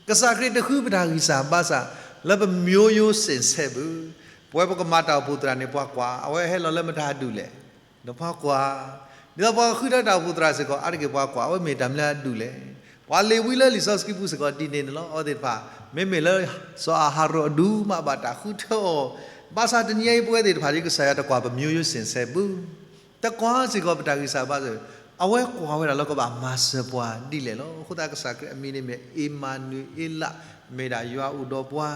ကစၢ်ခရံာ်တဃုပတၢ်ဂံၢ်စၢ်ဘါစၢ် လၢပမျိုးရိုးစဉ်ဆက်ဘၣ်. ပဝဲပကမၤတၢ်အိၣ်ဖှိၣ်သရၣ်န့ၣ် ပှၤကွၢ် အဝဲဟဲလီၤလၢမတၤအဒူၣ်လဲၣ် ဒီးပှၤကွၢ်, ဒ်သိးပှၤဃုထၢတၢ်အိၣ်ဖှိၣ်သရၣ်စ့ၢ်ကီး အါတက့ၢ်ပှၤကွၢ် အဝဲမ့ၢ်တၢ်မနုၤအဒူၣ်လဲၣ်. ပှၤလ့ၤဝံလၢလံာ်စီဆှံပူၤစ့ၢ်ကီးဒ်န့ၣ်န့ၣ်လီၤ. အဝဲသ့ၣ်တဖၣ် မ့မ့ၢ်လၢ စီၤအၤဟရိၣ်အဒူၣ်မးဘၣ်တၢ်ဃုထၢအီၤ, ဘၣ်ဆၣ်တနံၤညါအံၤပဝဲသ့ၣ်တဖၣ်ဒ်ကစၢ်ယွၤတကွၢ်ပမျိုးရိုးစဉ်ဆက်ဘၣ်. တကွၢ်စ့ၢ်ကီးပတၢ်ဂံၢ်စၢ်ဘါစၢ်, အဝဲကွၢ်ဝဲဒၣ်လၢကဘၣ်မၤစၢၤပှၤဒ်လဲၣ်လီၤ. အဃိသတးကစၢ်ခရံာ်အမံၤန့ၣ်မ့ၢ် အ့မၤနူၤအ့လး, မ့ၢ်ဒၣ်ယွၤအိၣ်ဒီးပှၤ,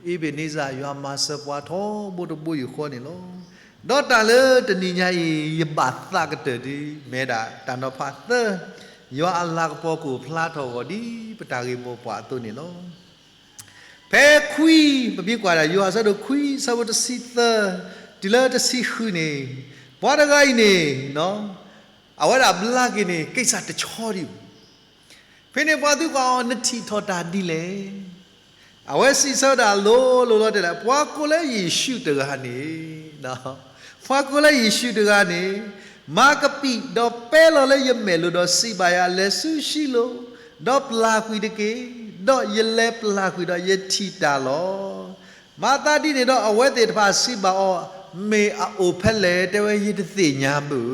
အ့ဘ့ၣ်န့စၢ် ယွၤမၤစၢၤပှၤထီဘိတဘိယူၢ်ဃီန့ၣ်လီၤ. ဒီးတၢ်လၢတနံၤညါအံၤ ယဘၣ်သးကတၢၢ်ဒ် မ့ၢ်ဒၣ်တၢ်နီၤဖးသၢ, ယွၤအလၤကပီၤကအိၣ်ဖျါထီၣ်အဂီၢ်ဒ်ပတၢ်ဂ့ၢ်မိၢ်ပှၢ်အသိးန့ၣ်လီၤ. ဖဲခွံ, ပမ့ၢ်ကွၢ်ဒၣ်ယိၤဟၣ်အဆၢဒိၣ်ခွံ အဆၢဖိတဆံသၢ တုၤလၢတဆံဃုန့ၣ်, ပှၤတဂၤအံၤန့ၣ် အဝဲဒၣ်ဘျါက့ၤန့ၣ် ကိၣ်စၢ်တဆီဒံးဘၣ်. ဖဲန့ၣ်ပှၤသံကွၢ်အီၤ နထံၣ်ထီၣ်တၢ်ဒ်လဲၣ်. အဝဲစံးဆၢဝဲဒၣ်လိၤလိၤလီၤတဲာ်လၢ ပှၤကိးလၢယ့ၣ်ၡူးတဂၤန့ၣ်, ပှၤကိးလၢယ့ၣ်ၡူးတဂၤန့ၣ်, မၤကပံာ်ဒီးပဲလီၤလၢယမဲာ်လိၤဒီးစံးဘၣ်ယၤ လဲၤဆူရှံလိာ်, ဒီးပျၢ်ကွံာ်တက့ၢ်. ဒီးယလဲၤပျၢ်ကွံာ်ဒီးယထံၣ်တၢ်လီၤ. မၤသးဒ်န့ၣ်ဒီး အဝဲသ့ၣ်တဖၣ်စံးဘၣ်အီၤ, မ့ၢ်အအိၣ်ဖဲလဲၣ်, တဲဝဲယတသ့ၣ်ညါဘၣ်.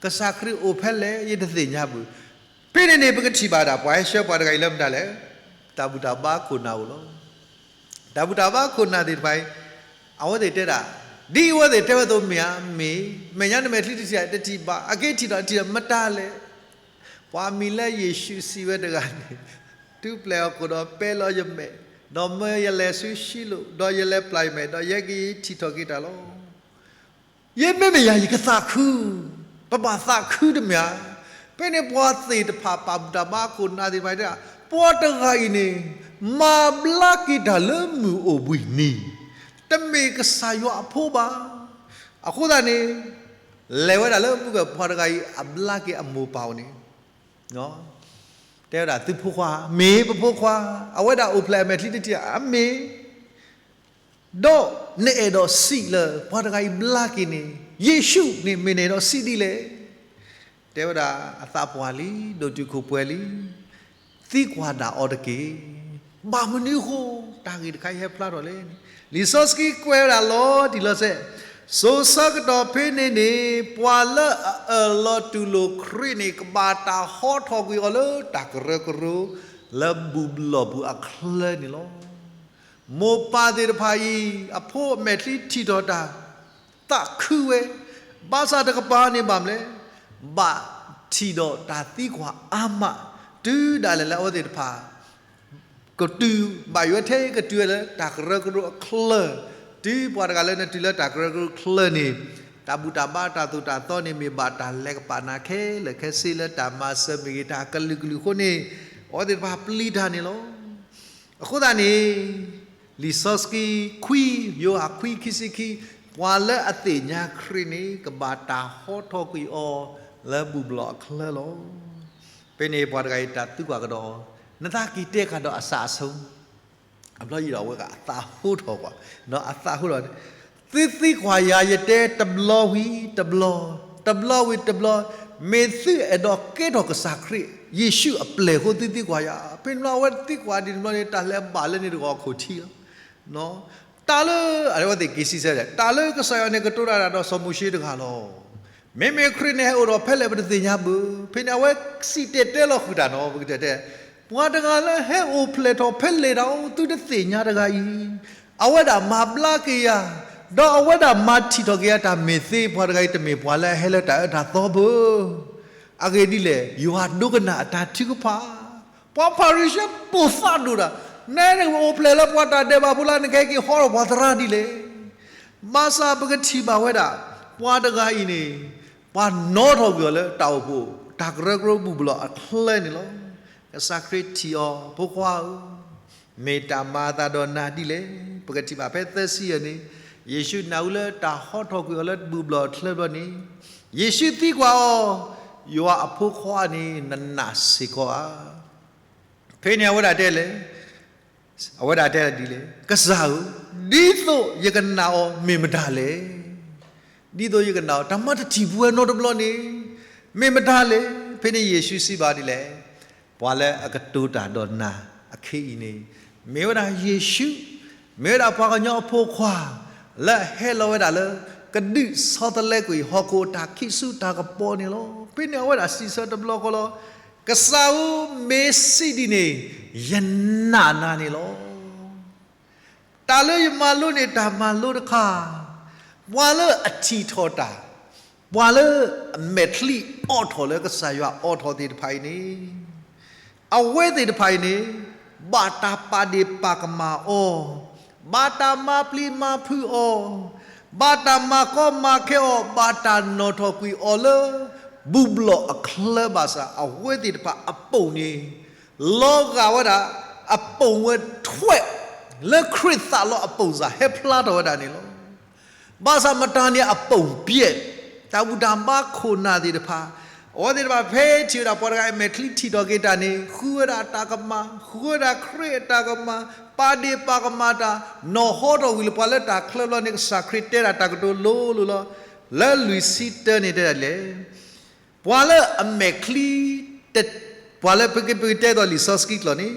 ကစၢ်ခရံာ်အိၣ်ဖဲလဲၣ် ယတသ့ၣ်ညါဘၣ်. ဖဲန့ၣ်န့ၣ် ပကထံၣ်ဘၣ်ဒၣ် ပှၤဟဲဆှၢပှၤတဂၤအံၤလၢမတၤလဲၣ်, တၢ်ဘူၣ်တၢ်ဘါခိၣ်နၢ်အိၣ်လီၤ. တၢ်ဘူၣ်တၢ်ဘါခိၣ်နၢ်သ့ၣ်တဖၣ်အံၤ အဝဲသ့ၣ်တဲဒၣ်, ဒ်အဝဲသ့ၣ်တဲဝဲအသိးမ့ၢ်ဧါ, မ့ၢ်, မဲာ်ညါနမဲာ်ချံတထံၣ် တထံၣ်ဘၣ်, အက့ၤထံၣ်ဒီးထံၣ်ဒီးမတၤလဲၣ်. ပှၤမံၤလၢယ့ၣ်ၡူးစံးဝဲတဂၤန့ၣ်, ထူပလဲၢ်အီၤခိၣ်ဒီးပဲလီၤယမဲာ်, ဒီးမၢယလဲၤဆူရှံလိာ်, ဒီးယလဲၤပျၢ်ယမဲာ်, ဒီးယဲက့ၤထံၣ်ထီၣ်က့ၤတၢ်လီၤ. ယမ့မ့ၢ်ယၤ ယကသးခု, ပဘၣ်သးခုတမ့ၢ်ဧါ. ဖဲန့ၣ်ပှၤသ့ၣ်တဖၣ် ပာ်ဘူၣ်တၢ်ဘါခိၣ်နၢ်သ့ၣ်တဖၣ်တဲဒၣ်, ပှၤတဂၤအံၤန့ၣ် မၤဘျါက့ၤတၢ်လၢမုၢ်အိၣ်ဘှံးနံၤ, တမ့ၢ်ကစၢ်ယွၤအဖိဘၣ်. အဃိသတးန့ၣ် လဲၤဝဲဒၣ်လၢမုၢ်ကပှၤတဂၤအံၤ အဘျါက့ၤအမိၢ်ပၢ်အိၣ်န့ၣ်, တဲဝဲဒၣ်သုဖိခွါ, မ့ၢ်ပဖိခွါ, အဝဲဒၣ်အိၣ်ဖျဲၣ်အမဲာ်ချံတထံၣ် အမ့ၢ် ဒီးနအဲၣ်ဒိးစံးလၢ ပှၤတဂၤအံၤဘျါက့ၤန့ၣ် ယ့ၣ်ၡူးန့ၣ် မ့ၢ်နအဲၣ်ဒိးစံးဒ်လဲၣ်. တဲဝဲဒၣ်အသးပှၢ်လံ, ဒိၣ်တုာ်ခိၣ်ပှဲၤလံ, သံကွၢ်ဒၣ်အီၤတက့ၢ်. ဘၣ်မနုၤအဃိ တၢ်ဂ့ၢ်တခါအံၤဟဲဖျါထီၣ်လဲၣ်န့ၣ် လံာ်စီဆှံကွဲးဝဲဒၣ်လီၤတံၢ်လီၤဆဲး, စိၤဆၢကတီၢ်ဖဲန့ၣ်န့ၣ် ပှၤလၢအအၢၣ်လီၤတူၢ်လိာ်ခရံာ်န့ၣ် ကဘၣ်တၢ်ဟီထီၣ်ကွံာ်အီၤလၢတၢ်ကရၢကရိ လၢဘူၣ်လီၢ်ပူၤအချၢန့ၣ်လီၤ. မိၢ်ပၢ်သ့ၣ်တဖၣ်အံၤ အဖိအမဲာ်ချံထံၣ်ထီၣ်တၢ် သးခုဝဲ, ဘၣ်ဆၣ်တကပၤန့ၣ်ဘၣ်မနုၤလဲၣ်, ဘၣ်ထံၣ်ဒီးတၢ်သံကွၢ်အါမး, တုၤဒၣ်လဲာ်လၢအဝဲသ့ၣ်တဖၣ် ကတုၤဘၣ်ယွၤထဲကတုၤဝဲလၢတၢ်ကရၢကရိအချၢ, တုၤပှၤတဂၤလၢနတုၤလၢတၢ်ကရၢကရိအချၢန့ၣ် တၢ်ဘူၣ်တၢ်ဘါတၢ်သိၣ်တၢ်သီန့ၣ် မ့ၢ်ဘၣ်တၢ်လဲၤကပာ်နၤခဲလၢာ်ခဲဆ့လၢတၢ်မၤစၢၤမ့ၢ်ဂ့ၤ တၢ်ကလုာ်ကလုာ်အဃိန့ၣ် အဝဲသ့ၣ်တဖၣ်ပျံၤတၢ်န့ၣ်လီၤ. အဃိသတးန့ၣ် လံာ်စီဆှံခွံ ယိၤဟၣ်ခွံ ခံဆံခံ, ပှၤလၢအသ့ၣ်ညါခရံာ်န့ၣ် ကဘၣ်တၢ်ဟီထီၣ်ကွံာ်အီၤလၢဘူၣ်ဘျီၣ်အချၢလီၤ. ဖဲန့ၣ်ပှၤတဂၤအံၤတၢ်သံကွၢ်ကဒီး, နသးက့ၤတဲဃာ်ဒီးအစးအဆိ အဘျီယံၤဒီးအဝဲကအသးဟိထီၣ်ကွၢ်, အသးဟိထီၣ်, သုသံကွၢ်ယၤ ယတဲတဘျီဝံၤတဘျီ, တဘျီဝံၤတဘျီ, မ့ၢ်သုအဲၣ်ဒိးကဲထီၣ်ကစၢ်ခရံာ် ယ့ၣ်ၡူးအပျဲၢ်အဃိသုသံကွၢ်ယၤ, ဖဲန့ၣ်ဘျီအဝဲသံကွၢ်ဒ်န့ၣ်ဘျီန့ၣ် တၢ်လဲၤဘၣ်လၢန့ၣ်တဂီၤခိၣ်ထံလီၤ. တၢ်လၢ အဝဲသ့ၣ်က့ၤစံးဆၢ, တၢ်လၢကစၢ်ယွၤန့ၣ်ကတိၤတၢ်ဒီးစီၤမိၤၡ့တဂၤလီၤ. မ့မ့ၢ်ခရံာ်န့ၣ်ဟဲအိၣ်ဒီးဖဲလဲၣ်ပတသ့ၣ်ညါဘၣ်. ဖဲန့ၣ်အဝဲစံၣ်တဲၤတဲလီၤဃုာ်တၢ်နီၤ, ပကတဲတဲ, ပှၤတဂၤလၢဟဲအိၣ်ဖျဲၣ်ထီၣ်ဖဲလဲၣ်တၢ်အိၣ် သုတသ့ၣ်ညါတဂၤအံၤ, အဝဲဒၣ်မၤဘျါက့ၤယၤ, ဒီးအဝဲဒၣ်မၤထံၣ်ထီၣ်က့ၤယၤတၢ်မ့ၢ်သ့, ပှၤတဂၤအံၤတမ့ၢ်ပှၤလၢအဟဲလၢတၢ်အၢတၢ်သီဘၣ်. အဂ့ၢ်ဒ်လဲၣ်, ယွၤဒိကနၣ်အတၢ်ထုကဖၣ်. ပှၤဖၤရံၤၡဲပိာ်သးဒိၣ်တၢ်, နအိၣ်ဖျဲၣ်လၢပှၤတၢ်ဒဲးဘးဖိလၢ နကဟဲက့ၤဟီထီၣ်ပှၤသရၣ်ဒ်လဲၣ်. ဘၣ်ဆၣ်ပကထံၣ်ဘၣ်ဝဲဒၣ် ပှၤတဂၤအံၤန့ၣ် ပှၤနီၣ်ထီၣ်ကွံာ်အီၤလၢတၢ်အိၣ်ဖှိၣ် တၢ်ကရၢကရိဘူၣ်ဘျီၣ်အချၢန့ၣ်လီၤ. ကစၢ်ခရံာ်ထံၣ်အီၤ, ဖိခွါဧၢ, မ့ၢ်တၢ်မၤအသးဒီးနၤဒ်လဲၣ်. ပကထံၣ်ဘၣ်ဖဲသၢဆံယဲၢ်န့ၣ်, ယ့ၣ်ၡူးနၢ်ဟူလၢတၢ်ဟီထီၣ်ကွံာ်အီၤလၢဘူၣ်ဘျီၣ်အချၢဘျီန့ၣ်, ယ့ၣ်ၡူးသံကွၢ်အီၤ, ယွၤအဖိခွါန့ၣ် နနာ်စ့ၢ်ကီးဧါ. ဖဲန့ၣ်အဝဲဒၣ်တဲလဲၣ်, အဝဲဒၣ်တဲဒ်လဲၣ်, ကစၢ်ဧၢ, ဒ်သိးယကနာ်အီၤမ့ၢ်မတၤလဲၣ်. ဒ်သိးယကနာ်အီၤ တၢ်မၤတထံၣ်ပဝဲနီတဘျီန့ၣ် မ့ၢ်မတၤလဲၣ်. ဖဲန့ၣ်ယ့ၣ်ၡူးစံးဘၣ်ဒ်လဲၣ်, ပှၤလၢအကတိၤတၢ်ဒီးနၤအခ့အံၤန့ၣ် မ့ၢ်ဝဲဒၣ်ယ့ၣ်ၡူး, မ့ၢ်ဝဲဒၣ်ပှၤကညီအဖိခွါ လၢအဟဲလီၤဝဲဒၣ်လၢ ကဒုးဆီတလဲကွံာ်ဟီၣ်ခိၣ်အတၢ်ခံးဆူတၢ်ကပီၤန့ၣ်လီၤ. ဖဲန့ၣ်အဝဲဒၣ်စံးဆၢတဘျီဃီလီၤ, ကစၢ်ဧၢ, မ့ၢ်စံးဒ်န့ၣ် ယနာ်နၤန့ၣ်လီၤ. တၢ်လၢယမၤလိန့ၣ် တၢ်မၤလိတခါ, ပှၤလၢအထံၣ်ထီၣ်တၢ်, ပှၤလၢအမဲာ်ချံအိးထီၣ်လၢကစၢ်ယွၤအိးထီၣ်သ့ၣ်တဖၣ်အံၤန့ၣ်, အဝဲသ့ၣ်တဖၣ်အံၤန့ၣ် ဘၣ်တၢ်ပာ်ဒ့ၣ်ပာ်ကမၣ်အီၤ, ဘၣ်တၢ်မၤပျံၤမၤဖုးအီၤ, ဘၣ်တၢ်မၤကီမၤခဲအီၤ, ဘၣ်တၢ်နီၣ်ထီၣ်ကွံာ်အီၤလၢ ဘူၣ်ဘျီၣ်အချၢဘၣ်ဆၣ် အဝဲသ့ၣ်တဖၣ်အပိာ်န့ၣ် လီၤဂာ်ဝဲဒၣ် အပိာ်ဝဲထွဲ လၢခရံာ်သးလီအပိာ်စၢ် ဟဲဖျါထီၣ်ဝဲဒၣ်န့ၣ်လီၤ. ဘၣ်ဆၣ်မတၤန့ၣ်အပိာ်ပျဲၢ်, တၢ်ဘူၣ်တၢ်ဘါခိၣ်နၢ်သ့ၣ်တဖၣ်, အဝဲသ့ၣ်တဖၣ်ဖဲထံၣ်ဝဲဒၣ်ပှၤတဂၤအံၤမဲာ်ချံထံၣ်ထီၣ်က့ၤတၢ်န့ၣ် ဃုဝဲဒၣ်တၢ်ကမၣ်, ဃုဝဲဒၣ်ခရံာ်အတၢ်ကမၣ်, ပာ်ဒ့ၣ်ပာ်ကမၣ်တၢ်, နီၣ်ဟီထီၣ်ဝံၤလၢပှၤလၢတၢ်ချၢဘျီန့ၣ် ကစၢ်ခရံာ်တဲဒၣ်တၢ်ကတိၤလိၤလိၤလီၤ. လၢလွံၢ်ဆံတၢန့ၣ်တဲဒၣ်လဲၣ် ပှၤလၢအမဲာ်ချံ, ပှၤလၢပကတဲဒီးလံာ်စီဆှံကျိာ်န့ၣ်,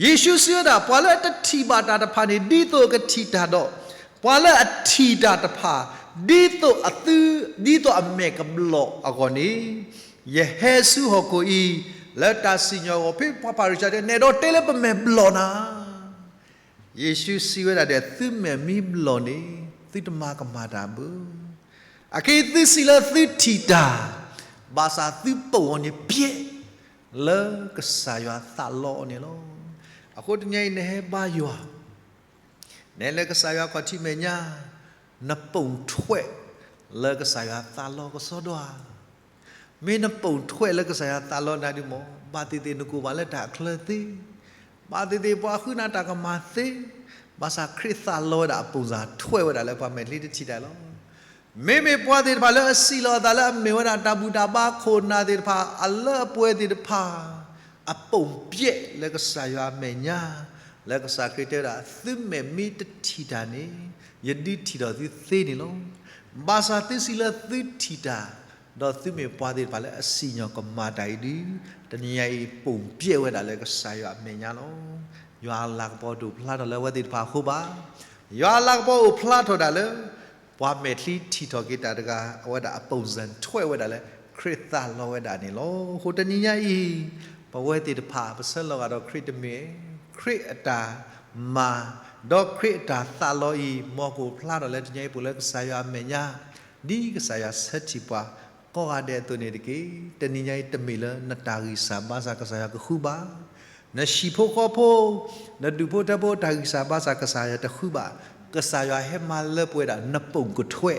ယ့ၣ်ၡူးစံးဝဲဒၣ် ပှၤလၢအတထံၣ်ဘၣ်တၢ်တဖၣ်န့ၣ် ဒ်သိးအကထံၣ်တၢ်ဒီး, ပှၤလၢအထံၣ်တၢ်တဖၣ် ဒ်သိးအသု, ဒ်သိးအမဲာ်ကဘျီၣ်အဂီၢ်န့ၣ်, ယဟဲဆူဟီၣ်ခိၣ်အံၤ လၢတၢ်စံၣ်ညီၣ်အဂီၢ်. ဖဲပှၤဖၤရံၤၡဲတဲ နဲဒိးတဲလၢပမဲာ်ဘျီၣ်နၤ ယ့ၣ်ၡူးစံးဝဲဒၣ်ဒီး သုမဲာ်မ့ၢ်ဘျီၣ်န့ၣ် သုတမၤကမၣ်တၢ်ဘၣ်. အခဲအံၤသုစံးလၢသုထံၣ်တၢ်, ဘၣ်ဆၣ်သုပိာ်အီၤန့ၣ်ပျဲၢ်, လၢကစၢ်ယွၤသးလီအီၤန့ၣ်လီၤ. အဃိတနံၤအံၤနဟဲဘါယွၤ, နဟဲလၢကစၢ်ယွၤခီၣ်ထံးမဲာ်ညါ, နပိာ်ထွဲ လၢကစၢ်ယွၤသးလီကစီဒီဧါ. မ့ၢ်နပိာ်ထွဲလၢကစၢ်ယွၤသးလီနၤဒုးမး, ဘၣ်သ့ၣ်သ့ၣ်နကိၢ်ဘၣ်လၢတၢ်အချၢသ့, ဘၣ်သ့ၣ်သ့ၣ်ပှၤဃုနၤတၢ်ကမၣ်သ့, ဘၣ်ဆၣ်ခရံာ်သးလီဝဲဒၣ်အပိာ်စၢ်ထွဲဝဲဒၣ်လၢပှၤမဲာ်ချံတထံၣ်တၢ်လီၤ. မ့မ့ၢ်ပှၤသ့ၣ်တဖၣ်လၢအစံးလီၤအသးလၢအမ့ၢ်ဝဲဒၣ်တၢ်ဘူၣ်တၢ်ဘါခိၣ်နၢ်သ့ၣ်တဖၣ် အလၢအပှဲၤသ့ၣ်တဖၣ် အပိာ်ပျဲၢ်လၢကစၢ်ယွၤအမဲာ်ညါ, လၢကစၢ်ခရံာ်တဲဝဲဒၣ် သုမဲာ်မ့ၢ်တထံၣ်တၢ်န့ၣ် ယဒုးထံၣ်ထီၣ်သုသ့န့ၣ်လီၤ. ဘၣ်ဆၣ်သုစံးလၢသုထံၣ်တၢ်, ဒီးသုမ့ၢ်ပှၤသ့ၣ်တဖၣ်လၢအစံၣ်ညီၣ်ကမၣ်တၢ်အံၤဒုး, တနံၤညါအံၤပိာ်ပျဲၢ်ဝဲဒၣ်လၢကစၢ်ယွၤအမဲာ်ညါလီၤ. ယွၤအလၤကပီၤတအိၣ်ဖျါထီၣ်လၢအဝဲသ့ၣ်တဖၣ်အဃိဘၣ်. ယွၤအလၤကပီၤအိၣ်ဖျါထီၣ်ဒၣ်လၢ ပှၤမဲာ်ချံထံၣ်ထီၣ်က့ၤတၢ်တဂၤ အဝဲဒၣ်အပိာ်စၢ်ထွဲဝဲဒၣ်လၢ ခရံာ်သးလီဝဲဒၣ်န့ၣ်လီၤ. အဃိတနံၤညါအံၤ ပဝဲသ့ၣ်တဖၣ် ပဆၢလီၤဂာ်ဒီးခရံာ်တမ့ၢ် ခရံာ်အတၢ်မၤ, ဒီးခရံာ်အတၢ်သးလီအံၤ မ်ကအိၣ်ဖျါထီၣ်လၢတနံၤညါအံၤ ပအိၣ်လၢကစၢ်ယွၤအမဲာ်ညါ, ဒ်ကစၢ်ယွၤဆၢထံၣ်ပှၤကိးဂၤဒဲးအသိးန့ၣ်တက့ၢ်. တနံၤညါအံၤတမ့ၢ်လၢနတၢ်ဂံၢ်စၢ်ဘါစၢ်ကစၢ်ယွၤကဃုဘၣ်. နဟံၣ်ဖိဃီဖိ, နဒူၣ်ဖိထၢဖိတၢ်ဂံၢ်စၢ်ဘါစၢ်ကစၢ်ယွၤတဃုဘၣ်. ကစၢ်ယွၤဟဲမၤလၢပှဲၤဒၣ် နပုံၣ်ကထွဲ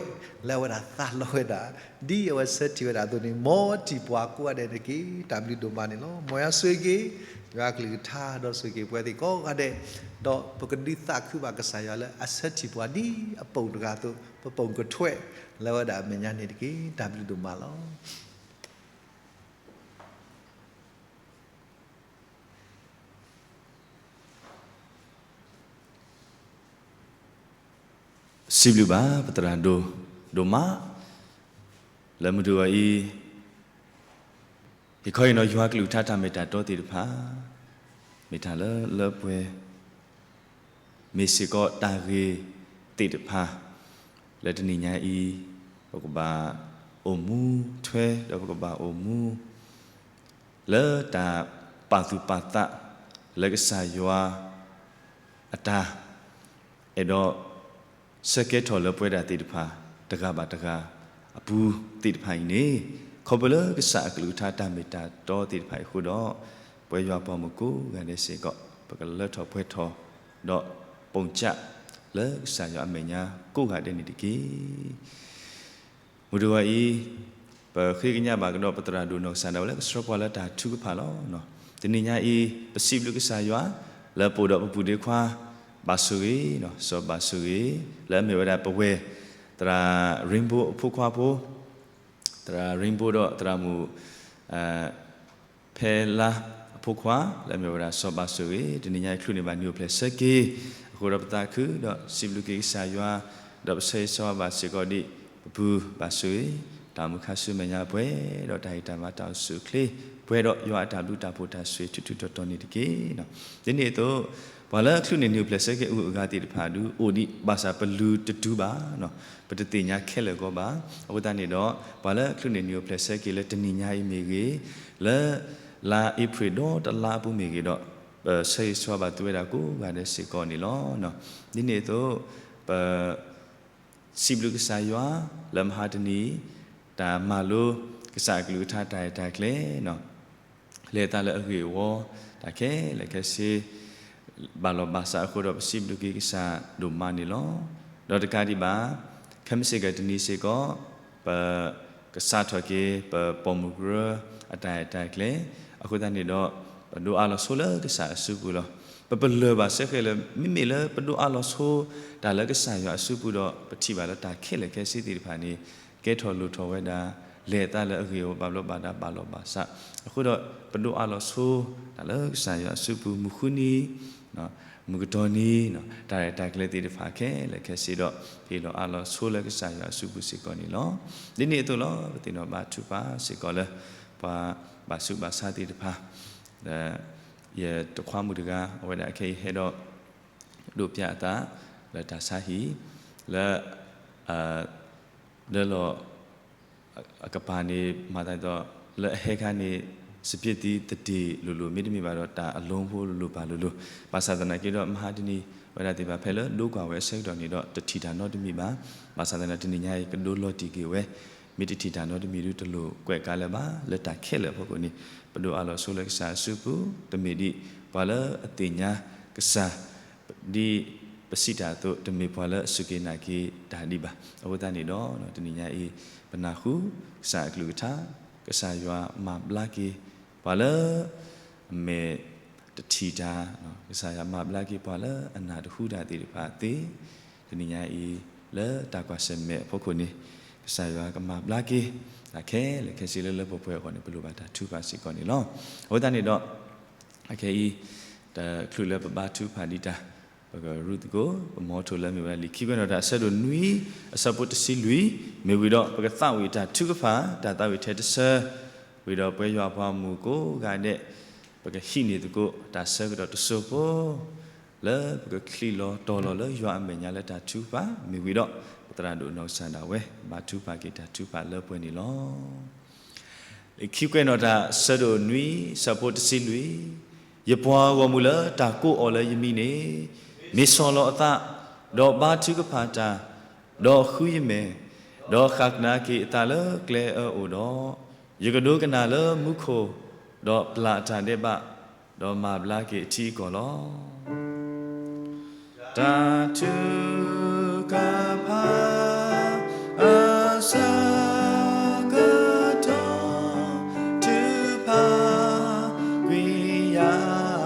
လၢအဝဲဒၣ်သးလီဝဲဒၣ်, ဒ်အဝဲဆၢထံၣ်ဝဲဒၣ်အသိးန့ၣ် မ်ထံၣ်ပှၤကိးဂၤဒဲးန့ၣ်တက့ၢ်. တၢ်ဘျုးဒိၣ်မးန့ၣ်လီၤ. မ်ယွၤဆိၣ်ဂ့ၤက့ၤ ယွၤအကလုၢ်ကထါ ဒီးဆိၣ်ဂ့ၤက့ၤပဝဲသ့ၣ်ကိးဂၤဒဲး, ဒီးပကဒုးသးခုဘၣ်ကစၢ်ယွၤလၢအဆၢထံၣ်ပှၤဒ်အပုံၣ်တဂၤအသိး ပပုံၣ်ကထွဲ လၢအဝဲဒၣ်အမဲာ်ညါန့ၣ်တက့ၢ်. တၢ်ဘျုးဒိၣ်မးလီၤ. စံးဘျုးဘၣ်ပသရၣ်ဒိၣ်ဒိၣ်မး လၢမုၢ်တဂီၤအံၤ, ဟ့ၣ်ခီဟ့ၣ်နီၤယွၤကလုၢ်ကထါတၢ်မ့ၢ်တၢ်တီသ့ၣ်တဖၣ်, မ့ၢ်တၢ်လၢလၢပှဲၤ, မ့ၢ်စ့ၢ်ကီးတၢ်ဂ့ၤသ့ၣ်တဖၣ်, လၢတနံၤညါအံၤ ပကဘၣ်အိၣ်မူထွဲ ဒီးပကဘၣ်အိၣ်မူ လၢတၢ်ပာ်သူၣ်ပာ်သး လၢကစၢ်ယွၤအတၢ် အဲၣ်ဒိးဆၢကဲထီၣ်လၢပဝဲဒၣ်သ့ၣ်တဖၣ် တဂၤဘၣ်တဂၤအပူၤသ့ၣ်တဖၣ်အံၤန့ၣ်, ခီဖျိလၢကစၢ်အကလုၢ်ကထါတၢ်မ့ၢ်တၢ်တီသ့ၣ်တဖၣ်အံၤအဃိဒီး, ပဝဲယွၤပှၤမုၣ်ကိးဂၤဒဲးစ့ၢ်ကီး ပကလၢထီၣ်ပှဲၤထီၣ် ဒီးပိာ်ကၢ် လၢကစၢ်ယွၤအမဲာ်ညါကိးဂၤဒဲးန့ၣ်တက့ၢ်. မုၢ်တဂီၤအံၤ, ပဃ့ကညးဘၣ်ကဒီးပသရၣ်ဒိၣ်နီၢ်ကစၢ်ဒၣ်ဝဲလၢကဆှၢပှၤလၢတၢ်ထုကဖၣ်လီၤ. တနံၤညါအံၤ ပစံးဘျုးကစၢ်ယွၤ လၢပအိၣ်ဒီးပပုၢ်ဒ့ခွါ ဘၣ်ဆိၣ်ဂ့ၤ, စီၤဘၣ်ဆိၣ်ဂ့ၤ, လၢအမ့ၢ်ဝဲဒၣ်ပဝဲၢ် သရၣ် Rainbow အဖိခွါဖိ, သရၣ် Rainbow ဒီးသရၣ်မုၣ် ဖဲလါအဖိခွါ လၢအမ့ၢ်ဝဲဒၣ်စီၤဘၣ်ဆိၣ်ဂ့ၤ, တနံၤညါအံၤချုးန့ၢ်ဘၣ်နံၤအိၣ်ဖျဲၣ်ဆၢက့ၤ, အဃိဒီးပသးခုဒီးစံးဘျုးက့ၤကစၢ်ယွၤ, ဒီးပဆၢဂ့ၤဆၢဝါဘၣ်စ့ၢ်ကီးဒံး ပပုၢ်ဘၣ်ဆိၣ်ဂ့ၤ, တၢ်မုၢ်ခါဆူမဲာ်ညါပှဲၤဒီးတၢ်ဟ့ၣ်တၢ်မၤတၢ်အိၣ်ဆူၣ်အိၣ်ချ့, ပှဲၤဒီးယွၤအတၢ်ဘျုးတၢ်ဖှိၣ်တၢ်ဆိၣ်ဂ့ၤထူးထူးတီၤတီၤန့ၣ်တက့ၢ်. ဒ်န့ၣ်အသိး, ပှၤလၢချုးန့ၢ်နံၤအိၣ်ဖျဲၣ်ဆၢက့ၤအဂုၤအဂၤသ့ၣ်တဖၣ်ဒုး အိၣ်ဒံးဘၣ်ဆၣ်ပလူၤတတုၤဘၣ်, ပတသ့ၣ်ညါခဲလၢာ်ကီးဘၣ်. အဃိသတးန့ၣ်ဒီး, ပှၤလၢချုးန့ၢ်နံၤအိၣ်ဖျဲၣ်ဆၢက့ၤလၢတနံၤညါအံၤမ့ၢ်ဂ့ၤ, လၢလါအ့ဖြ့ၣ်ဒီတလါအပူၤမ့ၢ်ဂ့ၤဒီး, ပဆၢဂ့ၤဆၢဝါဘၣ်သုဝဲဒၣ်ကိးဂၤဒဲးစ့ၢ်ကီးန့ၣ်လီၤ. ဒ်န့ၣ်အသိး, ပ စံးဘျုးကစၢ်ယွၤ လၢမဟါတနံၤ, တၢ်မၤလိကစၢ်အကလုၢ်ကထါတၢ်ရဲၣ်တၢ်ကျဲၤ, လဲၤသးလၢအဂ့ၢ်အဝီ, တၢ်ခဲလၢာ်ခဲဆ့, ဘၣ်လီၤဘၣ်စးအဃိဒီးပစံးဘျုးက့ၤကစၢ်ဒိၣ်မးန့ၣ်လီၤ. ဒီးတကးဒံးဘၣ်, ခဲမုၢ်ဆ့ၣ်ကတနံၤစ့ၢ်ကီး, ပ ကစးထီၣ်က့ၤ ပပိာ်မုၣ်ကရၢအတၢ်ရဲၣ်တၢ်ကျဲၤ, အဃိသတးန့ၣ်ဒီး, ပဒိးအးလီၤဆိလၢကစၢ်အစုပူၤလီၤ. ပပလၢၢ်ဘၣ်စ့ၢ်ကီးလၢ မ့မ့ၢ်လၢပဒိးအးလီၤဆိ တၢ်လၢကစၢ်ယွၤအစုပူၤဒီး ပထံၣ်ဘၣ်လၢတၢ်ခဲလၢာ်ခဲဆ့သ့ၣ်တဖၣ်န့ၣ်, ကဲထီၣ်လိၣ်ထီၣ်ဝဲဒၣ်, လဲၤသးလၢအဂ့ၢ်အဝီဘၣ်ဘျီးဘၣ်ဒါဘၣ်လီၤဘၣ်စး, အဃိဒီးပဒိးအးလီၤဆိ, တၢ်လၢကစၢ်ယွၤအစုပူၤ မုၢ်ဃုနံၤ မုၢ်ကတီၢ်နံၤ, တၢ်ရဲၣ်တၢ်ကျဲၤသ့ၣ်တဖၣ်ခဲလၢာ်ခဲဆ့ဒီး, ဟ့ၣ်လီၤအးလီၤဆိလၢကစၢ်ယွၤအစုပူၤစ့ၢ်ကီးန့ၣ်လီၤ. ဒ်န့ၣ်အသိးလီၤ, ပသ့ၣ်နီၣ်ဘါထုကဖၣ်စ့ၢ်ကီးလၢ, ပှၤဘၣ်ဆူးဘၣ်ဆါသ့ၣ်တဖၣ်, ဒီး, ယတခွါမုၣ်တဂၤ အဝဲဒၣ်အခဲအံၤဟဲဒီး, ဒိးပၠးအသး, လၢတၢ်ဆါဟံၣ်, လၢ, လၢလီၤ အကပၤန့ၣ် မၤသးဒ်သိး, လၢအဟဲခါန့ၣ်, စပံးသံသတ့ၢ်လိၤလိၤ မ့တမ့ၢ်ဘၣ်ဒီးတၢ်အလိဖိလိၤလိၤပာ်လိၤလိၤ, ဘၣ်ဆၣ်သနာ်က့ဒီး မဟါတနံၤ, ဝဲဒၣ်သ့ၣ်တဖၣ်ဖဲလၢဒိကွၢ်ဝဲအဆၢကတီၢ်န့ၣ်ဒီး တထံၣ်တၢ်နီတမံၤဘၣ်, ဘၣ်ဆၣ်သနာ်က့တနံၤညါအံၤ ကဒိလီၤတံၢ်က့ၤဝဲ, မ့ၢ်တထံၣ်တၢ်နီတမံၤဒုးတလိၣ်ကွဲးကါလၢၤဘၣ်, လၢတၢ်ခဲလၢာ်အဖီခိၣ်န့ၣ်, ပဒိးအးလီၤဆိလၢကစၢ်အစုပူၤ, တမ့ၢ်ဒ်, ပှၤလၢအသ့ၣ်ညါကစၢ် ဒ်ပစံးတၢ်အသိး တမ့ၢ်ပှၤလၢအစူၢ်က့ၤနာ်က့ၤတၢ်ဒံးဘၣ်. အဃိသတးန့ၣ်ဒီး တနံၤညါအံၤ ပနၢ်ဟူ ကစၢ်အကလုၢ်ကထါ, ကစၢ်ယွၤမၤဘျါက့ၤ ပှၤလၢအမဲာ်တထံၣ်တၢ်, ကစၢ်ယွၤမၤဘျါက့ၤပှၤလၢအနၢ်တဟူတၢ်သ့ၣ်တဖၣ်သ့, တနံၤညါအံၤ လၢတၢ်ကွၢ်ဆၢၣ်မဲာ်အဖီခိၣ်န့ၣ်, ကစၢ်ယွၤကမၤဘျါက့ၤ တၢ်ခဲလၢာ်ခဲဆ့လၢလၢပှဲၤပှဲၤအဂီၢ်န့ၣ် ပလိၣ်ဘၣ်တၢ်ထုကဖၣ်စ့ၢ်ကီးန့ၣ်လီၤ. အဃိသတးန့ၣ်ဒီး အခဲအံၤ, တချုးလၢပဘါထုကဖၣ်ဒံးတၢ်, ပကရူၢ်သကိး ပမီထိၣ်လၢအမ့ၢ်ဝဲဒၣ်လံာ်ခံကွဲးနီၣ်တၢ်အဆၢဒိၣ်နွံ အဆၢဖိတဆံလွံၢ်, မ့ၢ်ဝံၤဒီးပကသးဝံၣ်တၢ်ထုကဖၣ် တၢ်သးဝံၣ်ထဲတဆၢ, ဝံၤဒီးပဝဲယွၤအပှၤမုၣ်ကိးဂၤဒဲး, ပကဟံးန့ၢ်သကိးတၢ်ဆၢကတီၢ်တစိၢ်ဖိ လၢပကချံးလီၤတီၤလီၤလၢယွၤအမဲာ်ညါလၢတၢ်ထုကဖၣ်, မ့ၢ်ဝံၤဒီး ပသရၣ်ဒိၣ်နီၢ်ကစၢ်ဒၣ်ဝဲ ဘါထုကဖၣ်က့ၤတၢ်ထုကဖၣ်လၢပှဲၤန့ၣ်လီၤ. လံာ်ခံကွဲးနီၣ်တၢ်အဆၢဒိၣ်နွံ အဆၢဖိတဆံလွံၢ်, ယပှၤဂီၢ်မုၢ်လၢတၢ်ကိးအီၤလၢယမံၤန့ၣ်, မ့ၢ်ဆီၣ်လီၤအသး, ဒီးဘါထုကဖၣ်တၢ်, ဒီးဃုယမဲာ်, ဒီးဃၣ်ကဒါက့ၤအသးလၢကျဲအၢအအိၣ်ဒီး, ယကဒိကနၣ်လၢမူခိၣ်, ဒီးပျၢ်အတၢ်ဒဲးဘး, ဒီးမၤဘျါက့ၤအထံအကီၢ်လီၤ. တၢ်ထု ကဖးအဆၢကတီၢ် ထုးဖးကွံာ်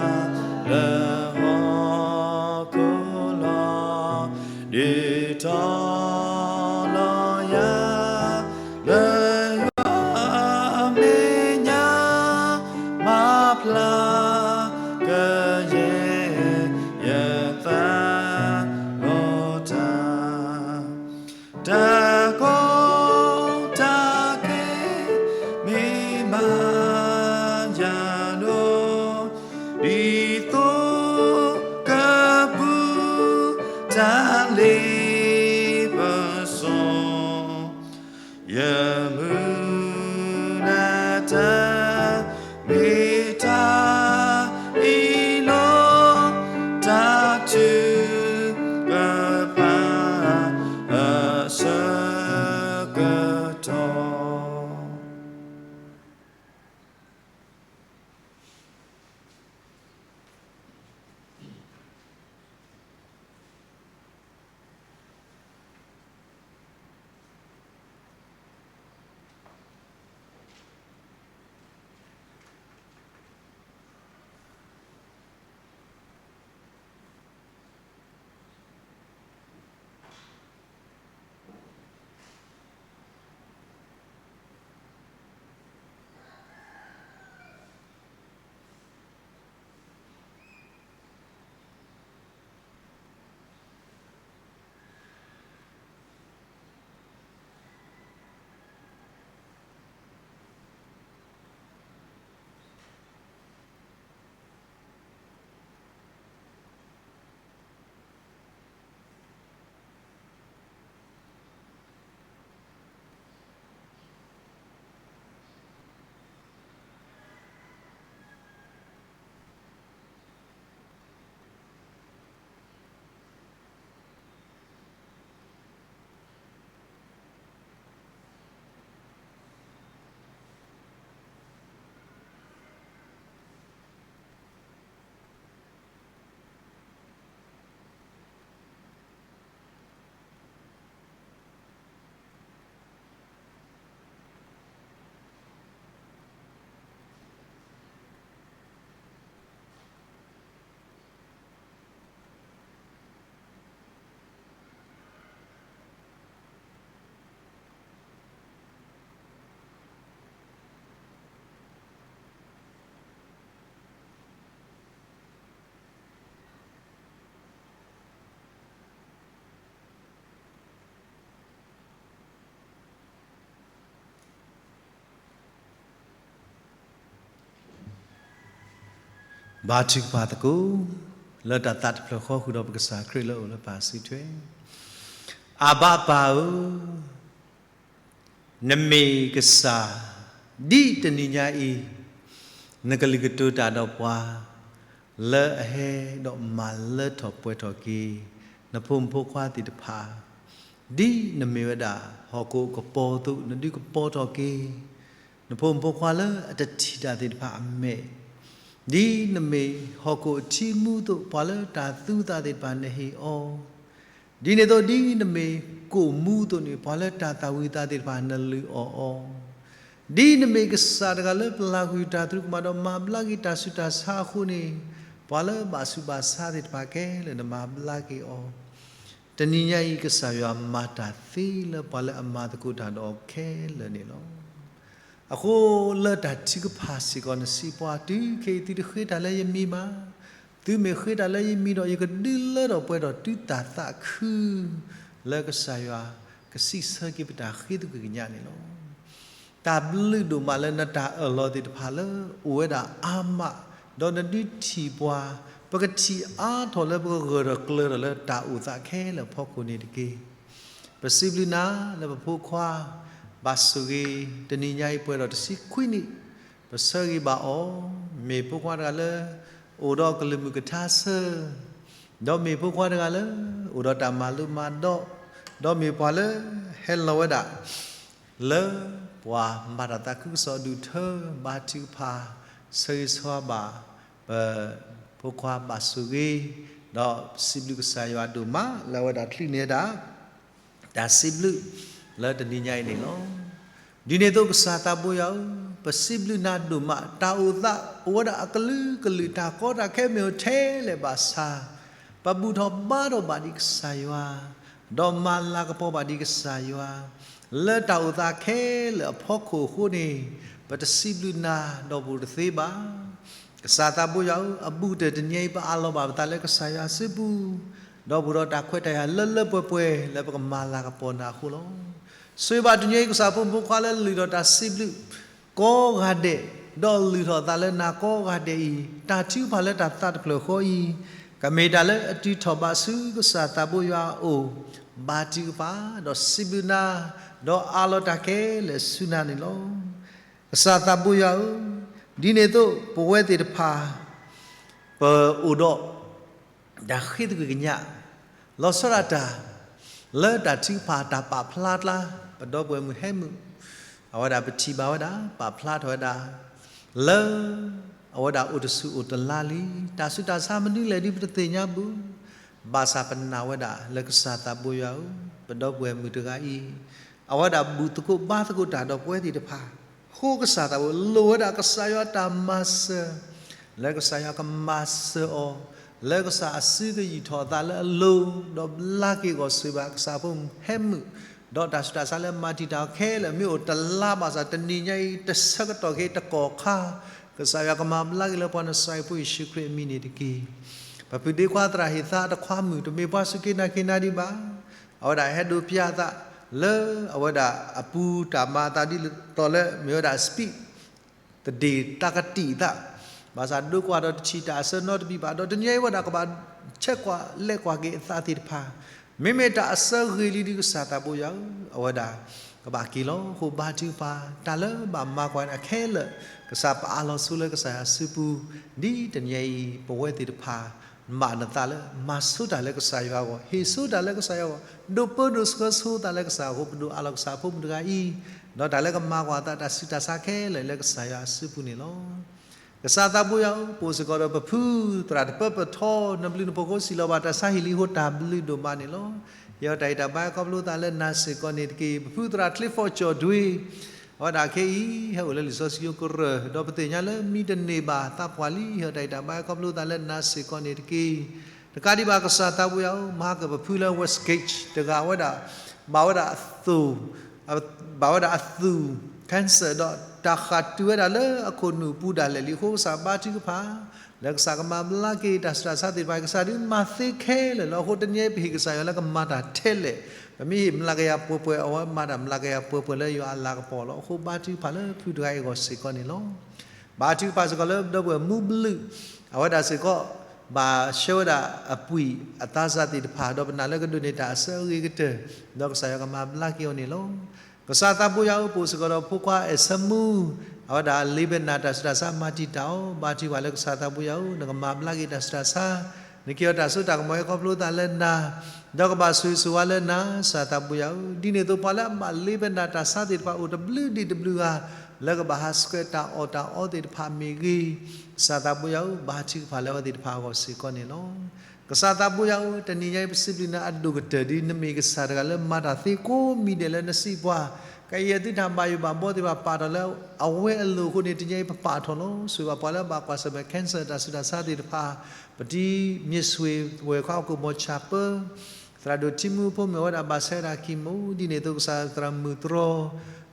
ယၤ လၢဟီၣ်ခိၣ်လီၤ. ဒုးတီၤလီၤယၤ လၢယွၤအမဲာ်ညါ မၤဖျါကယဲၢ် ယသးလီၤတၢ်, တၢ်ကီတၢ်ခဲ မ့ၢ်ဘၣ်ယၤဒိၣ်, ဒ်သိးကပူၤ တၢ်လ့ပစီ ယမုၢ်လၢ်တၢ် မ့ၢ်တၢ်အံၤလီၤ, တၢ်ထုကဖၣ်အဆၢကတီၢ်. ဘါထုကဖၣ်သကိး လၢတၢ်သးတဖျၢၣ်ဃီဃုာ်ဒီးပကစၢ်ခရံာ်လၢအအိၣ်လၢပၢ်စုထွဲ, အဘၣ်ပၢ်ဧၢ, နမ့ၢ်ကစၢ်, ဒ်တနံၤညါအံၤ နကလုၢ်ကတိၤတၢ်ဒီးပှၤ လၢအဟဲဒီးမၤလၢထီၣ်ပှဲၤထီၣ်က့ၤ နဖိမုၣ်ဖိခွါသ့ၣ်တဖၣ်, ဒ်နမ့ၢ်ဝဲဒၣ်ဟီၣ်ခိၣ်အကပီၤအသိး နဒုးကပီၤထီၣ်က့ၤ နဖိမုၣ်ဖိခွါလၢအတထံၣ်တၢ်သ့ၣ်တဖၣ်အမဲာ်, ဒ်နမ့ၢ်ဟီၣ်ခိၣ်အထံမူအသိး ပှၤလၢတၢ်သူသးသ့ၣ်တဖၣ်နဟ့ၣ်အီၤ ဒ်န့ၣ်အသိး ဒ်နမ့ၢ်ကိာ်မူအသိးန့ၣ် ပှၤလၢတၢ်သၣ်ဝံၤသးသ့ၣ်တဖၣ်နလုၢ်အီၣ်အီၤ, ဒ်နမ့ၢ်ကစၢ်တဂၤလၢပလၢ်ကွံာ်တၢ်သရူးကမၣ်ဒီးမၤဘျါက့ၤတၢ်ဆူးတၢ်ဆါအဃိန့ၣ်, ပှၤလၢဘၣ်ဆူးဘၣ်ဆါသ့ၣ်တဖၣ်ခဲလၢာ်နမၤဘျါက့ၤအီၤ, တနံၤညါအံၤကစၢ်ယွၤမၤတၢ်သ့လၢပှၤလၢအမၤသကိးတၢ်ဒီးအီၤခဲလၢာ်န့ၣ်လီၤ. အဃိလၢတၢ်ထုကဖၣ်စ့ၢ်ကီးနစံးပှၤ တုၤခဲအံၤသုတဃ့တၢ်လၢယမံၤဘၣ်, သုမ့ၢ်ဃ့တၢ်လၢယမံၤဒီး ယကဒုးလၢထီၣ်ပှဲၤထီၣ်တုၤတၢ်သးခု လၢကစၢ်ယွၤကစံးဆၢက့ၤပတၢ်ဃ့သကွံာ်ကညးန့ၣ်လီၤ. တၢ်ဘျုးဒိၣ်မးလၢနတၢ်အၢၣ်လီၤသ့ၣ်တဖၣ်လၢအိၣ်ဝဲဒၣ်အါမး, ဒီးနဒုးထံၣ်ပှၤ, ပကထံၣ်အါထီၣ်လၢပကဂၢၢ်ထီၣ်ကျၢၤထီၣ်လၢတၢ်အိၣ်သးခဲလၢာ်အဖီခိၣ်န့ၣ်တက့ၢ်. ပစံးဘျုးနၤလၢပဖိခွါ ဘၣ်ဆိၣ်ဂ့ၤ တနံၤညါအံၤပှဲၤဒီးတဆံခွံနံၣ်, ပဆၢဂ့ၤဘၣ်အီၤ, မ့ၢ်ဖိခွါတဂၤလၢ အိၣ်ဒီးကလုၢ်မုၢ်ကထါဆၢ, ဒီးမ့ၢ်ဖိခွါတဂၤလၢ အိၣ်ဒီးတၢ်မၤလိမၤဒိး, ဒီးမ့ၢ်ပှၤလၢဟဲလီၤဝဲဒၣ် လၢပှၤမၤတၢ်သးခုကစီၣ်အဒူၣ်အထၢ ဘါထုကဖၣ် ဆၢဂ့ၤဆၢဝါဘၣ် ပဖိခွါဘၣ်ဆိၣ်ဂ့ၤ ဒီးစံးဘျုးကစၢ်ယွၤဒိၣ်မး လၢအဝဲဒၣ်ချုးန့ၢ်ဝဲဒၣ် တၢ်စံးဘျုးလၢတနံၤညါအံၤန့ၣ်လီၤ. ဒ်န့ၣ်အသိးကစၢ်သးဘိယွၤဧၢ, ပစံးဘျုးနၤဒိၣ်မး, တၢ်အိၣ်သးအိၣ်ဝဲဒၣ်အကလုာ်ကလုာ် တၢ်ကီတၢ်ခဲမ့ၢ်အိၣ်ထဲလဲၣ်ဘၣ်ဆၣ်, ပဘူၣ်ထီၣ်ဘါထီၣ်ဘၣ်ဒံးကစၢ်ယွၤ, ဒီးမၤလၤကပီၤဘၣ်ဒံးကစၢ်ယွၤ လၢတၢ်အိၣ်သးခဲလၢာ်အဖီခိၣ်အဃိန့ၣ်, ပတစံးဘျုးနၤဒီးပူၤတသ့ဘၣ်. ကစၢ်သးဘိယွၤဧၢ, အဘူးကတၢၢ်တနံၤအံၤ ပအးလီၤဘၣ်ပသးလၢကစၢ်ယွၤစုပူၤ, ဒီးပအိၣ်ဒီးတၢ်ခွဲးတၢ်ယာ်လၢလၢပှဲၤပှဲၤ လၢပကမၤလၤကပီၤနၤအဃိလီၤ. ဆိၣ်ဂ့ၤဘၣ်တနံၤအံၤ ကစၢ်ဖိမုၣ်ဖိခွါလၢလုၢ်ထီၣ်တၢ်စံးဘျုး ကိးဂၤဒဲး, ဒီးလုၢ်ထီၣ်အသးလၢနၤကိးဂၤဒဲးအံၤ, တၢ်ထုကဖၣ်လၢတၢ်သးတဖျၢၣ်ဃီအံၤ, ကမ့ၢ်တၢ်လၢအတုၤထီၣ်ဘၣ်ဆူကစၢ်သးဘိယွၤအအိၣ်, ဘါထုကဖၣ်, ဒီးစံးဘျုးနၤ, ဒီးအးလီၤတၢ်ခဲလၢာ်ဆူနၤန့ၣ်လီၤ. ကစၢ်သးဘိယွၤဧၢ, ဒ်န့ၣ်အသိးပဝဲသ့ၣ်တဖၣ် ပအိၣ်ဒီး တၢ်ဃ့သကွံာ်ကညး, လီၤဆီဒၣ်တၢ် လၢတၢ်ထုကဖၣ်တၢ်ပာ်ဖျါကျါ, ပဒီပုၢ်ဝဲၢ်မုၣ်ဟဲမုၣ်, အဝဲဒၣ်ပထံၣ်ဘၣ်ဝဲဒၣ် ပာ်ဖျါထီၣ်ဝဲဒၣ် လၢ အဝဲဒၣ်အိၣ်တဆူၣ်အိၣ်တလါလံ, တၢ်ဆူးတၢ်ဆါမနုၤလဲၣ်ဒ်ပတသ့ၣ်ညါဘၣ်, ဘၣ်ဆၣ်ပနာ်ဝဲဒၣ်လၢကစၢ်သးဘိယွၤဧၢ, ပဒီပုၢ်ဝဲၢ်မုၣ်တဂၤအံၤ, အဝဲဒၣ်ဘူၣ်သကိးဘါသကိးတၢ်ဒီးပဝဲသ့ၣ်တဖၣ် အဃိကစၢ်သးဘိယွၤ လိၣ်ဝဲဒၣ်ကစၢ်ယွၤတၢ်မၤစၢၤ, လၢကစၢ်ယွၤကမၤစၢၤအီၤ, လၢကစၢ်အစုကယူၢ်ထီၣ်အသးလၢအလိၤ, ဒီးဘျါက့ၤဂီၢ်ဆိၣ်ဂ့ၤဘၣ်ကစၢ်ဖိမုၣ်ဟဲမုၣ်, ဒီးတၢ်ဆူးတၢ်ဆါလၢမၤတံာ်တာ်အီၤခဲလၢာ် မ့ၢ်အိၣ်တလါဘၣ်ဆၣ် တနံၤညါအံၤ တဆၢကတီၢ်က့ၤတကီၢ်ခါ, ကစၢ်ယွၤကမၤဘျါက့ၤလၢပှၤနစၢ်ဖိယ့ၣ်ၡူးခရံာ်အမံၤန့ၣ်တက့ၢ်. ပပုၢ်ဒ့ခွါသရၣ်ဟ့ၣ်သါတခွါမုၣ် တမ့ၢ်ပှၤစူၢ်က့ၤနာ်က့ၤနၤဒံးဘၣ်. အဝဲဒၣ်ဟဲဒိးပျၢ်အသးလၢအဝဲဒၣ်အပူၤတၢ်မၤအသးဒ်သိးလၢ မ့ၢ်ဝဲဒၣ် speed သဒ့ၣ်တၢ်ကတံာ်အသး, ဘၣ်ဆၣ်ဒိကွၢ်ဒီးတထံၣ်တၢ်အဆၢနီတမံၤဘၣ်, ဒီးတနံၤအံၤဝဲဒၣ်ကဘၣ်ဆဲးကွၢ်လဲၤကွၢ်က့ၤအသးသ့ၣ်တဖၣ်, မ့မ့ၢ်တၢ်အဆၢဂ့ၤလံဒ်ကစၢ်သးဘိယွၤဧၢ, အဝဲဒၣ်ကဘၣ်က့ၤလီၤ. အဃိဘါထုကဖၣ် တၢ်လၢဘၣ်မၤကွၢ်န့ၣ်အခဲလၢာ်, ကစၢ်ပအးလီၤဆိလၢကစၢ်ယွၤစုပူၤ, ဒ်တနံၤအံၤ ပဝဲသ့ၣ်တဖၣ် မၤနသးလၢ မၤဆိတၢ်လၢကစၢ်ယွၤအဂီၢ်, ဟ့ၣ်ဆိတၢ်လၢကစၢ်ယွၤအဂီၢ်, ဒိးပၢဒိးဆှၢဆိသးလၢကစၢ်အဂီၢ်အဃိ ပဒိးအးလီၤကစၢ်ဖိမုၣ်တဂၤအံၤ, ဒီးတၢ်လၢကမၤကွၢ်သးတၢ်ဆူးတၢ်ဆါခဲလၢာ်လၢကစၢ်ယွၤအစုပူၤန့ၣ်လီၤ. ကစၢ်သးဘိယွၤဧၢ, ပအိၣ်စ့ၢ်ကီးဒီးပဖုသရၣ်တပၢပထီ နဘျုးနဖှိၣ်ဃိစံးလီၤဘၣ်တၢ်ဆါဟံၣ်လံအဃိ တၢ်ဘျုးဒိၣ်မးန့ၣ်လီၤ. ဟ့ၣ်အီၤတၢ်ဂံၢ်တၢ်ဘါခီဖျိသးလၢနၤစ့ၢ်ကီးန့ၣ်တက့ၢ်. ပဖုသရၣ်ချ့ဖီၣ်ကၠီၣ်ဒွ့ အဝဲဒၣ်ခဲအံၤ ဟဲအိၣ်လၢလံာ်စီဆှံကရၢၢ်, ဒီးပသ့ၣ်ညါလၢမံတန့ၢ်ဘၣ်သးပှၢ်လံ, ဟ့ၣ်အီၤတၢ်ဂံၢ်တၢ်ဘါခီဖျိသးလၢနၤစ့ၢ်ကီးန့ၣ်တက့ၢ်. တကးဒံးဘၣ်ကစၢ်သးဘိယွၤဧၢ, မၤကပဖုလၢ Westgate တဂၤဝဲဒၣ်, ဘၣ်ဝဲဒၣ်အသူၣ် ဘၣ်ဝဲဒၣ်အသူၣ် cancer ဒီးတၢ်ဃၣ်တုၤဝဲဒၣ်လၢအခိၣ်နူာ်ပူၤဒၣ်လဲာ်လံအဃိ ကစၢ်ဘါထုကဖၣ် လၢကစၢ်ကမၤဘျါက့ၤတၢ်ဆူးတၢ်ဆါသ့ၣ်တဖၣ်, ကစၢ်ဒုးမၤသ့ခဲလၢာ်လီၤ. အဃိတနံၤအံၤ ပဟ့ၣ်ကစၢ်ယွၤလၢကမၤတၢ်ထဲလဲၣ်, ပမ့ၢ်ဟ့ၣ်မျးကယၤပှဲၤပှဲၤ အဝဲမၤတၢ်မျးကယၤပှဲၤပှဲၤလၢယွၤအလၤကပီၤလီၤ. အဃိဘါထုကဖၣ်လၢဖုတဂၤအံၤအဂီၢ်စ့ၢ်ကီးန့ၣ်လီၤ. ဘါထုကဖၣ်စ့ၢ်ကီးလၢပဒီပုၢ်ဝဲၢ်မူဘျုး, အဝဲဒၣ်စ့ၢ်ကီး ဘၣ်ဆှၢဝဲဒၣ်အပှံာ်အသးစၢ်သ့ၣ်တဖၣ်, ဒီးပနာ်လၢကဒိးန့ၢ်တၢ်အဆၢအဂ့ၤကတၢၢ်, ဒီးကစၢ်ယွၤကမၤဘျါက့ၤအီၤန့ၣ်လီၤ. ကစၢ်သးဘိယွၤဧၢ, ပအိၣ်စ့ၢ်ကီးဒီးဖိခွါအဲၣ်ဆၢမူ, အဝဲဒၣ်လ့ဘဲနၤတၢ်ဆူးတၢ်ဆါမၤတံာ်တာ်အီၤ, ဘါထုကဖၣ်လၢကစၢ်သးဘိယွၤဧၢ, နကမၤဘျါက့ၤတၢ်ဆူးတၢ်ဆါ, နက့ၤအီၤတၢ်စိတၢ်ကမီၤဟဲခီဖျိသးလၢနၤ, ဒီးကဘၣ်ဆိၣ်ဂ့ၤဆိၣ်ဝါလၢနၤ, ကစၢ်သးဘိယွၤဧၢ. ဒ်န့ၣ်အသိးပှၤလၢအဘၣ်လ့ဘဲနၤတၢ်ဆါသ့ၣ်တဖၣ်အိၣ်တဘျုးဒံးတဘျုးဂၤ, လၢကဘၣ်ဟးဆှဲးတၢ်အီၣ်တၢ်အီသ့ၣ်တဖၣ်မ့ၢ်ဂ့ၤ, ကစၢ်သးဘိယွၤဧၢ, ဘါထုကဖၣ်လၢအဝဲသ့ၣ်တဖၣ်အဂီၢ်စ့ၢ်ကီးန့ၣ်လီၤ. ကစၢ်သးဘိယွၤဧၢ, တနံၤညါအံၤပစံးဘျုးနၤအဒိၣ်ကတၢၢ်ဒ်နမ့ၢ်ကစၢ်တဂၤလၢ မၤတၢ်သ့ကိးမံၤဒဲးလၢနစံးပှၤ, ကယဲၢ်သုတၢ်ဘၣ်ယိၣ်ဘၣ်ဘီသ့ၣ်တဖၣ်ပာ်ထီၣ်လၢအဝဲအလိၤအဃိန့ၣ် တနံၤညါအံၤပပာ်ထီၣ်လီၤ. ဆိၣ်ဂ့ၤဘၣ်ပှၤလၢအဘၣ်ကွၢ်ဆၢၣ်မဲာ် cancer တၢ်ဆူးတၢ်ဆါသ့ၣ်တဖၣ်, ပတံၤမ့ၢ်ဆိၣ်ဂ့ၤဝဲၤခွါအီၣ်ကိၣ်မီၤဆၣ်ပၢ သရၣ်ဒိၣ်ထံမူဖိမုၣ် အဝဲဒၣ်ဘၣ်ဆၢဒၣ်ခံမူ, ဒ်န့ၣ်အသိးကစၢ်သရၣ်မုၢ်တြီ,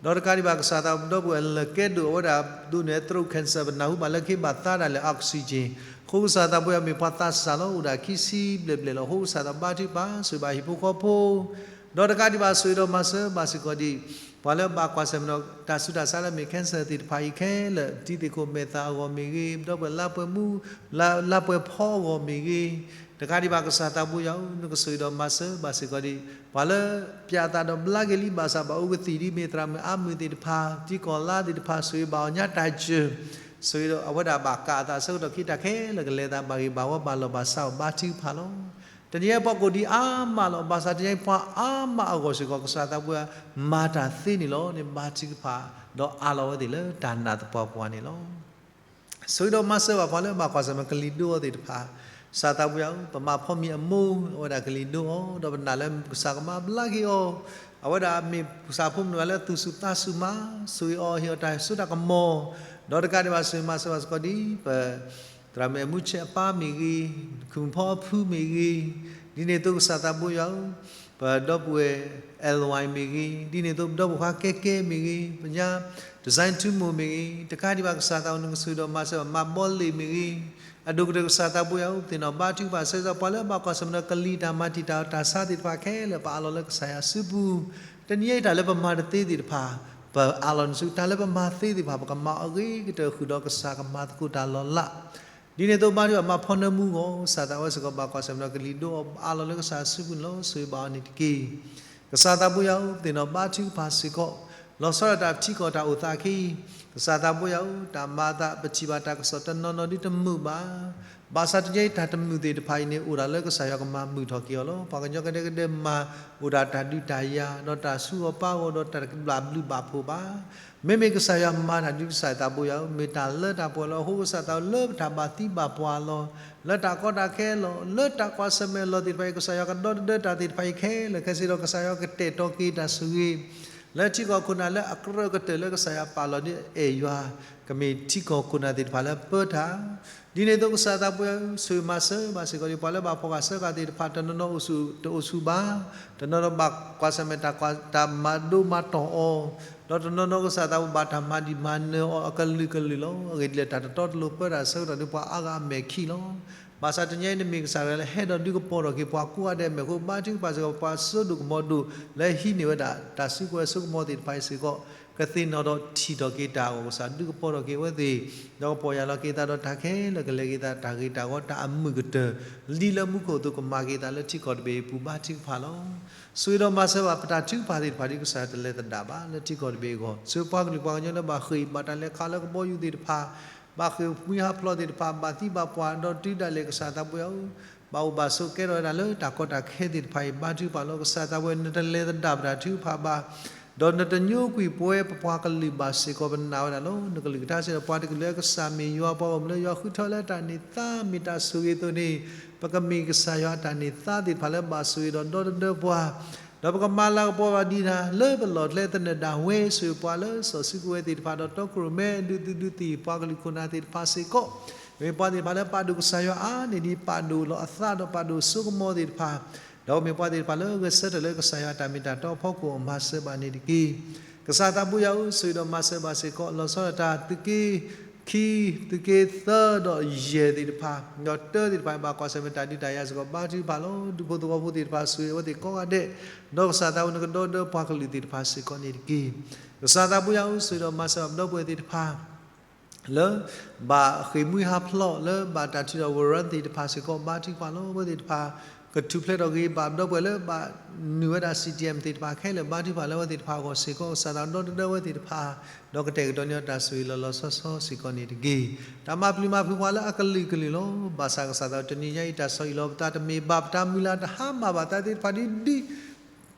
ဒီးတကးဒံးဘၣ်ကစၢ်သးဒီပုၢ်ဝဲၢ်လၢာ်ကဲဒိၣ် အဝဲဒၣ်ဒိးန့ၢ် throat cancer ပနၢ်ဟူဘၣ်လၢကဟ့ၣ်ဘၣ်သါဒၣ်လဲာ် oxygen, အဃိကစၢ်သးဘိယွၤမ့ၢ်ပှၤသးစၢ်လီၤ အိၣ်ဒၣ်ခံဆံဘျဲၣ်ဘျဲၣ်လီၤ. အဃိကစၢ်သးဘါထုကဖၣ် ဆိၣ်ဂ့ၤဘၣ်ဟံၣ်ဖိဃီဖိ, ဒီးတကးဒံးဘၣ်ဆိၣ်ဂ့ၤဒီးမၤစၢၤဘၣ်စ့ၢ်ကီးဒံး ပှၤလၢဘၣ်ကွၢ်ဆၢၣ်မဲာ်ဒီးတၢ်ဆူးတၢ်ဆါလၢမ့ၢ် cancer သ့ၣ်တဖၣ်အံၤခဲလၢာ်, တံၤသ့ၣ်ခိၣ်မဲာ်သၣ်အဂီၢ်မ့ၢ်ဂ့ၤ, ဒီပုၢ်ဝဲၢ်လါပှဲၤမူ လါပှဲၤဖီအဂီၢ်မ့ၢ်ဂ့ၤ, တကးဒံးဘၣ်ကစၢ်သးဘိယွၤဧၢ, နကဆိၣ်ဂ့ၤဒီးမၤစၢၤဘၣ်စ့ၢ်ကီးဒံး ပှၤလၢပျၢ်သးဒီးဘျါက့ၤလံဘၣ်ဆၣ် ဘၣ်အိၣ်ကသံၣ်ဒ်မ့ၢ်သရၣ်မုၣ်အါမုၢ်သ့ၣ်တဖၣ်, တံၤကီၢ်လါသ့ၣ်တဖၣ် ဆိၣ်ဂ့ၤဘၣ်အီၤညါတၢ်စၢၤ, ဆိၣ်ဂ့ၤဒီးအဝဲဒၣ်ဘၣ်ကးအသးအဆၢကတီၢ်ခံတၢ်ခဲလၢာ် ကလဲၤသးဘၣ်ဂ့ၤဘၣ်ဝီဘၣ်လီၢ်ဘၣ်စးအီၤ ဘါထုကဖၣ်လီၤ. တနံၤအံၤပှၤကိၣ်ဒံးအါမးလီၤ. ဘၣ်ဆၣ်တနံၤအံၤပှၤအါမးအဂီၢ်စ့ၢ်ကီး ကစၢ်သးဘိယွၤမၤတၢ်သ့န့ၣ်လီၤ. န့ၣ်ဘါထုကဖၣ် ဒီးအးလီၤဝဲသ့ၣ်လၢတၢ်နာ်သပှၢ်ပှၢ်န့ၣ်လီၤ. ဆိၣ်ဂ့ၤဒီးမၤစၢၤဘၣ်ပှၤလၢဘၣ်ကွၢ်ဆၢၣ်မဲာ်ကလံၤဒိအီၤသ့ၣ်တဖၣ်, ကစၢ်သးပူၤယၤဧၢ, ပမၤဖီမံၤအမိၢ် အဝဲဒၣ်ကလံၤဒိအီၤ, ဒီးပနာ်လၢကစၢ်ကမၤဘျါက့ၤအီၤ, အဝဲဒၣ်မ့ၢ်ကစၢ်ဖိမုၣ်တဂၤလၢသူၣ်စူၤသးစူၤမး, ဆိၣ်ဂ့ၤအီၤဟ့ၣ်အီၤတၢ်စိတၢ်ကမီၤ, ဒီးတကးဒံးဘၣ်ဆိၣ်ဂ့ၤမၤစၢၤဘၣ်စ့ၢ်ကီးဒ် ပ သရၣ်မုၣ်အမူဆဲးအပၢ်မ့ၢ်ဂ့ၤ, ခုၣ်ဖီအဖုမ့ၢ်ဂ့ၤ, ဒ်န့ၣ်အသိးကစၢ်သးပူၤယၤဧၢ, ပဒီပုၢ်ဝဲၢ် L Y မ့ၢ်ဂ့ၤ, ဒ်န့ၣ်အသိးပဒီပုၢ်ခွါကဲကဲမ့ၢ်ဂ့ၤ, ပညါ design ထူမိၢ်မ့ၢ်ဂ့ၤ, တကးဒံးဘၣ်ကစၢ်သးပူၤ နကဆိၣ်ဂ့ၤဒီးမၤစၢၤဘၣ် မၤဘီလ့ၣ်မ့ၢ်ဂ့ၤ, အဒိၣ်ကတၢၢ်ကစၢ်သးပူၤယၤဧၢ, ပသ့ၣ်နီၣ်ဘါထုကဖၣ်ဆၢကတီၢ် ပှၤလၢဘၣ်ကွၢ်ဆၢၣ်မဲာ်ဒီးကလံၤတၢ်မၤတံာ်တာ်အီၤတၢ်ဆါသ့ၣ်တဖၣ်ခဲလၢာ် ပအးလီၤလၢကစၢ်ယွၤစုပူၤ, တနံၤအံၤတၢ်လၢပမၤတသ့သ့ၣ်တဖၣ် ပအးလီၤနစု တၢ်လၢပမၤသ့သ့ၣ်တဖၣ် ပကမၤအီၤအဂ့ၤကတၢၢ်ဃုာ်ဒီးကစၢ်ကမၤသကိးတၢ်လီၤလး, ဒ်န့ၣ်အသိးဘါထုကဖၣ်မၤဖီနၢမူအဂီၢ် ကစၢ်သးဝဲစ့ၢ်ကီးဘၣ်ကွၢ်ဆၢၣ်မဲာ်ဒီးကလံၤဒိအီၤ အးလီၤလၢကစၢ်စုပူၤန့ၣ်လီၤ. ဆိၣ်ဂ့ၤဘၣ်အီၤန့ၣ်တက့ၢ်. ကစၢ်သးပူၤယၤဧၢ, ပသ့ၣ်နီၣ်ဘါထုကဖၣ်စ့ၢ်ကီး လီၤဆီဒၣ်တၢ်ထံကီၢ်တၢ်အိၣ်သးအခံ, ကစၢ်သးပူၤယၤဧၢ, တၢ်မၤအသးပထံၣ်ဘၣ်တၢ်ကစီၣ်တနီၤနီၤဒုတမုာ်ဘၣ်, ဘၣ်ဆၣ်တနံၤအံၤတၢ်တမုာ်သ့ၣ်တဖၣ်အံၤန့ၣ် အိၣ်ဒၣ်လၢကစၢ်ယွၤကမၤမုာ်ထီၣ်က့ၤအီၤလီၤ. ပှၤကညီကဒဲကဒဲမၤ အိၣ်ဒၣ်တၢ်ဒုးတၢ်ယၤ ဒီးတၢ်ဆူးအီၣ်ပၢ်အီၤ ဒီးတၢ်တဘျၣ်ဘျုးဘၣ်ဖှိၣ်ဘၣ် မ့မ့ၢ်ကစၢ်ယွၤမၤတၢ်ဒ်ကစၢ်သးပူၤယၤဧၢ, မ့ၢ်တၢ်လၢတၢ်ပှဲၤလီၤ. အဃိကစၢ်သးပူၤလၢပတၢ်ဘၣ်သံဘၣ်ပှၢ်လီၤ, လၢတၢ်ကီတၢ်ခဲလီၤ, လၢတၢ်ကွၢ်ဆၢၣ်မဲာ်လီၤသ့ၣ်တဖၣ်အံၤ ကစၢ်ယွၤကဒီတဒၢတၢ်သ့ၣ်တဖၣ်အံၤခဲလၢာ်ခဲဆ့ဒီး ကစၢ်ယွၤကတဲာ်ကတီၤက့ၤတၢ်ဆိၣ်ဂ့ၤ လၢထံကီၢ်ခိၣ်နၢ်လၢအကြၢးကတၢၢ်လၢကစၢ်ယွၤပာ်လီၤဒ်အဲၣ်ယွၤ ကမ့ၢ်ထံကီၢ်ခိၣ်နၢ်သ့ၣ်တဖၣ်လၢပၢတၢ် ဒ်န့ၣ်အသိးကစၢ်သးပူၤယၤဧၢ, ဆိၣ်ဂ့ၤမၤစၢၤဘၣ်စ့ၢ်ကီးဒ်ပှၤလၢဘၣ်ဖှီၣ်ဃာ်စၢဃာ်သ့ၣ်တဖၣ် တနီၤနီၤအိၣ်ဆူၣ်တအိၣ်ဆူၣ်ဘၣ်, တနီၤနီၤဘၣ်ကွၢ်ဆၢၣ်မဲာ်တၢ်မၤဒိမၤတီၢ်အီၤ, ဒီးတနီၤနီၤကစၢ်သးပူၤဘၣ်တၢ်မၤဒံးမၤနၢၤအီၤအကလုာ်ကလုာ်လီၤ. အဂ့ၢ်ဒ်လဲၣ် တၢ်တတီတလိၤပၢတၢ်ဆၢကတီၢ်ဒ်ပှၤအါဂၤအမဲာ်ခံလီၤ. ဘၣ်ဆၣ်တနံၤအံၤနမ့ၢ်ကစၢ်တဂၤလၢဟဲဒီးဒုးကပီၤထီၣ်က့ၤပှၤကိးဂၤဒဲးအမဲာ်အဃိ ဘါထုကဖၣ်စ့ၢ်ကီး ပှၤစိဒိၣ်ကမီၤဒိၣ်လၢဟံးန့ၢ်ဝဲဒၣ် တၢ်စုကဝဲၤစိကမီၤသ့ၣ်တဖၣ်အံၤစ့ၢ်ကီး ကသ့ၣ်နီၣ်ဒီးထံၣ်ထီၣ်က့ၤတၢ်အဂီၢ် ကစၢ်ဒုးကပီၤထီၣ်က့ၤအဝဲသ့ၣ်, ဒီးကပီၢ်ယၢ်လီၤက့ၤသးဒီးတၢ်ခဲလၢာ် ကလဲၤက့ၤသးတၢ်ဂ့ၤတၢ်ဝါ တၢ်အမုာ်ကတၢၢ် လံလၢမူခိၣ်အသိး ကမၤက့ၤသးလၢထံကီၢ်တဘ့ၣ်အပူၤ ဘါထုကဖၣ်လီၤ. ဆိၣ်ဂ့ၤဒီးမၤစၢၤဘၣ်ပတၢ်ထုကဖၣ်သ့ၣ်တဖၣ်ဒ်ကစၢ်ယွၤတလဲၤသဒၣ်ဘၣ်လၢထံကီၢ်တဘ့ၣ်အဂီၢ်, ဆိၣ်ဂ့ၤပှၤကလုာ်ပှၤကညီလၢဘၣ်ဃ့ၢ်ဘၣ်တၢ်လဲၤခးလၢကဘီယူၤသ့ၣ်တဖၣ်, ဘၣ်ဃ့ၢ်မှံဟးဖျိးသ့ၣ်တဖၣ် ဘၣ်သံဘၣ်ပှၢ် ဒီးတုၤဒၣ်လဲာ်ကစၢ်သးပူၤယၤဧၢ, ဘၣ်အိၣ်ဘၣ်ဆိးကဲထီၣ်ဝဲဒၣ်လၢတၢ်ကီတၢ်ခဲသ့ၣ်တဖၣ်အံၤ ဘါထုကဖၣ်လီၤ. ကစၢ်သးပူၤ နတလဲၤသဒၣ်ပတၢ်ထုကဖၣ်ဘၣ်, ဒီးနတညိကွံာ်ပဝဲပပှၤကလုာ်ဘၣ်စ့ၢ်ကီး ပနာ်ဝဲဒၣ်လီၤ. နကလုၢ်ကထါစ့ၢ်ကီး ပှၤတကလုာ်လၢကစၢ်မ့ၢ်ယွၤ ပှၤဂီၢ်မုၢ်လၢယွၤဃုထၢလၢတၢ်န့ၢ်သါ မ့ၢ်တၢ်ဆိၣ်ဂ့ၤအသိးန့ၣ်, ပကမ့ၢ်ကစၢ်ယွၤအတၢ်န့ၢ်သါသ့ၣ်တဖၣ်လၢဘၣ်ဆိၣ်ဂ့ၤဒီးဒီတဒၢပှၤ ဒီးပကမၤလၤကပီၤဘၣ်ဒံးတၢ် လၢပလီၢ်ကျဲသနၢၣ်ဒၣ်ဝဲ ဆိၣ်ဂ့ၤပှၤလၢစီၢ်ဆှံကဝဲၤသ့ၣ်တဖၣ်ဒီးတီခိၣ်ရိၣ်မဲ ဒုးသုးဒုးသံၣ်ပှၤကလုာ်ခိၣ်နၢ်သ့ၣ်တဖၣ်စ့ၢ်ကီး, မ့ၢ်ပှၤသ့ၣ်တဖၣ်လၢပာ်ဒိၣ်ကစၢ်ယွၤအါန့ၢ်ဒံး ပာ်ဒိၣ်လီၤအသးဒီးပာ်ဒိၣ်စိကမီၤသ့ၣ်တဖၣ်, ဒီးမ့ၢ်ပှၤသ့ၣ်တဖၣ်လၢဂဲၤဆၢထၢၣ်လၢကစၢ်ယွၤအတၢ်မ့ၢ်တၢ်တီအဖီခိၣ် မၤစၢၤဘၣ်န့ၣ်တက့ၢ်. ကစၢ်သးပူၤယၤဧၢ, ဆိၣ်ဂ့ၤဒီးမၤစၢၤဘၣ်စ့ၢ်ကီး လီၤဆီဒၣ်တၢ်သုးက့ခံ သုးက့သၢဒီးယဲၢ်သ့ၣ်တဖၣ် ဒီးတၢသ့ၣ်တဖၣ် ဘၣ်ကွၢ်ဆၢၣ်မဲာ်တၢ်ဒုးတၢ်ယၤစ့ၢ်ကီး ဘါထုကဖၣ်လီၤ. ဒူဖိသဝီဖိသ့ၣ်တဖၣ် ဆိၣ်ဂ့ၤအဝဲသ့ၣ်ကိးဂၤဒဲး, ဒီးကစၢ်သးပူၤ နကဒီဒၢပှၤကလုာ်သ့ၣ်တဖၣ်စ့ၢ်ကီးန့ၣ်တက့ၢ်. ကစၢ်သးပူၤယၤဧၢ, ဆိၣ်ဂ့ၤဒီးမၤစၢၤဘၣ်ပဒီပုၢ်ဝဲၢ်သ့ၣ်တဖၣ် လၢ ဘၣ်ဃ့ၢ်မှံဟးဖျိး လၢဘၣ်တၢ်ထုးထီၣ်ဝရၢသ့ၣ်တဖၣ်စ့ၢ်ကီး ဘါထုကဖၣ်လီၤ. အဝဲသ့ၣ်တဖၣ် ကထူၣ်ဖျဲးထီၣ်က့ၤ ဘၣ်ပဒီပုၢ်ဝဲၢ်လၢဘၣ်နုာ်ဝဲဒၣ် C D M သ့ၣ်တဖၣ်ခဲလၢာ် ဘါထုကဖၣ်လၢအဝဲသ့ၣ်တဖၣ်အဂီၢ်စ့ၢ်ကီး ကစၢ်သးဒီတဒၢအဝဲသ့ၣ်တဖၣ်, ဒီးကတဲာ်ကတီၤန့ၢ်အီၤတၢ်ဆိၣ်ဂ့ၤလီၤလီၤဆီဆီစ့ၢ်ကီးန့ၣ်တက့ၢ်. တၢ်မၤပျုၤမၤဖုးပှၤလၢအကလုာ်ကလုာ်လီၤ. ဘၣ်ဆၣ်ကစၢ်သးတနံၤညါအံၤ တၢ်ဆီၣ်အံၣ်လီၤပသး တမ့ၢ်ဘၣ်ပတၢ်မုၢ်လၢ်တဟါမၢ်ဘၣ်သးသ့ၣ်တဖၣ်ဒ် ဒ်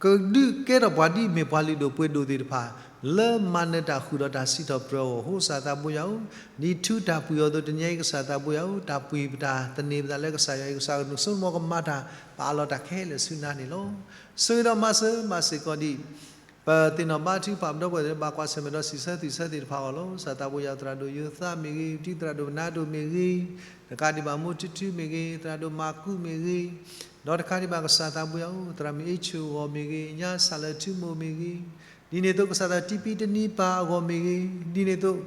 ကဒုးကဲထီၣ်ပှၤဒ်အမ့ၢ်ပှၤလုၢ်ဒိၣ်ပှ့ၤဒိၣ်သ့ၣ်တဖၣ် လၢမၤနၢၤတၢ်ဃုာ်ဒီးတၢ်စံးထီၣ်ပတြၢၤအဂီၢ် အဃိကစၢ်သးပူၤယၤဧၢ, ဒ်ထူတၢ်ပှံၤအီၤအသိး တနံၤအံၤကစၢ်သးပူၤယၤဧၢ, တၢ်ပှံၤပတၢ်သန့ၤပသးလၢကစၢ်ယွၤအံၤ ကစၢ်ကနူးစိကမီၤကမၤတၢ် ပအးလီၤတၢ်ခဲလၢာ်ဆူနၤန့ၣ်လီၤ. ဆိၣ်ဂ့ၤဒီးမၤစၢၤဘၣ်စ့ၢ်ကီးဒ် ပသ့ၣ်နီၣ်ဘါထုကဖၣ်ပဒီပုၢ်ဝဲၢ်သ့ၣ် ဘၣ်ကွၢ်ဆၢၣ်မဲာ်ဒီးစံးဆၢသူၣ်ဆၢသ့ၣ်တဖၣ်အဂီၢ်လီၤ. ကစၢ်သးပူၤယၤ သရၣ်ဒိၣ်ယိၤသးမ့ၢ်ဂ့ၤ, ဒ်သရၣ်ဒိၣ်နါဒိၣ်မ့ၢ်ဂ့ၤ, တကးဒံးဘၣ်မိၢ်ထူထူမ့ၢ်ဂ့ၤ, သရၣ်ဒိၣ်မၤကူးမ့ၢ်ဂ့ၤ, ဒီးတကးဒံးဘၣ်ကစၢ်သးပူၤယၤဧၢ, သရၣ်မုၣ်အ့ၣ်ဆူၣ်အဂီၢ်မ့ၢ်ဂ့ၤ, ညါစၢ်လၢာ်ထူမိၢ်မ့ၢ်ဂ့ၤ, ဒ်န့ၣ်အသိးကစၢ်သးတံပံတနံပၢ်အဂီၢ်မ့ၢ်ဂ့ၤ, ဒ်န့ၣ်အသိး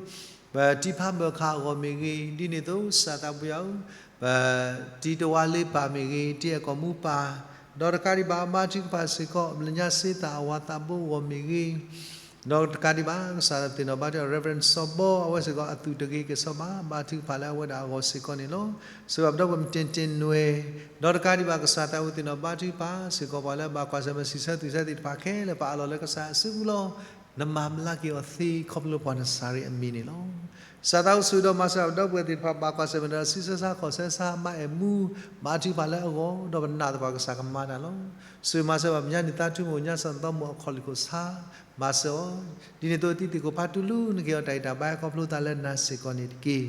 ပတံဖးဘၢၣ်ခၣ်အဂီၢ်မ့ၢ်ဂ့ၤ, ဒ်န့ၣ်အသိးကစၢ်သးပူၤယၤဧၢ, ပတံတဝါလ့ပၢ်မ့ၢ်ဂ့ၤ, တံအဲၣ်ကီၢ်မူပၢ်, ဒီးတကးဒံးဘၣ်ဘါထုကဖၣ်စ့ၢ်ကီး လၢညါစ့သၣ်အဝၤသးဘိအဂီၢ်မ့ၢ်ဂ့ၤ, ဒီးတကးဒံးဘၣ် ကစၢ်သးသ့ၣ်နီၣ်ဘါထုကဖၣ် Reverend စီၤဘီ အဝဲစ့ၢ်ကီးအသူၣ်တဂ့ၤက့ၤစီၤဘီ ဘါထုကဖၣ်လၢအဝဲဒၣ်အဂီၢ်စ့ၢ်ကီးန့ၣ်လီၤ. စံးဘၣ်ပဒီပုၢ်ဝဲၢ်မ့ၢ်တ့ၢ်တ့ၢ်နွဲၣ်, ဒီးတကးဒံးဘၣ်ကစၢ်သးဝဲသ့ၣ်နီၣ်ဘါထုကဖၣ်စ့ၢ်ကီး ပှၤလၢဘၣ်ကွၢ်ဆၢၣ်မဲာ်စံးဆၢသူၣ်ဆၢသ့ၣ်တဖၣ်ခဲလၢာ် ပအးလီၤလၢကစၢ်အစုပူၤလီၤ. နမၤဘျါက့ၤအီၤသ့ခီဖျိလၢပှၤနစၤရ့းအမံၤန့ၣ်လီၤ. ကစၢ်သးဝဲဆိၣ်ဂ့ၤဒီးမၤစၢၤပဒီပုၢ်ဝဲၢ်သ့ၣ်တဖၣ် ဘၣ်ကွၢ်ဆၢၣ်မဲာ်ဒီးစံးဆၢဆါခီၣ်ဆၢဆါ မၤအဲၣ်မူ ဘါထုကဖၣ်လၢအဂီၢ် ဒီးပနာ်သပှၢ်ကစၢ်ကမၤတၢ်လီၤ. ဆိၣ်ဂ့ၤမၤစၢၤဘၣ်ပညါနံၣ်သါထူမိၢ် ညါစီၣ်သီမိၢ်အခီၣ်လ့ၢ်ခိၣ်ဆါ မၤစၢၤအီၤ, ဒ်န့ၣ်အသိးတံသုးခိၣ်ဖးတူလူ နကဟ့ၣ်အီၤတၢ်ဂံၢ်တၢ်ဘါဟဲခီဖျိသးလၢနၤစ့ၢ်ကီးန့ၣ်တက့ၢ်.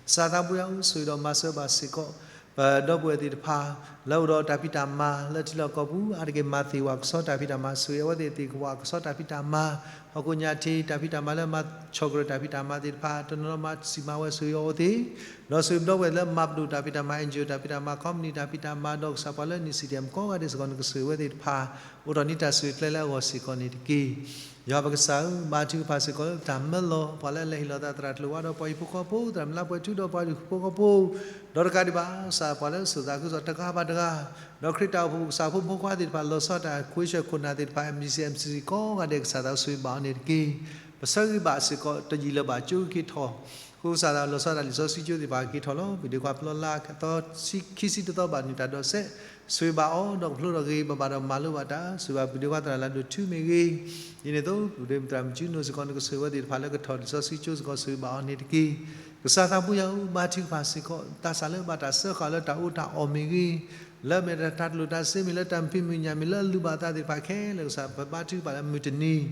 ကစၢ်သးပူၤယၤဧၢ, ဆိၣ်ဂ့ၤဒီးမၤစၢၤဘၣ်စ့ၢ်ကီး ပဒီပုၢ်ဝဲၢ်သ့ၣ်တဖၣ် လၢအိၣ်ဒီးတၢ်ဖံးတၢ်မၤလၢထံလီၢ်ကီၢ်ပူၤ အါတက့ၢ်မၤသ့ၣ်ဝဲကဆီတၢ်ဖံးတၢ်မၤ ဆိၣ်ဂ့ၤအဝဲသ့ၣ်သ့ၣ်ကဝီၤကဆီတၢ်ဖံးတၢ်မၤ, ဟီၣ်ခိၣ်ညၣ်ထံးတၢ်ဖံးတၢ်မၤလၢမၤ ဆီၣ်ကရၢၢ်တၢ်ဖံးတၢ်မၤသ့ၣ်တဖၣ် တနီၤနီၤမၤစံးမၤဝဲဆိၣ်ဂ့ၤအီၤအဝဲသ့ၣ်, ဒီးဆိၣ်ဂ့ၤပဒီပုၢ်ဝဲၢ်လၢမၤပဒိၣ်တၢ်ဖံးတၢ်မၤ NGO တၢ်ဖံးတၢ်မၤ ခီပနံၣ်တၢ်ဖံးတၢ်မၤ ဒီးကစၢ်ပှၤလၢ နံၣ်စံၣ်တၢ်မၤ ကိးဂၤဒဲးစ့ၢ်ကီး နကဆိၣ်ဂ့ၤအဝဲသ့ၣ်တဖၣ် အိၣ်ထီၣ်န့ၢ်တၢ်ဆၢတဲာ်ကျဲလၢအဂီၢ်စ့ၢ်ကီးန့ၣ်တက့ၢ်. ယွၤပကစၢ်ဧၢ, ဘါထုကဖၣ်စ့ၢ်ကီးလၢတၢ်မၢလီၤ ပှၤလၢအလဲၤဟ့ၣ်လီၤသးသရၣ်ကျိၤဝါဒီးပှၤဟံၣ်ဖိဃီဖိ သရၣ်မုၣ်လါပှဲၤထူဒီးပှၤဟံၣ်ဖိဃီဖိ ဒီးတကးဒံးဘၣ် ကစၢ်ပှၤလၢအစိာ်သးခုကစီၣ်တဂၤဘၣ်တဂၤ, ဒီးခရံာ်တၢ်အိၣ်ဖှိၣ်ကစၢ်ဖိမုၣ်ဖိခွါသ့ၣ်တဖၣ် လီၤဆီဒၣ်တၢ် ခိၣ်ဆၢခိၣ်နၢ်သ့ၣ်တဖၣ် MBC MCC ကိးဂၤဒဲး ကစၢ်သးဆိၣ်ဂ့ၤဘၣ်အီၤန့ၣ်တက့ၢ်. ပဆၢဂ့ၤဘၣ်စ့ၢ်ကီးတယံာ်လၢၤဘၣ်ကၠိက့ၤထီၣ် ဃိကစၢ်သးလီၤဆီဒၣ်တၢ်လံာ်စီဆှံကၠိသ့ၣ်တဖၣ်က့ၤထီၣ်လီၤ. ပဒ့ခွါဖျီလါသီ ခံဆံတသီဘၣ်နုာ်တၢ်ဒိးစဲး ဆိၣ်ဂ့ၤဘၣ်အီၤ ဒီးကဖျိထီၣ်ဂ့ၤဂ့ၤဘၣ်ဘၣ်ဒီးမၤလိဘၣ်တၢ် ဆိၣ်ဂ့ၤဘၣ်ပဒ့ခွါသရၣ်လၢဒိၣ်ထူမ့ၢ်ဂ့ၤ, ဒ်န့ၣ်အသိး ပဒ့သရၣ်မုၣ်ကၠူနိၣ်စ့ၢ်ကီး နကဆိၣ်ဂ့ၤအဝဲသ့ၣ်တဖၣ်လၢကထီၣ်လံာ်စီဆှံကၠိစ့ၢ်ကီး ဆိၣ်ဂ့ၤဘၣ်အီၤန့ၣ်တက့ၢ်. ကစၢ်သးဘိယွၤဧၢ, ဘါထုကဖၣ်စ့ၢ်ကီး တၢ်ဆၣ်လၢဘၣ်တၢ်စၢဃာ်လၢတၢ်အိၣ်တၢ်အီၣ်မ့ၢ်ဂ့ၤ, လၢအမ့ၢ်တၢ်တၤကျိၣ်တၤစ့မ့ၢ် လၢတၢ်မုာ်ဖံးမုာ်ညၣ်မ့ၢ် လၢအလုၢ်ဘၣ်အသးသ့ၣ်တဖၣ်ခဲလၢာ် ကစၢ်ပဘါထုကဖၣ်လၢမုၢ်တနံၤ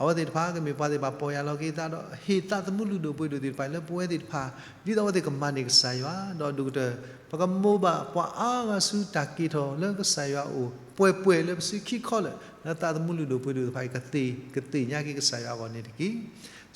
အဝဲသ့ၣ်တဖၣ်ကမ့ၢ်ပှၤသ့ၣ်တဖၣ်ပီၢ်ယၢ်လီၤက့ၤသးဒီး ဟ့ၣ်သးသမူလုၢ်ဒိၣ်ပှ့ၤဒိၣ်သ့ၣ်တဖၣ်လၢပဝဲသ့ၣ်တဖၣ် ဒ်သိးအဝဲသ့ၣ်ကမၤန့ၢ်ကစၢ်ယွၤ ဒီးဒိၣ်ကတၢၢ် ပကမိၢ်ဘၣ်ပှၤအါဂၤဆူတၢ်က့ၤထီၣ်လၢကစၢ်ယွၤအအိၣ် ပှဲၤပှဲၤလၢပစုခံခီလၢာ် လၢသးသမူလုၢ်ဒိၣ်ပှ့ၤဒိၣ်သ့ၣ်တဖၣ်အံၤ ကသ့ၣ်ညါက့ၤကစၢ်ယွၤအဂီၢ်န့ၣ်တက့ၢ်.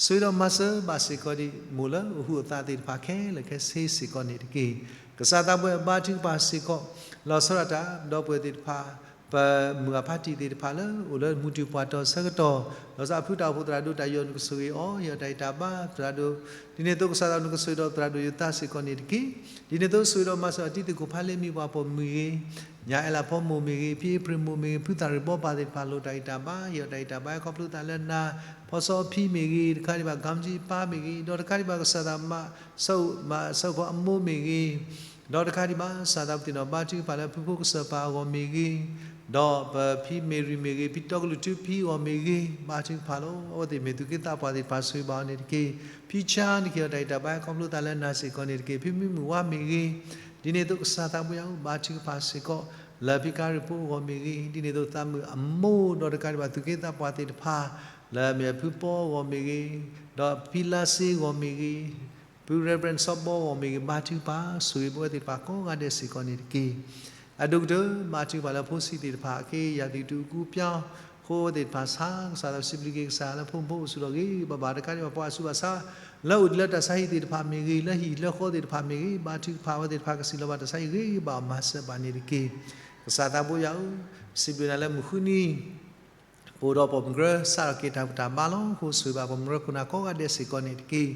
ဆိၣ်ဂ့ၤဒီးမၤစၢၤဘၣ်စ့ၢ်ကီးဒံး မိၢ်လၢအိၣ်ဟူးအသးသ့ၣ်တဖၣ်ခဲလၢာ်ခဲဆ့စ့ၢ်ကီးန့ၣ်တက့ၢ်. ကစၢ်သးဘိယွၤဧၢ, ဘါထုကဖၣ်စ့ၢ်ကီး လီၤဆီဒၣ်တၢ် ဒီပုၢ်ဝဲၢ်သ့ၣ်တဖၣ် ပမုၢ်အဖါတံၢ်သ့ၣ်တဖၣ်လၢ အိၣ်လၢမူထူၣ်ပှၢ်တီၢ်ဆၢကတီၢ် လီၤဆီအဖုတၢ်အိၣ်ဖှိၣ်သရၣ်ဒိၣ်တၢ်ယီၤ နကဆိၣ်ဂ့ၤအီၤ ဟ့ၣ်အီၤတၢ်အံၣ်တၢ်ဘါ သရၣ်ဒိၣ်, ဒ်န့ၣ်အသိးကစၢ်သးနကဆိၣ်ဂ့ၤဒီးသရၣ်ဒိၣ်ယိၤသးစ့ၢ်ကီးန့ၣ်တက့ၢ်. ဒ်န့ၣ်အသိးဆိၣ်ဂ့ၤဒီးမၤစၢၤအတံၤသကိးဖးလ့မံပှၤပိာ်မုၣ်ဂ့ၤ, ညၣ်အဲလးဖီမိၢ်မ့ၢ်ဂ့ၤ, ဖံအ့ဖြ့ၣ်မိၢ်မ့ၢ်ဂ့ၤ, ဖုသၣ်ရ့ၣ်ဘီပၢ်သ့ၣ်တဖၣ် လိၣ်တၢ်အံၣ်တၢ်ဘါ ဟ့ၣ်အီၤတၢ်အံၣ်တၢ်ဘါ ခီဖျိသးလၢနၤ, ဖီစီအဖံမ့ၢ်ဂ့ၤ, တခါဒံးဘၣ် ကမ်ကၠံပၢ်မ့ၢ်ဂ့ၤ, ဒီးတခါဒံးဘၣ်ကစၢ်သးမၤ ဆၢမၤဆၢဖီအမိၢ်မ့ၢ်ဂ့ၤ, ဒီးတခါဒံးဘၣ် ကစၢ်သးပသ့ၣ်နီၣ်ဘါထုကဖၣ်လၢဖုဖိကစၢ်ပၢ်အဂီၢ်မ့ၢ်ဂ့ၤ, ဒီးပဖံမ့ၢ်ရံမ့ၢ်ဂ့ၤ, ဖံတီကလုာ်ထူဖံအဂီၢ်မ့ၢ်ဂ့ၤ, ဘါထုကဖၣ်လီၤ. အဝဲသ့ၣ်မ့ၢ်သူၣ်က့သးပှၢ်သ့ၣ်တဖၣ်ဆိၣ်ဂ့ၤဘၣ်အီၤန့ၣ်တက့ၢ်. ဖံဆါနကဟ့ၣ်အီၤတၢ်အံၣ်တၢ်ဘါခီဖျိသးလၢနၤစ့ၢ်ကီးန့ၣ်တက့ၢ်. ဖံမုၢ်မုၢ်ဝါမ့ၢ်ဂ့ၤ, ဒ်န့ၣ်အသိးကစၢ်သးဘိယွၤဧၢ, ဘါထုကဖၣ်စ့ၢ်ကီး လၢဖံကါရံၣ်ဖိအဂီၢ်မ့ၢ်ဂ့ၤ, ဒ်န့ၣ်အသိးသးမုၣ်အမိၢ် ဒီးတခါဒံးဘၣ်သူၣ်က့သးပှၢ်သ့ၣ်တဖၣ် လၢအမ့ၢ်အဖုပီအဂီၢ်မ့ၢ်ဂ့ၤ, ဒီးဖံလါစ့အဂီၢ်မ့ၢ်ဂ့ၤ, ဖု Reverend စီဘီအဂီၢ်မ့ၢ်ဂ့ၤ, ဘါထုကဖၣ် ဆိၣ်ဂ့ၤပဝဲသ့ၣ်တဖၣ်ကိးဂၤဒဲးစ့ၢ်ကီးန့ၣ်တက့ၢ်. အဒိၣ်ကတၢၢ် ဘါထုကဖၣ်လၢဖိဆံးသ့ၣ်တဖၣ် အခ့အံၤယၤသံးတူၢ်အကူပၠီ ဃိဝဲသ့ၣ်တဖၣ်ဆါ ကစၢ်သးစံးဘျုးက့ၤကစၢ်လၢဖိမုၣ်ဖိအိၣ်ဆူၣ်ထီၣ်ဂ့ၤဂ့ၤဘၣ်ဘၣ် တခါဒံးဘၣ်ပှၤအစုဘၣ်ဆါ လၢအိၣ်ဒံးလၢတၢ်ဆါဟံၣ်သ့ၣ်တဖၣ်မ့ၢ်ဂ့ၤ, လၢဟံၣ်လၢဃီသ့ၣ်တဖၣ်မ့ၢ်ဂ့ၤ, ဘါထုကဖၣ်အဝဲသ့ၣ်တဖၣ်ကစံၣ်လီၤဘၣ်တၢ်ဆါဟံၣ်ဂ့ၤဂ့ၤဘၣ်အီၤ မၤစၢၤဘၣ်န့ၣ်တက့ၢ်. ကစၢ်သးဘိယွၤဧၢ, ပစံးဘျုးနၤလၢမုၢ်ဃုနံၤ ပအိၣ်ဒီးပိာ်မုၣ်ကရၢ စးထီၣ်က့ၤတၢ်ဘူၣ်တၢ်ဘါလီၤ. အဃိဆိၣ်ဂ့ၤဘၣ်ပိာ်မုၣ်ကရၢခိၣ်နၢ်ကိးဂၤဒဲးစ့ၢ်ကီးန့ၣ်တက့ၢ်.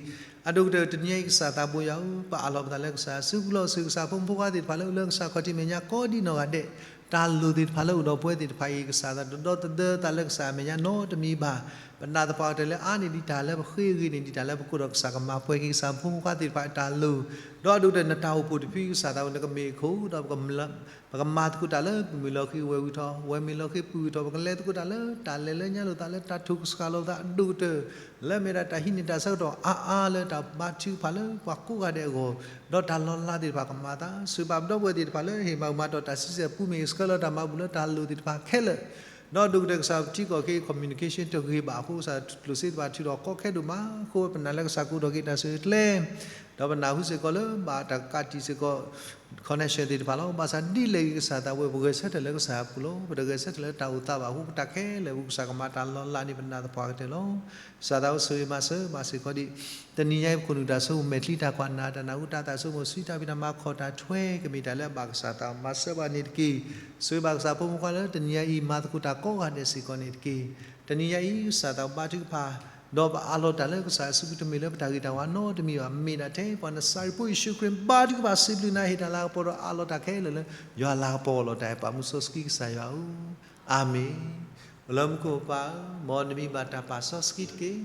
အဒိၣ်ကတၢၢ်တနံၤအံၤ ကစၢ်သးဘိယွၤဧၢ, ပအးလီၤပသးလၢကစၢ်စုပူၤလီၤ. ဆိၣ်ဂ့ၤကစၢ်ဖိမုၣ်ဖိခွါသ့ၣ်တဖၣ်လၢအိၣ်လၢကစၢ်ခီၣ်ထံးမဲာ်ညါကိးဒံနီၢ်ဂၤဒဲး, တၢ်လိၣ်သ့ၣ်တဖၣ်လၢအိၣ်ဒီးပဝဲသ့ၣ်တဖၣ်အံၤ ကစၢ်သးတဒီသဒၢသးလၢကစၢ်အမဲာ်ညါနီတမံၤဘၣ်. ပနာ်သပှၢ်ကတၢၢ်လၢအါန့ၢ်ဒံးတၢ်လၢပဃ့အဂ့ၤန့ၢ်ဒံး တၢ်လၢပကိးဒီးကစၢ်ကမၤပှဲၤက့ၤကစၢ်ဖိမုၣ်ဖိခွါသ့ၣ်တဖၣ်အတၢ်လိၣ်, ဒီးအဒိၣ်ကတၢၢ်နတၢ်အိၣ်ဖှိၣ်တဖုကစၢ်သးဝဲ နကမ့ၢ်အခိၣ်ဒီး ပကမၤသကိးတၢ်လၢပမုၢ်လီၤဃ့ဝဲၤဝံၤထီၣ်, ဝဲၤမ့ၢ်လီၤဃ့ပူၤဝံၤထီၣ်, ပကလဲၤသကိးတၢ်လၢတၢ်လဲၤလၢညါလိာ်သးလၢတၢ်ထိၣ်ကစှၤလိာ်သးအဒိၣ်ကတၢၢ်, လၢအမ့ၢ်ဒၣ်တၢ်ဟံးန့ၢ်တၢ်ဆၢကတီၢ်အါအါလၢတၢ်ဘါထုကဖၣ်လၢပှၤကိးဂၤဒဲးအဂီၢ်, ဒီးတၢ်လီၤလးသ့ၣ်တဖၣ်ကမၤသး, ဆိၣ်ဂ့ၤဘၣ်ပဒီပုၢ်ဝဲၢ်သ့ၣ်တဖၣ်လၢဟ့ၣ်မၤမၤတီၢ်တၢ်ဆံဆဲၣ်ပူမ့ၢ်ဂ့ၤ ဆှၢလီၤတၢ်မၤဘူၣ်လၢတၢ်လိၣ်သ့ၣ်တဖၣ်ခဲလၢာ် ဒီးဒိၣ်ကတၢၢ်ကစၢ်ထံကီၢ်က့ၤ communication တဂ့ၤဘၣ်အဃိ ကစၢ်ကျိၣ်စ့သ့ၣ်တဖၣ်ထုးထီၣ်ကီခဲဒိၣ်မး, အဃိပနာ်လၢကစၢ်ကအိးထီၣ်က့ၤတၢ်ဆၢကျဲ, ဒီးပနၢ်ဟူစ့ၢ်ကီးလၢဘၣ်တၢ်ကးတံာ်စ့ၢ်ကီး connection သ့ၣ်တဖၣ်လီၤ. ဘၣ်ဆၣ်ဒ်လဲၣ်ဂ့ၤကစၢ်သးဝဲ ပဂဲၤဆၢထၢၣ်လၢကစၢ်အပူၤလီၤ. ပတဂဲၤဆၢထၢၣ်လၢတၢ်အိၣ်သးဘၣ်အဃိ ပတၢ်ခဲလၢာ်အပူၤ ကစၢ်ကမၤတၢ်လီၤလးန့ၣ် ပနာ်သပှၢ်ကတၢၢ်လီၤ. ကစၢ်သးဝဲဆိၣ်ဂ့ၤမၤစၢၤဘၣ်စ့ၢ်ကီးဒံး တနံၤညါအံၤ ပခိၣ်နူာ်တၢ်ဆိကမိၣ်မဲာ်ချံတၢ်ကွၢ်နၢ် တၢ်နၢ်ဟူတၢ်သးဆိကမိၣ် စုတၢ်ဖံးတၢ်မၤခီၣ်တၢ်ထွဲ ကမ့ၢ်တၢ်လၢအဘၣ်ကစၢ်သးမၤစၢၤဘၣ်န့ၣ်တက့ၢ်. ဆိၣ်ဂ့ၤဘၣ်ကစၢ်ဖိမုၣ်ဖိခွါလၢတနံၤညါအံၤ မၤသကိးတၢ်ကိးဂၤဒဲးစ့ၢ်ကီးန့ၣ်တက့ၢ်. တနံၤညါအံၤ ကစၢ်သးဘါထုကဖၣ် ဒီးပအးလီၤတၢ်လၢကစၢ်အစုပူၤတမ့ၢ်လၢပတၢ်ဂ့ၤတၢ်ဝါနီတမံၤဘၣ်. မ့ၢ်ဒၣ်ထဲပှၤနစၤရ့းဖိယ့ၣ်ၡူးခရံာ် ဘါထုကဖၣ်စံးဘျုးနၤ ဟ့ၣ်တၢ်လၤကပီၤဒီးအးလီၤတၢ်ခဲလၢာ်လၢ ယွၤလၤကပီၤအလီၢ်တၢ်အဲၣ်ပာ်မူစီဆှံကစၢ်ယွၤဧၢ, အၤမ့ၣ်. အိၣ်လၢမူခိၣ်ပၢ်ဧၢ, မ်နမံၤဘၣ်တၢ်ပာ်စီဆှံတက့ၢ်.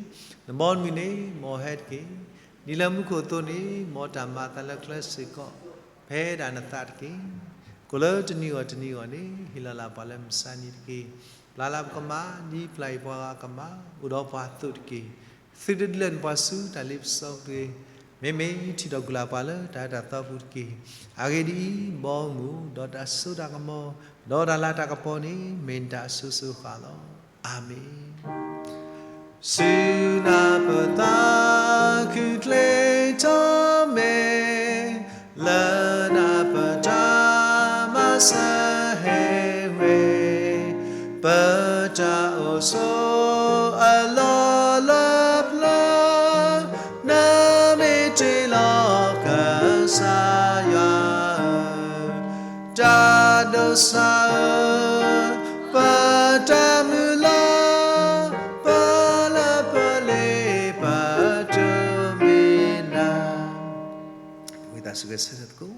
နဘီနမုၢ်န့ၣ် မ်အဟဲတက့ၢ်. ဒ်လၢမူခိၣ်အသိးန့ၣ် မ်တၢ်မၤအသးလၢကျဲစ့ၢ်ကီး ဖဲဒၣ်နသးတက့ၢ်. ကိၣ်လၢတနံၤဂီၢ်တနံၤဂီၢ်န့ၣ် ဟ့ၣ်လီၤလၢပှၤလၢမုၢ်မဆါနံၤတက့ၢ်. ပျၢ်လၢပကမၣ် ဒ်ပျၢ်အံၤပှၤဂၤကမၣ် အိၣ်ဒီးပှၤအသိးတက့ၢ်. သုတဒုးလဲၤနပှၤဆူတၢ်လ့ပစီတဂ့ၤ. မ့မ့ၢ်ထံၣ်ဒီးကုၢ်လၢ်ပှၤလၢတၢ်အၢတၢ်သီပူၤတက့ၢ်. အဂ့ၢ်ဒ်အံၤ, ဘီမုၢ် ဒီးတၢ်စိတၢ်ကမီၤ ဒီးတၢ်လၤတၢ်ကပီၤန့ၣ် မ့ၢ်နတၢ်အစိၤစိၤဃၣ်လီၤ. အၤမ့ၣ်. ဆူနၢ်ပၢၢ်သးခုချ့ထီၣ်မဲာ် လၢနၢ်ပၢၢ်တၢ် ကစၢ်ဧၢ, ပတၢ်မုၢ်လၢ်, ပလၢပလ့ၤ, ပတမ့ၢ်နၤ, ဝံသးစူၤဂဲၤဆၢထၢၣ်သကိး.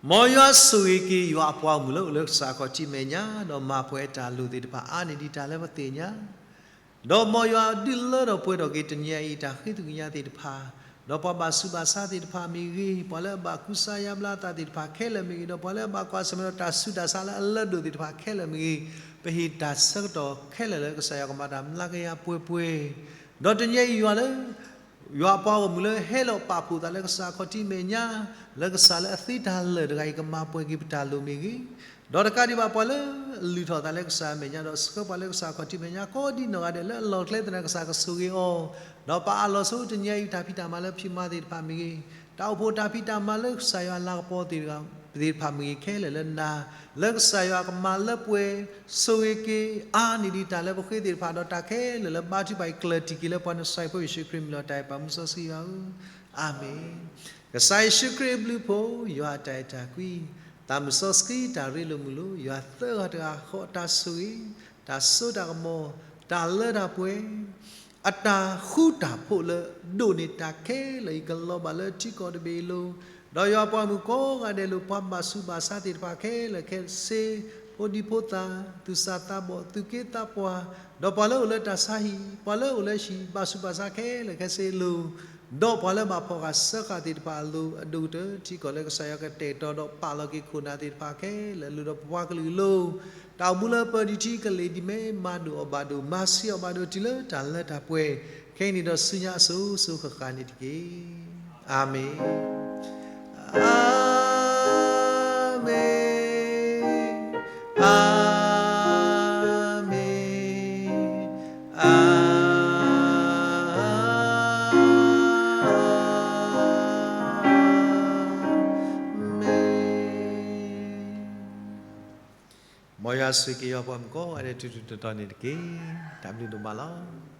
မ်ယွၤဆိၣ်ဂ့ၤက့ၤယွၤအပှၤဂီၢ်မုၢ်လၢအိၣ်လၢကစၢ်အခီၣ်ထံးမဲာ်ညါ, ဒီးမၤပှဲၤတၢ်လိၣ်သ့ၣ်တဖၣ်အါန့ၢ်ဒံးတၢ်လၢပသ့ၣ်ညါ, ဒီးမ်ယွၤဒုးလၢထီၣ်ပှဲၤထီၣ်က့ၤတနံၤအံၤတၢ်ဃ့သကွံာ်ညါသ့ၣ်တဖၣ်, ဒီးပှၤဘၣ်ဆူးဘၣ်ဆါသ့ၣ်တဖၣ်မ့ၢ်ဂ့ၤ, ပှၤလၢအဘၣ်ကူစါယါဘျါအသးသ့ၣ်တဖၣ်ခဲလၢာ်မ့ၢ်ဂ့ၤ, ဒီးပှၤလၢအဘၣ်ကွၢ်ဆၢၣ်မဲာ်ဒီးတၢ်ဆူးတၢ်ဆါလၢအလၢဒိၣ်သ့ၣ်တဖၣ်ခဲလၢာ်မ့ၢ်ဂ့ၤ, ပဟ့ၣ်တၢ်ဆၢကတီၢ်ခဲလၢာ်လၢကစၢ်ယွၤကမၤတၢ်မျးကယၤပှဲၤပှဲၤ, ဒီးတနံၤအံၤယွၤလၢ ယွၤအပှၤဂီၢ်မုၢ်လၢဟဲလီၤပာ်ဖှိၣ်သးလၢကစၢ်အခီၣ်ထံးမဲာ်ညါ, လၢကစၢ်လၢအသ့တၢ်လၢာ်တဂၤအံၤကမၤပှဲၤက့ၤပတၢ်လိၣ်မ့ၢ်ဂ့ၤ, ဒီးတကးဒံးဘၣ်ပှၤလၢအလုၢ်ထီၣ်သးလၢကစၢ်အမဲာ်ညါ ဒီးဆှၢပှၤလၢကစၢ်အခီၣ်ထံးမဲာ်ညါ ကိးဒံနီၢ်ဂၤဒဲးလၢအလီၢ်ကျဲသနၢၣ်ကစၢ်ကဆိၣ်ဂ့ၤအီၤ, ဒီးပအးလီၤဆိတနံၤအံၤတၢ်ဖံးတၢ်မၤလၢဖံးမၤသ့ၣ်တဖၣ်မ့ၢ်ဂ့ၤ, တၢ်အိၣ်ဖှိၣ်တၢ်ဖံးတၢ်မၤလၢကစၢ်ယွၤအလၤကပီၤသ့ၣ်တဖၣ်မ့ၢ်ဂ့ၤခဲလၢာ်လၢနၤ, လၢကစၢ်ယွၤကမၤလၢပှဲၤ ဆိၣ်ဂ့ၤက့ၤ အါန့ၢ်ဒံးတၢ်လၢပဃ့သ့ၣ်တဖၣ် ဒီးတၢ်ခဲလၢာ်လၢဘါထုကဖၣ်အံၤကျၢၢ်တံၢ်က့ၤလၢပှၤ နစၤရ့းဖိယ့ၣ်ၡူးခရံာ်မံၤလီၤတၢ်အဲၣ်ပှၤမုၢ်စီဆှံယွၤဧၢ, အၤမ့ၣ်. ကစၢ်ယ့ၣ်ၡူးခရံာ်အဘျုးအဖှိၣ်, ယွၤအတၢ်အဲၣ်တၢ်ကွံ, သးမုၢ်စီဆှံတၢ်ရ့လိာ်မုာ်လိာ်, ယွၤသၢဂၤတဂၤဃီအတၢ်ဆိၣ်ဂ့ၤ, တၢ်စိတၢ်ကမီၤ, တၢ်လၢတၢ်ပှဲၤ အတၢ်ဃူတၢ်ဖိးလၢဒိၣ်န့ၢ်တၢ်ခဲလၢာ်အံၤ ကလီၤဘၣ်လၢထံကီၢ်တဘ့ၣ်အလိၤ, ဒီးယွၤအပှၤဂီၢ်မုၢ်ကိးဂၤဒဲးအလိၤ, ပှၤဘၣ်ဆူးဘၣ်ဆါသ့ၣ်တဖၣ်ခဲလၢာ်ခဲဆ့, ဖိဒံဖိသၣ်, သူၣ်စၢ်သးဘီၣ်, သူၣ်က့သးပှၢ်, ဒီးပှၤလၢအအိၣ်လၢတၢ်ဆါဟံၣ်, ပှၤလၢအအိၣ်လၢဟံၣ်, ဘၣ်ဆူးဘၣ်ဆါခဲလၢာ်ခဲဆ့အလိၤ, ဒီးပှၤလၢအဘၣ်ဖီၣ်ဃာ်စၢဃာ်သ့ၣ်တဖၣ်အလိၤ, အဒိၣ်ကတၢၢ်ထံကီၢ်လၢကစၢ်ယွၤကတဲာ်ကတီၤဒီးပာ်လီၤက့ၤခိၣ်နၢ်သ့ၣ်တဖၣ်ခဲလၢာ်အလိၤ, ဒီးပပှၤကလုာ်အလိၤ, တၢ်အိၣ်မူလၢပၢၤဒံးထံကလ့ၢ်ဒံးမ့ၢ်မၤဒိၣ်အီၣ်ဘၣ်ဒိၣ်, မၤဆံးအီၣ်ဘၣ်ဒိၣ်တုၤလၢတၢ်လၢတၢ်ပှဲၤ, ခဲအံၤန့ၣ်ဒီးဆူညါအစိၤစိၤဃၣ်ဃၣ်န့ၣ်တက့ၢ်. အၤမ့ၣ်, အၤမ့ၣ်, အၤမ့ၣ်, အၤမ့ၣ်. မ်ယွၤဆိၣ်ဂ့ၤက့ၤယွၤပှၤမုၣ်ကိးဂၤဒဲးတုၤတုၤတီၤတီၤန့ၣ်တက့ၢ်. တၢ်ဘျုးဒိၣ်မးလီၤ.